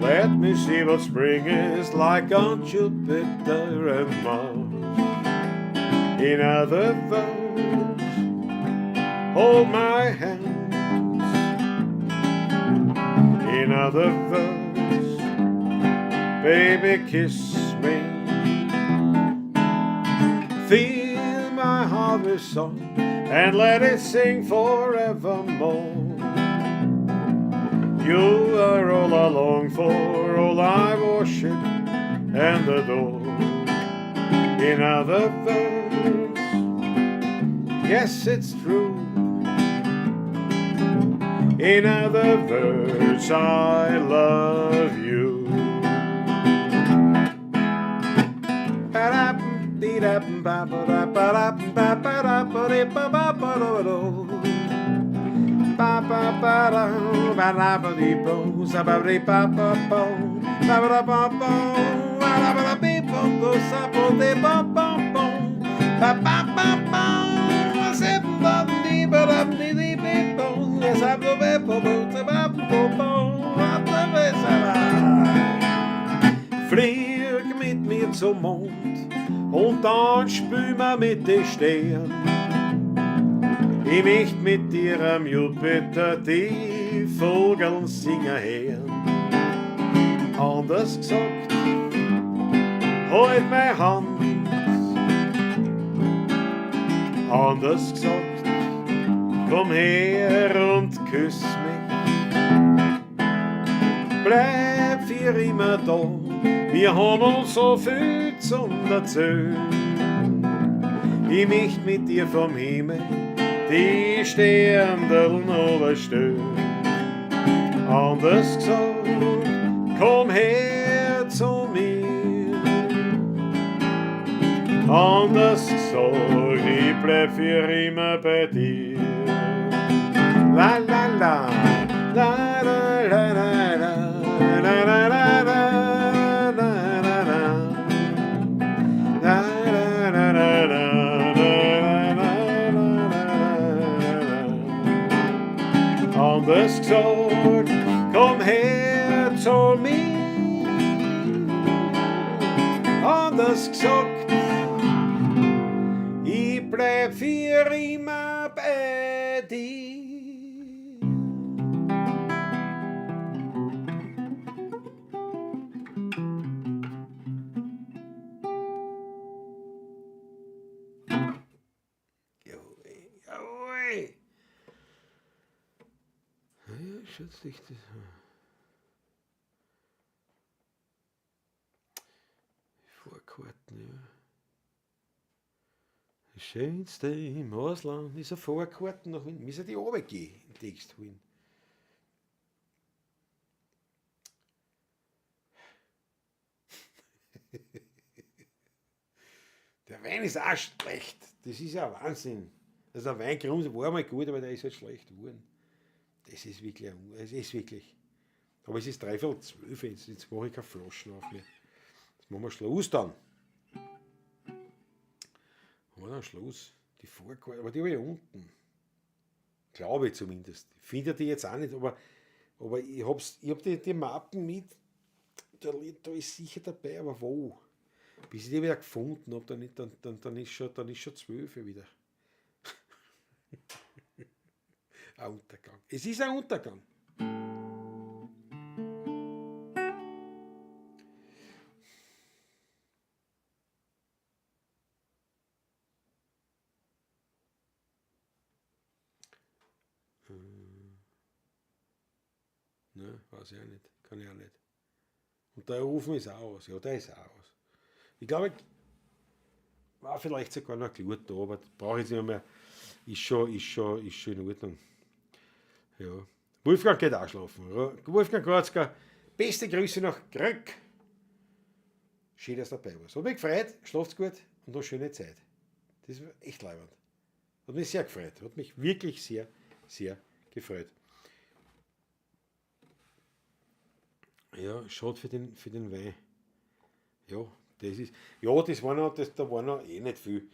S1: Let me see what spring is like on Jupiter and Mars. In other words, hold my hand. In other words, baby, kiss me. Fill my heart with song and let it sing forevermore. You are all I long for, all I worship and adore. In other words, yes, it's true. In other words, I love you. Flieg mit mir zum Mond und dann spül wir mit den Sternen. Ich möcht mit dir am Jupiter die Vogeln singen hören. Anders gesagt, halt meine Hand. Anders gesagt, komm her und küss mich. Bleib für immer da, wir haben uns so viel zum Erzählen. Ich möcht mit dir vom Himmel die Sterndeln überstellen. Anders gesagt, komm her zu mir. Anders gesagt, ich bleib für immer bei dir. La la la, la la la la la, la la la la. Anders gesagt, komm her zu mir. Anders gesagt, ich bleib für immer bei dir. Jawohl, jawohl. Schützt dich das. Vorkarten, ja. Das Schönste im Ausland ist eine Fahrkarte nach Wien. Müssen die runtergehen, den Text holen. Der Wein ist auch schlecht. Das ist ja Wahnsinn. Also der Wein war mal gut, aber der ist halt schlecht geworden. Das ist wirklich, es ist wirklich. Aber es ist 11:45, jetzt mache ich keine Flaschen auf mehr. Jetzt machen wir Schluss dann. Machen wir dann Schluss. Die Fahrkarte, aber die habe ich unten. Glaube ich zumindest. Ich finde die jetzt auch nicht, aber ich hab die Mappen mit. Da ist sicher dabei, aber wo? Bis ich die wieder gefunden habe, dann ist schon 12 wieder. Ein Untergang. Es ist ein Untergang. Ne, weiß ich auch nicht. Kann ich auch nicht. Und der Ofen ist auch aus. Ja, der ist auch aus. Ich glaube, war vielleicht sogar noch Glut da, aber brauche ich jetzt nicht mehr. Ist schon in Ordnung. Ja. Wolfgang geht auch schlafen. Wolfgang Gorzka, beste Grüße nach Kröck. Schön, dass du dabei warst. Hat mich gefreut, schlaft's gut und noch schöne Zeit. Das war echt leibend. Hat mich sehr gefreut. Hat mich wirklich sehr, sehr gefreut. Ja, schade für den Wein. Ja, das ist. Ja, das war noch, da war noch eh nicht viel.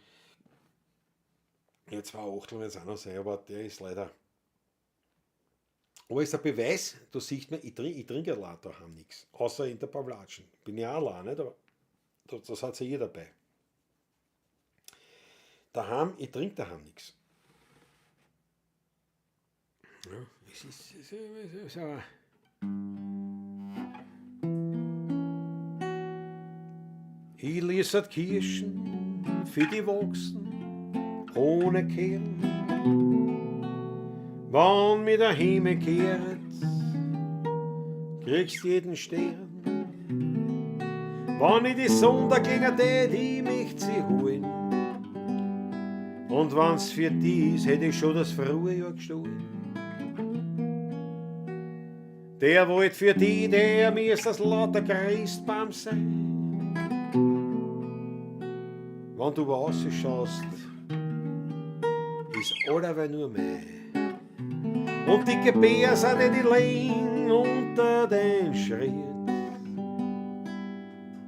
S1: Ja, 2 Achtel wird es auch noch sein, aber der ist leider. Aber ist der Beweis, da sieht man, ich trinke allein daheim nichts. Außer in der Pavlatschen. Bin ich auch allein, nicht? Aber das hat ja jeder dabei. Daheim, ich trinke daheim nichts. Ja, es ist aber. Ich lese Kirschen für die Wachsen ohne Kehren. Wann mir der Himmel kehret, kriegst jeden Stern. Wann ich die Sonne gegen die möcht sie holen. Und wann's für die ist, hätte ich schon das Frühjahr gestohlen. Der wollt für die, der mir ist das lauter Christbaum sein. Wenn du rausschaust, ist allerweil nur mei. Und die Gebär sind die liegen unter den Schritt.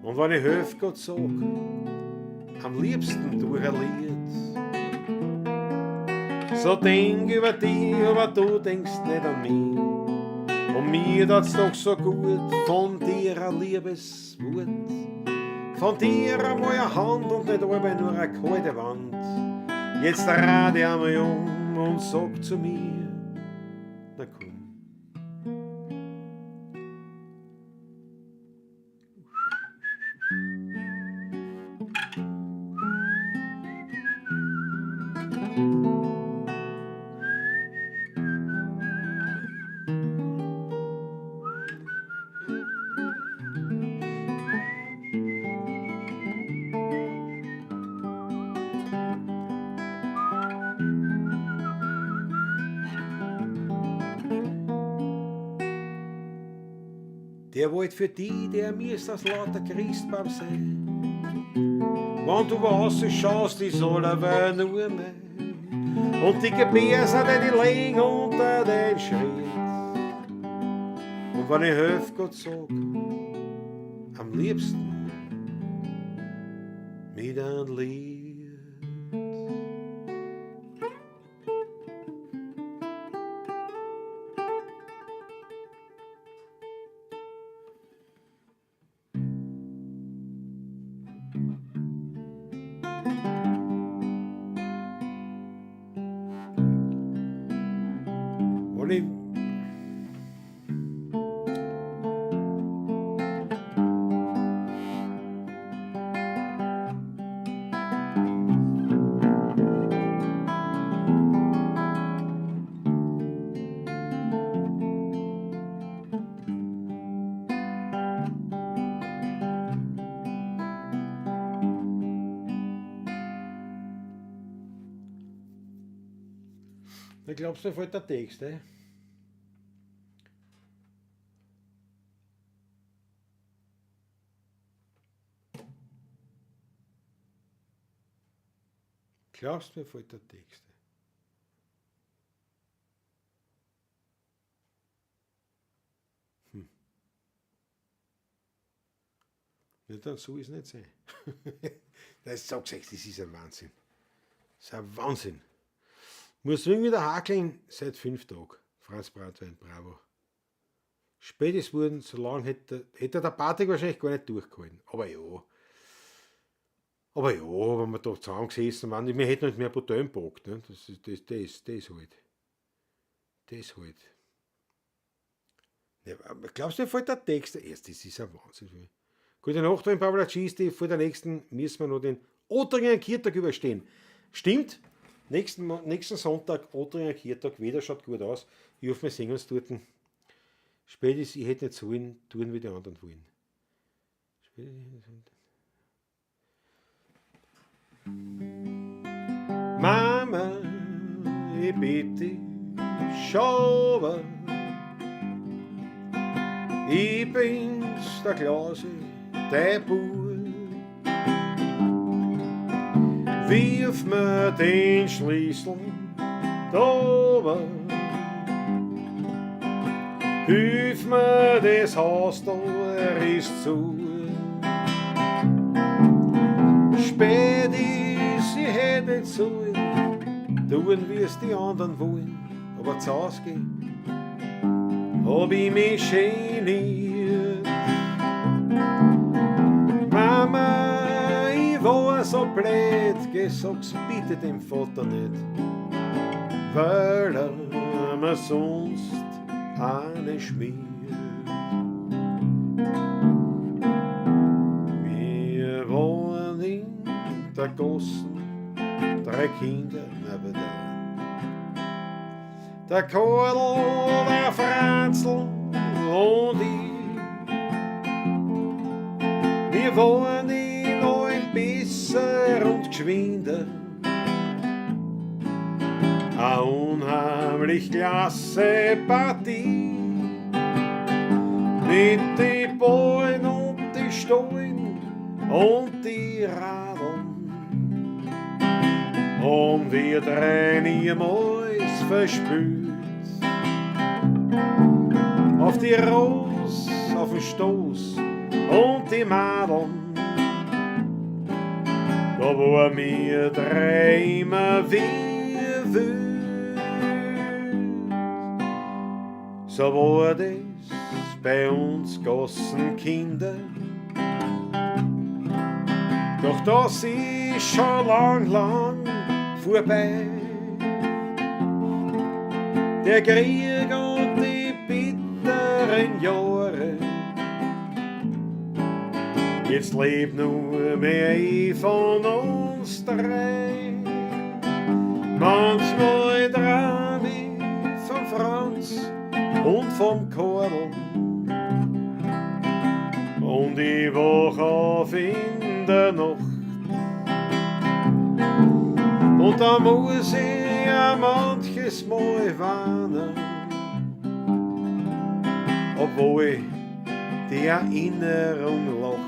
S1: Und wenn ich helf Gott sag, am liebsten durch ein Lied. So denk über dich, aber du denkst nicht an mich. Und mir tat's doch so gut von dir ein Liebeswort. Von dir einmal eine Hand und nicht einmal nur eine kalte Wand. Jetzt dreh dich einmal um und sag zu mir, na komm. Der wollt für die, der mir ist das lauter Christbaum sein. Wenn du rausschaust, ist allerweil nur mein. Und die Gebär sind die liegen unter den Schritt. Und wenn ich helf Gott sag, am liebsten mit einem Lied. Na, glaubst du, mir fällt der Text, eh? Glaubst du, mir fällt der Text ein? Ja, dann soll es nicht sein. Das sag's euch, das ist ein Wahnsinn. Das ist ein Wahnsinn. Muss irgendwie wieder hakeln seit 5 Tagen. Franz Bratwein, bravo. Spät ist worden, so lange hätte der Patrick wahrscheinlich gar nicht durchgehalten. Aber ja. Aber ja, wenn wir da zusammengesessen waren, wir hätten nicht mehr Bordell gepackt. Ne? Das ist, das, das, das halt. Das halt. Ja, aber glaubst du, mir fällt der Text erst? Das ist ein Wahnsinn. Gute Nacht, mein Pavlacisti. Vor der nächsten müssen wir noch den Ottringer Kirtag überstehen. Stimmt, nächsten Sonntag, Ottringer Kirtag, Wetter schaut gut aus. Ich hoffe, wir sehen uns dort. Spätestens, ich hätte nicht sollen, tun wie die anderen wollen. Spätestens. Mama, ich bitte, schau, ich bin's, der Klausi, der Bub. Wirf mir den Schlüssel da, hilf mir, das Haus da ist zu. Spät ist, ich hätte nicht sollen, tun wie es die anderen wollen, aber zu Hause gehen, hab ich mich geniert. Mama, ich war so blöd, geh, sag's bitte dem Vater nicht, weil er mir sonst eine schmiert. Wir waren in der Gossen, 3 Kinder nebenan. Der Karl, der Franzl und ich. Wir waren in allem besser und geschwinder. A unheimlich klasse Partie. Mit die Ballen und die Stollen und die Radeln haben wir drei niemals verspült. Auf die Ros, auf den Stoß und die Madeln, da waren wir drei immer wie wild. So war das bei uns Gassenkinder. Doch das ist schon lang, lang vorbei. Der Krieg und die bitteren Jahre, jetzt lebt nur mehr ich von uns drei. Manchmal traum ich vom Franz und vom Karl, und ich wach auf in der Nacht. Und da muss ich ja manches Mal warnen, obwohl die Erinnerung lacht.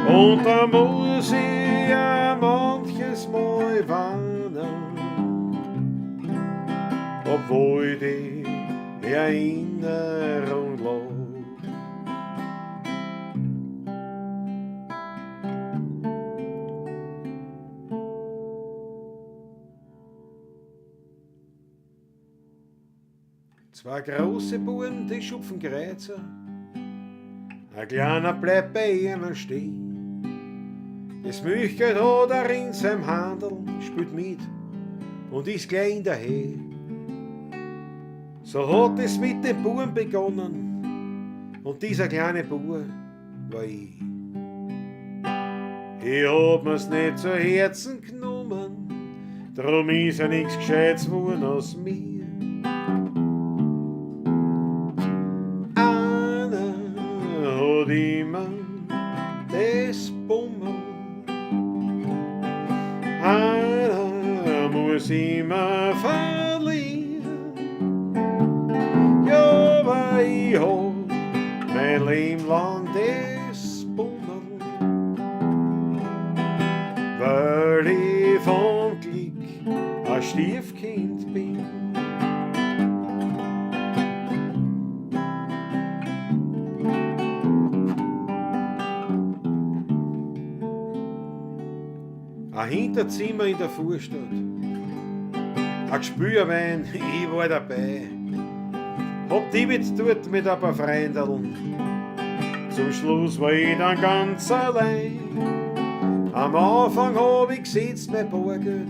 S1: Und da muss ich ja manches Mal warnen, obwohl die Erinnerung lacht. Zwei große Buben, die schupfen Kreuzer, ein kleiner bleibt bei ihnen stehen. Das Milchgeld hat er in seinem Handel, spielt mit und ist gleich in der Höhe. So hat es mit dem Buben begonnen und dieser kleine Bub war ich. Ich hab mir's nicht zu Herzen genommen, drum ist ja nix Gescheites geworden aus mir. Einer hat immer das Bummel, einer muss muss immer verlieren. Ja, weil ich hab mein Leben lang das Bummerl, weil ich vom Glück ein Stiefkind bin. Ein Hinterzimmer in der Vorstadt, ein Gespürwein, ich war dabei. Hab die mit dort mit ein paar Freundeln. Zum Schluss war ich dann ganz allein. Am Anfang hab ich gesetzt mein Bargeld,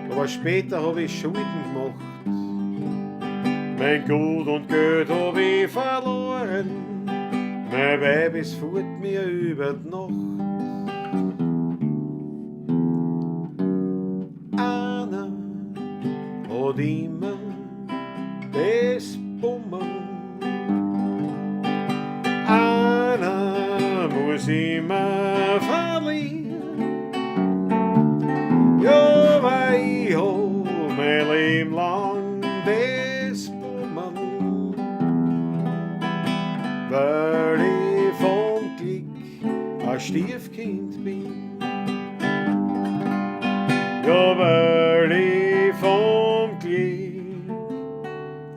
S1: aber später hab ich Schulden gemacht. Mein Gut und Geld hab ich verloren, mein Weib ist fort mir über die Nacht. Einer hat immer das Bummerl, einer muss immer verlieren. Ja, weil ich hab mein Leben lang das Bummerl, weil ich vom Glück ein Stiefkind bin. Ja, weil ich vom Glück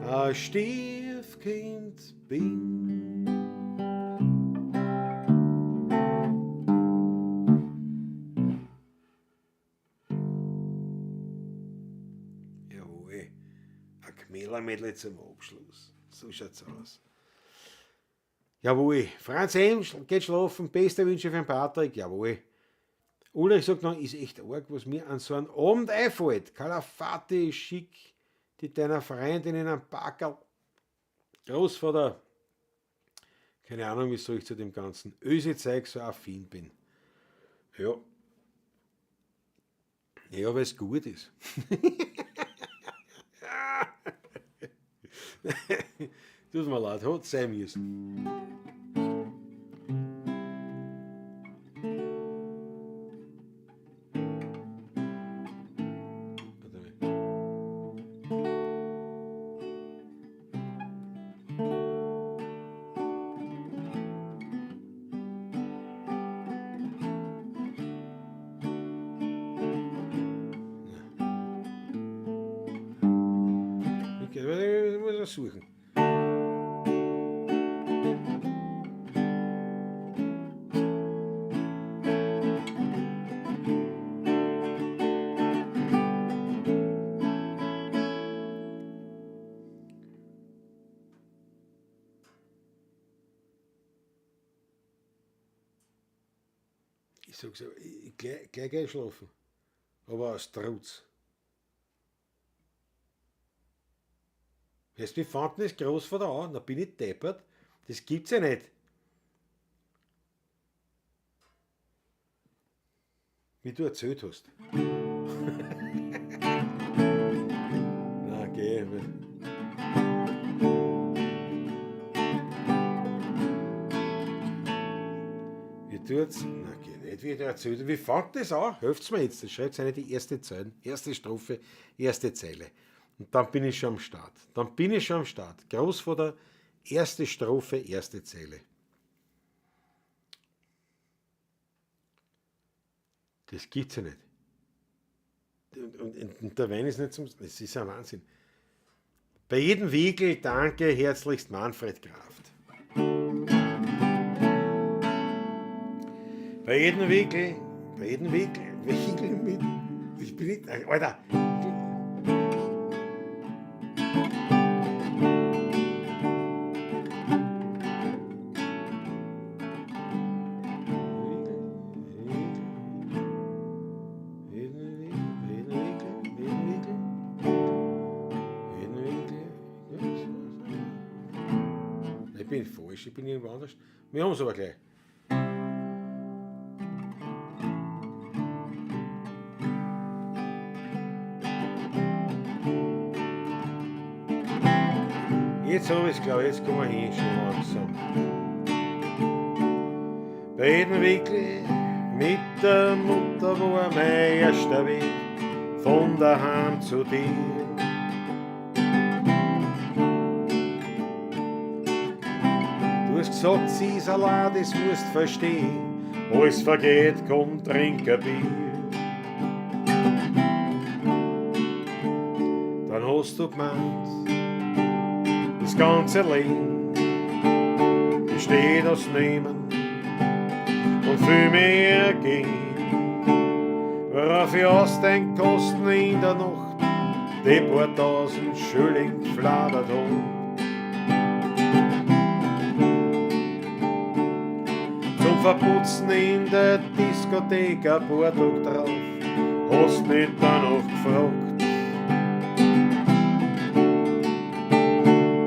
S1: ein Stiefkind bin. Jawohl, ein Gmellermädel zum Abschluss. So schaut's aus. Jawohl, Franz Emschl geht schlafen, beste Wünsche für den Patrick, jawohl. Ulrich sagt noch, ist echt arg, was mir an so einem Abend einfällt. Kalafati, schick die deiner Freundin in einem Packerl. Großvater, keine Ahnung, wieso ich zu dem ganzen Ösi-Zeug so affin bin. Ja. Ja, weil's gut ist. Tut mir leid, hat sein müssen. Suchen. Ich sag so, ich gleich geh ich schlafen. Aber aus Trotz. Weißt du, wie fängt denn das Großvater an? Da bin ich deppert. Das gibt's ja nicht. Wie du erzählt hast. Na, geh. Wie tut's? Na, geh nicht, wie du erzählt. Wie fängt das an? Helft's mir jetzt. Das schreibt eine die erste Zeile, erste Strophe, erste Zeile. Und dann bin ich schon am Start. Dann bin ich schon am Start. Großvater, erste Strophe, erste Zeile. Das gibt's ja nicht. Und der Wein ist nicht zum... Das ist ein Wahnsinn. Bei jedem Winkel danke herzlichst Manfred Kraft. Bei jedem Winkel, bei jedem Winkel, Winkel mit... Ich bin nicht... Alter! Ich bin falsch, ich bin irgendwo anders. Wir haben es aber gleich. Jetzt habe ich es, glaube ich, jetzt kommen wir hin, schon langsam. Bei jedem Winkel mit der Mutter war mein erster Weg. von daheim zu dir. Du hast gesagt, sie ist allein, das musst verstehen. Alles vergeht, komm, trink ein Bier. Dann hast du gemeint, das ganze Leben besteht aus Nehmen und viel mehr gehen. Worauf ich aus den Kosten in der Nacht die paar tausend Schilling gefladert hab. Zum Verputzen in der Diskothek ein paar Tage drauf, hast nicht danach gefragt.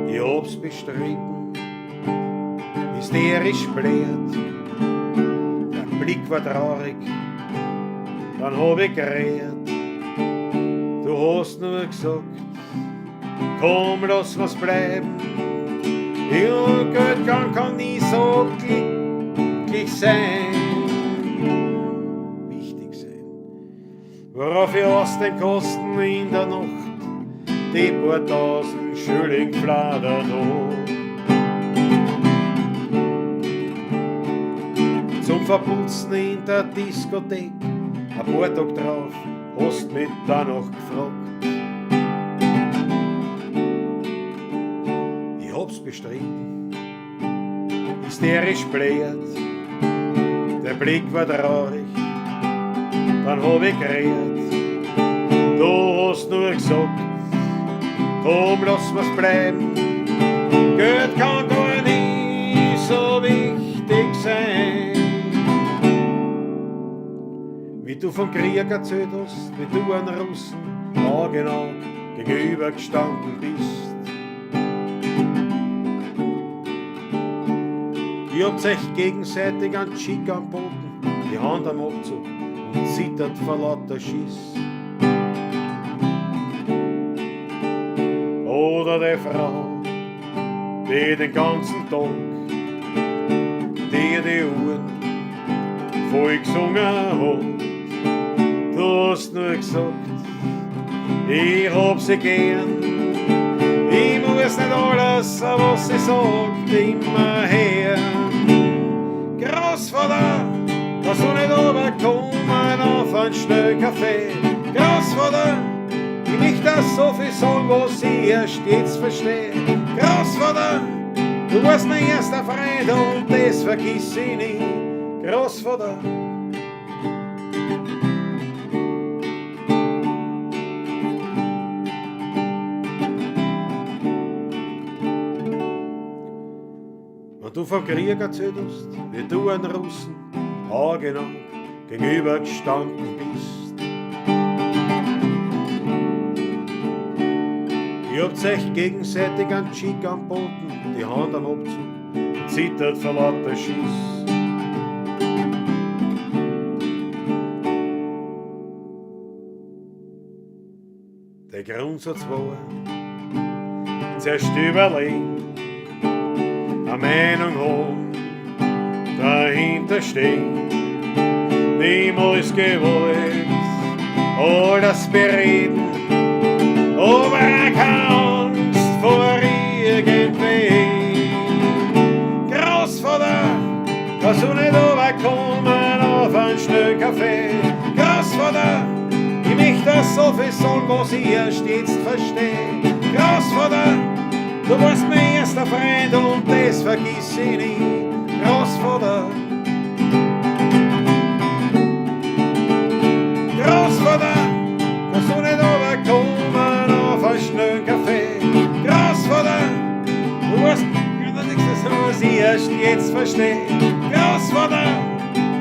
S1: Ich hab's bestritten, hysterisch bläht, der Blick war traurig, dann hab ich geredet. Du hast nur gesagt, komm, lass was bleiben. Ja, Geld kann nie so glücklich sein. Wichtig sein. Worauf ich aus den Kosten in der Nacht die paar tausend Schilling gefladert hab. Zum Verputzen in der Diskothek, ein paar Tage drauf, hast mich danach gefragt. Ich hab's bestritten, hysterisch bläht, der Blick war traurig, dann hab ich geredet. Du hast nur gesagt, komm, lass mir's bleiben, Geld kann gar nie so wichtig sein. Wie du vom Krieg erzählt hast, wie du an Russen Auge in Auge gegenübergestanden bist. Ihr habt euch gegenseitig einen Tschick angeboten, die Hand am Abzug und zittert vor lauter Schiss. Oder die Frau, die den ganzen Tag dir die Uhren voll gesungen hat. Du hast nur gesagt, ich hab sie gern. Ich muss nicht alles, was sie sagt, immer hören. Großvater, kannst du nicht runterkommen auf einen schnellen Kaffee? Großvater, ich möchte so viel sagen, was ich erst jetzt verstehe. Großvater, du warst mein erster Freund und das vergiss ich nie. Großvater. Wenn du vom Krieg erzählt hast, wie du an Russen Auge in Auge gegenübergestanden bist. Ihr habt euch gegenseitig einen Tschick angeboten, die Hand am Abzug und zittert vor lauter Schiss. Der Grundsatz war, zuerst überlegen, eine Meinung haben, dahinter stehen, niemals gewollt, alles bereden, aber keine Angst vor irgendwem. Großvater, kannst du nicht runterkommen auf einen schnellen Kaffee? Großvater, ich möchte so viel sagen, was ich erst jetzt verstehe. Großvater, du warst mein erster Freund und das vergiss ich nie. Großvater, Großvater, kannst du nicht runterkommen auf einen schnellen Kaffee? Großvater, du warst nichts, was ich erst jetzt verstehe. Großvater,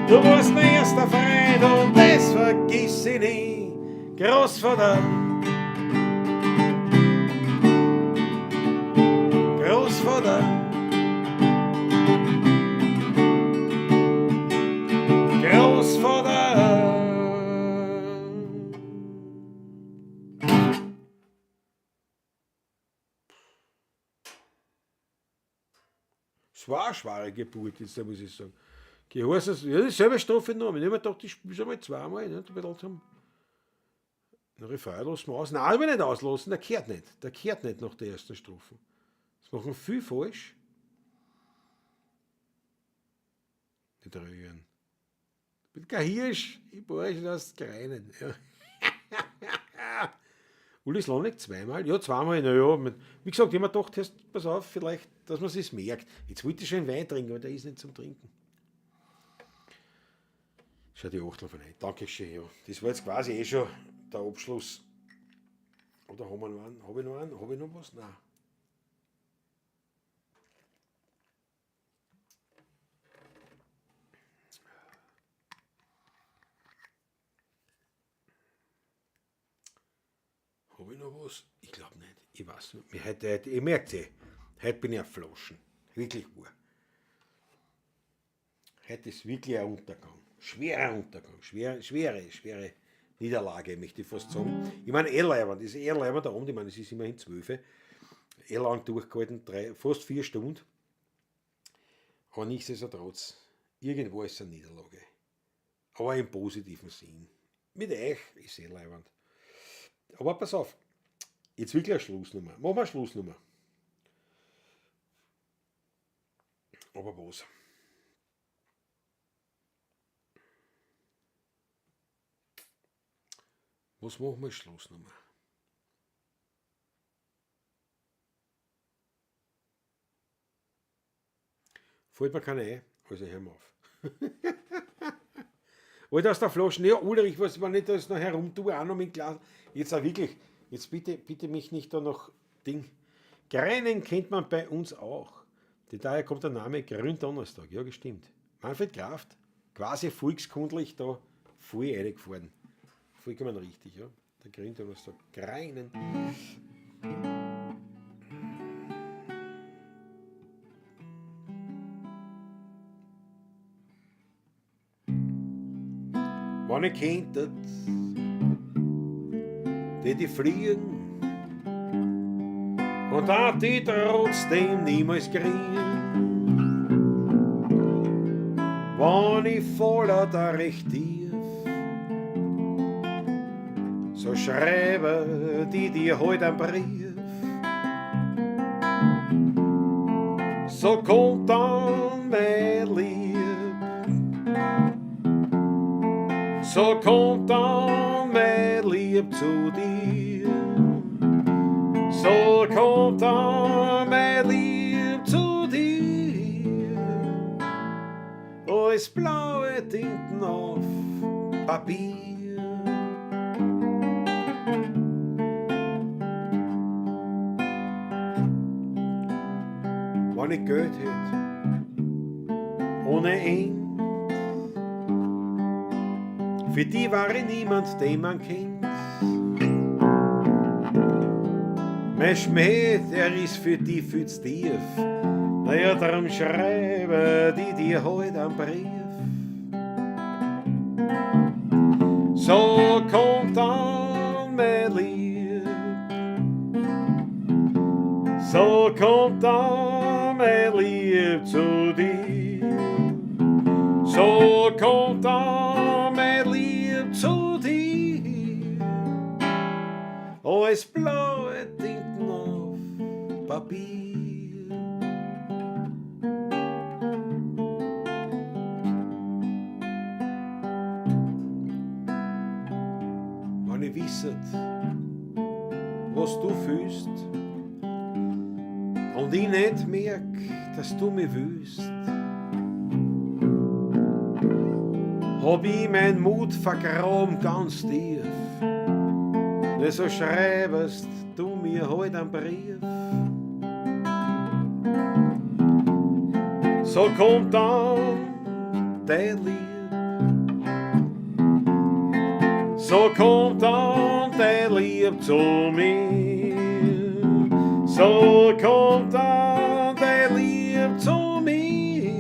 S1: du warst mein erster Freund und das vergiss ich nie. Großvater, Großvater, Großvater. Es war eine schwere Geburt, jetzt, muss ich sagen. Geheißen, ja, dieselbe Strophe noch, ich hab mir gedacht, ich spiele einmal zweimal, ne, ein bisschen zum. Den Refrain lassen wir aus. Nein, aber nicht auslassen, der kehrt nicht. Der kehrt nicht nach der ersten Strophe. Das machen viel falsch. Die Drögen. Ich bin kein Hirsch, ich brauche das Greinen. Ja. Uli Slonek zweimal? Ja, zweimal, naja. Wie gesagt, ich habe mir gedacht, pass auf, vielleicht, dass man es merkt. Jetzt wollte ich schon einen Wein trinken, aber der ist nicht zum Trinken. Schau die Achtel von ein. Dankeschön, ja. Das war jetzt quasi eh schon der Abschluss. Oder haben wir noch einen? Habe ich noch einen? Habe ich noch was? Nein. Habe ich noch was? Ich glaube nicht. Ich weiß nicht. Mir heute, heute, ihr merkt eh, heute bin ich auf Flaschen. Wirklich wahr. Heute ist wirklich ein Untergang. Schwerer Untergang. Schwere, schwere, schwere Niederlage, möchte ich fast sagen. Ich meine, eh leibend. Das ist eh leibend der Abend. Ich meine, es ist immerhin 12. Eh lang durchgehalten, fast 4 Stunden. Aber nichtsdestotrotz, irgendwo ist es eine Niederlage. Aber im positiven Sinn. Mit euch ist eh leibend. Aber pass auf, jetzt wirklich eine Schlussnummer. Machen wir eine Schlussnummer. Aber was? Was machen wir als Schlussnummer? Fällt mir keiner ein, also hören wir auf. Alter, aus der Flasche, ja, Ulrich, was man nicht das noch herumtue, auch noch mit Glas. Jetzt auch wirklich, jetzt bitte, bitte mich nicht da noch Ding. Greinen kennt man bei uns auch. Denn daher kommt der Name Gründonnerstag. Ja, gestimmt. Manfred Kraft, quasi volkskundlich da voll reingefahren. Vollkommen richtig, ja. Der Gründonnerstag. Greinen. Wenn ich könnte, die die fliegen und da die trotzdem niemals kriegen. Wenn ich falle da recht tief, so schreibe die dir heut einen Brief. So kommt dann mein Lieb, so kommt dann mein Lieb zu dir, so kommt dann mein Lieb zu dir, als blaue Tinten auf Papier. Wenn ich Geld hätt, ohne End, für die war ich niemand, den man kennt. Mein Schmäh, der ist für die viel zu tief. Naja, darum schreibe die dir heut einen Brief. So kommt dann mein Lieb, so kommt dann mein Lieb zu dir, so kommt dann mein Lieb zu dir, als blaue Tinten auf Papier. Wenn ich wisset, was du fühlst, und ich nicht merk, dass du mich willst, hab ich mein Mut vergraben ganz tief. Ne, so schreibest du mir heut einen Brief. So kommt dann dein Lieb, so kommt dann dein Lieb zu mir, so kommt dann dein Lieb zu mir,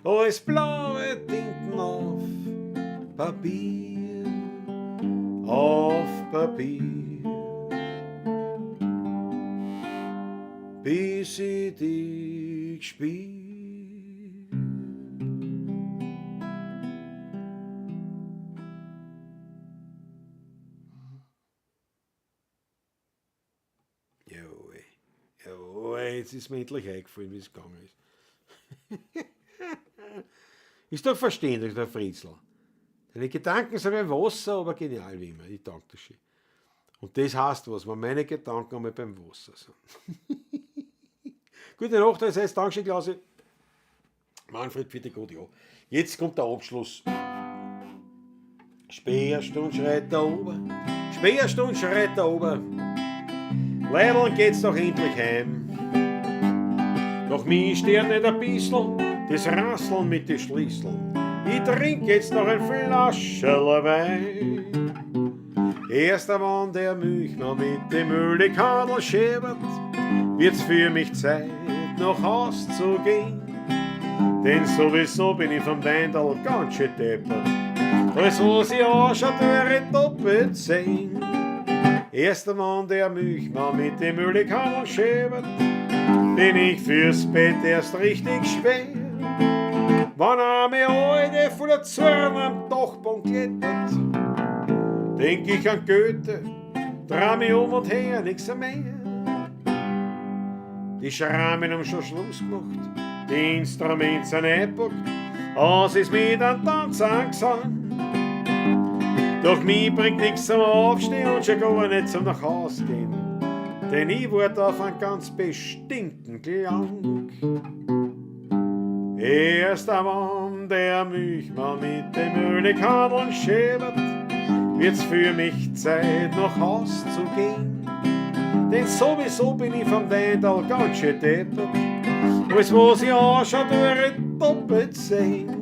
S1: als blaue Tinten auf Papier, auf Papier, bis ich dich spür. Jetzt ist mir endlich eingefallen, wie es gegangen ist. Ist doch verständlich, der Fritzl. Deine Gedanken sind beim Wasser, aber genial wie immer. Ich danke dir schön. Und das heißt was, wenn meine Gedanken einmal beim Wasser sind. Gute Nacht, das heißt Dankeschön, Klausi. Manfred, bitte gut, ja. Jetzt kommt der Abschluss. Sperrstund schreit der Ober, Sperrstund schreit der Ober. Leideln geht's doch endlich heim. Doch mich stört nicht ein bissl das Rasseln mit den Schlüsseln. Ich trink jetzt noch ein Flascherl Wein. Erst wann der Milchmann mit dem Müllekadel schäbert, wird's für mich Zeit, nach Haus zu gehen. Denn sowieso bin ich vom Weindal ganz schön deppert. Alles, was ich anschaut, wäre doppelt sehen. Erst wann der Milchmann mit dem Müllekadel schäbert, bin ich fürs Bett erst richtig schwer. Wann einmal alte voller Zorn am Dachboden klettert, denk ich an Goethe, dreh mich um und her, nix mehr. Die Schrammen haben schon Schluss gemacht, die Instrumente sind eingepackt, aus ist mit einem Tanz angesang. Doch mich bringt nix zum Aufstehen und schon gar nicht zum nach Haus gehen, denn ich wart auf einen ganz bestimmten Klang. Erst wann der Milchmann mit dem Müllekadeln schäbert, wird's für mich Zeit, nach Haus zu gehen. Denn sowieso bin ich vom Weindal ganz schön deppert. Alles, was ich anschaue, tue ich doppelt sehen.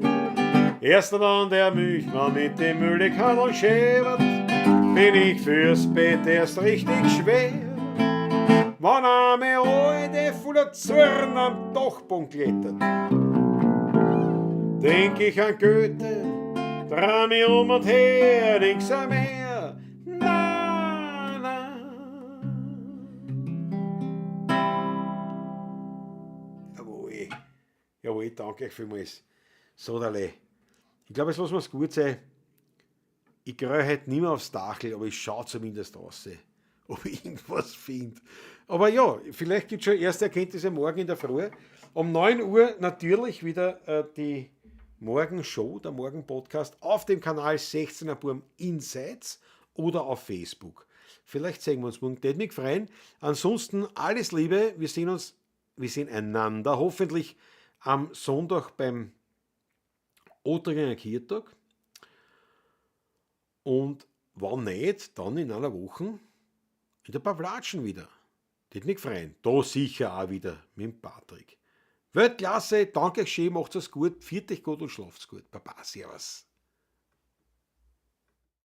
S1: Erst wann der Milchmann mit dem Müllekadeln schäbert, bin ich fürs Bett erst richtig schwer. Wann einmal alte voller Zorn am Dachboden klettert, denk ich an Goethe, dreh mich um und her, nix mehr. Na, na. Jawohl, jawohl, danke euch vielmals. So, Dale. Ich glaube, jetzt lassen wir's gut sein. Ich kriege heute nicht mehr aufs Dachl, aber ich schau zumindest raus, ob ich irgendwas find. Aber ja, vielleicht gibt's schon erste Erkenntnisse morgen in der Früh. Um 9 Uhr natürlich wieder die Morgenshow, der Morgenpodcast auf dem Kanal 16er Burm Insights oder auf Facebook. Vielleicht sehen wir uns morgen, würde mich freuen. Ansonsten alles Liebe, wir sehen uns, wir sehen einander hoffentlich am Sonntag beim Ottringer Kirtag. Und wann nicht, dann in einer Woche in der Pawlatschen wieder. Würde mich freuen. Da sicher auch wieder mit dem Patrick. Weltklasse, danke schön, macht's es gut, pfiat euch gut und schlaft's gut. Baba, servus.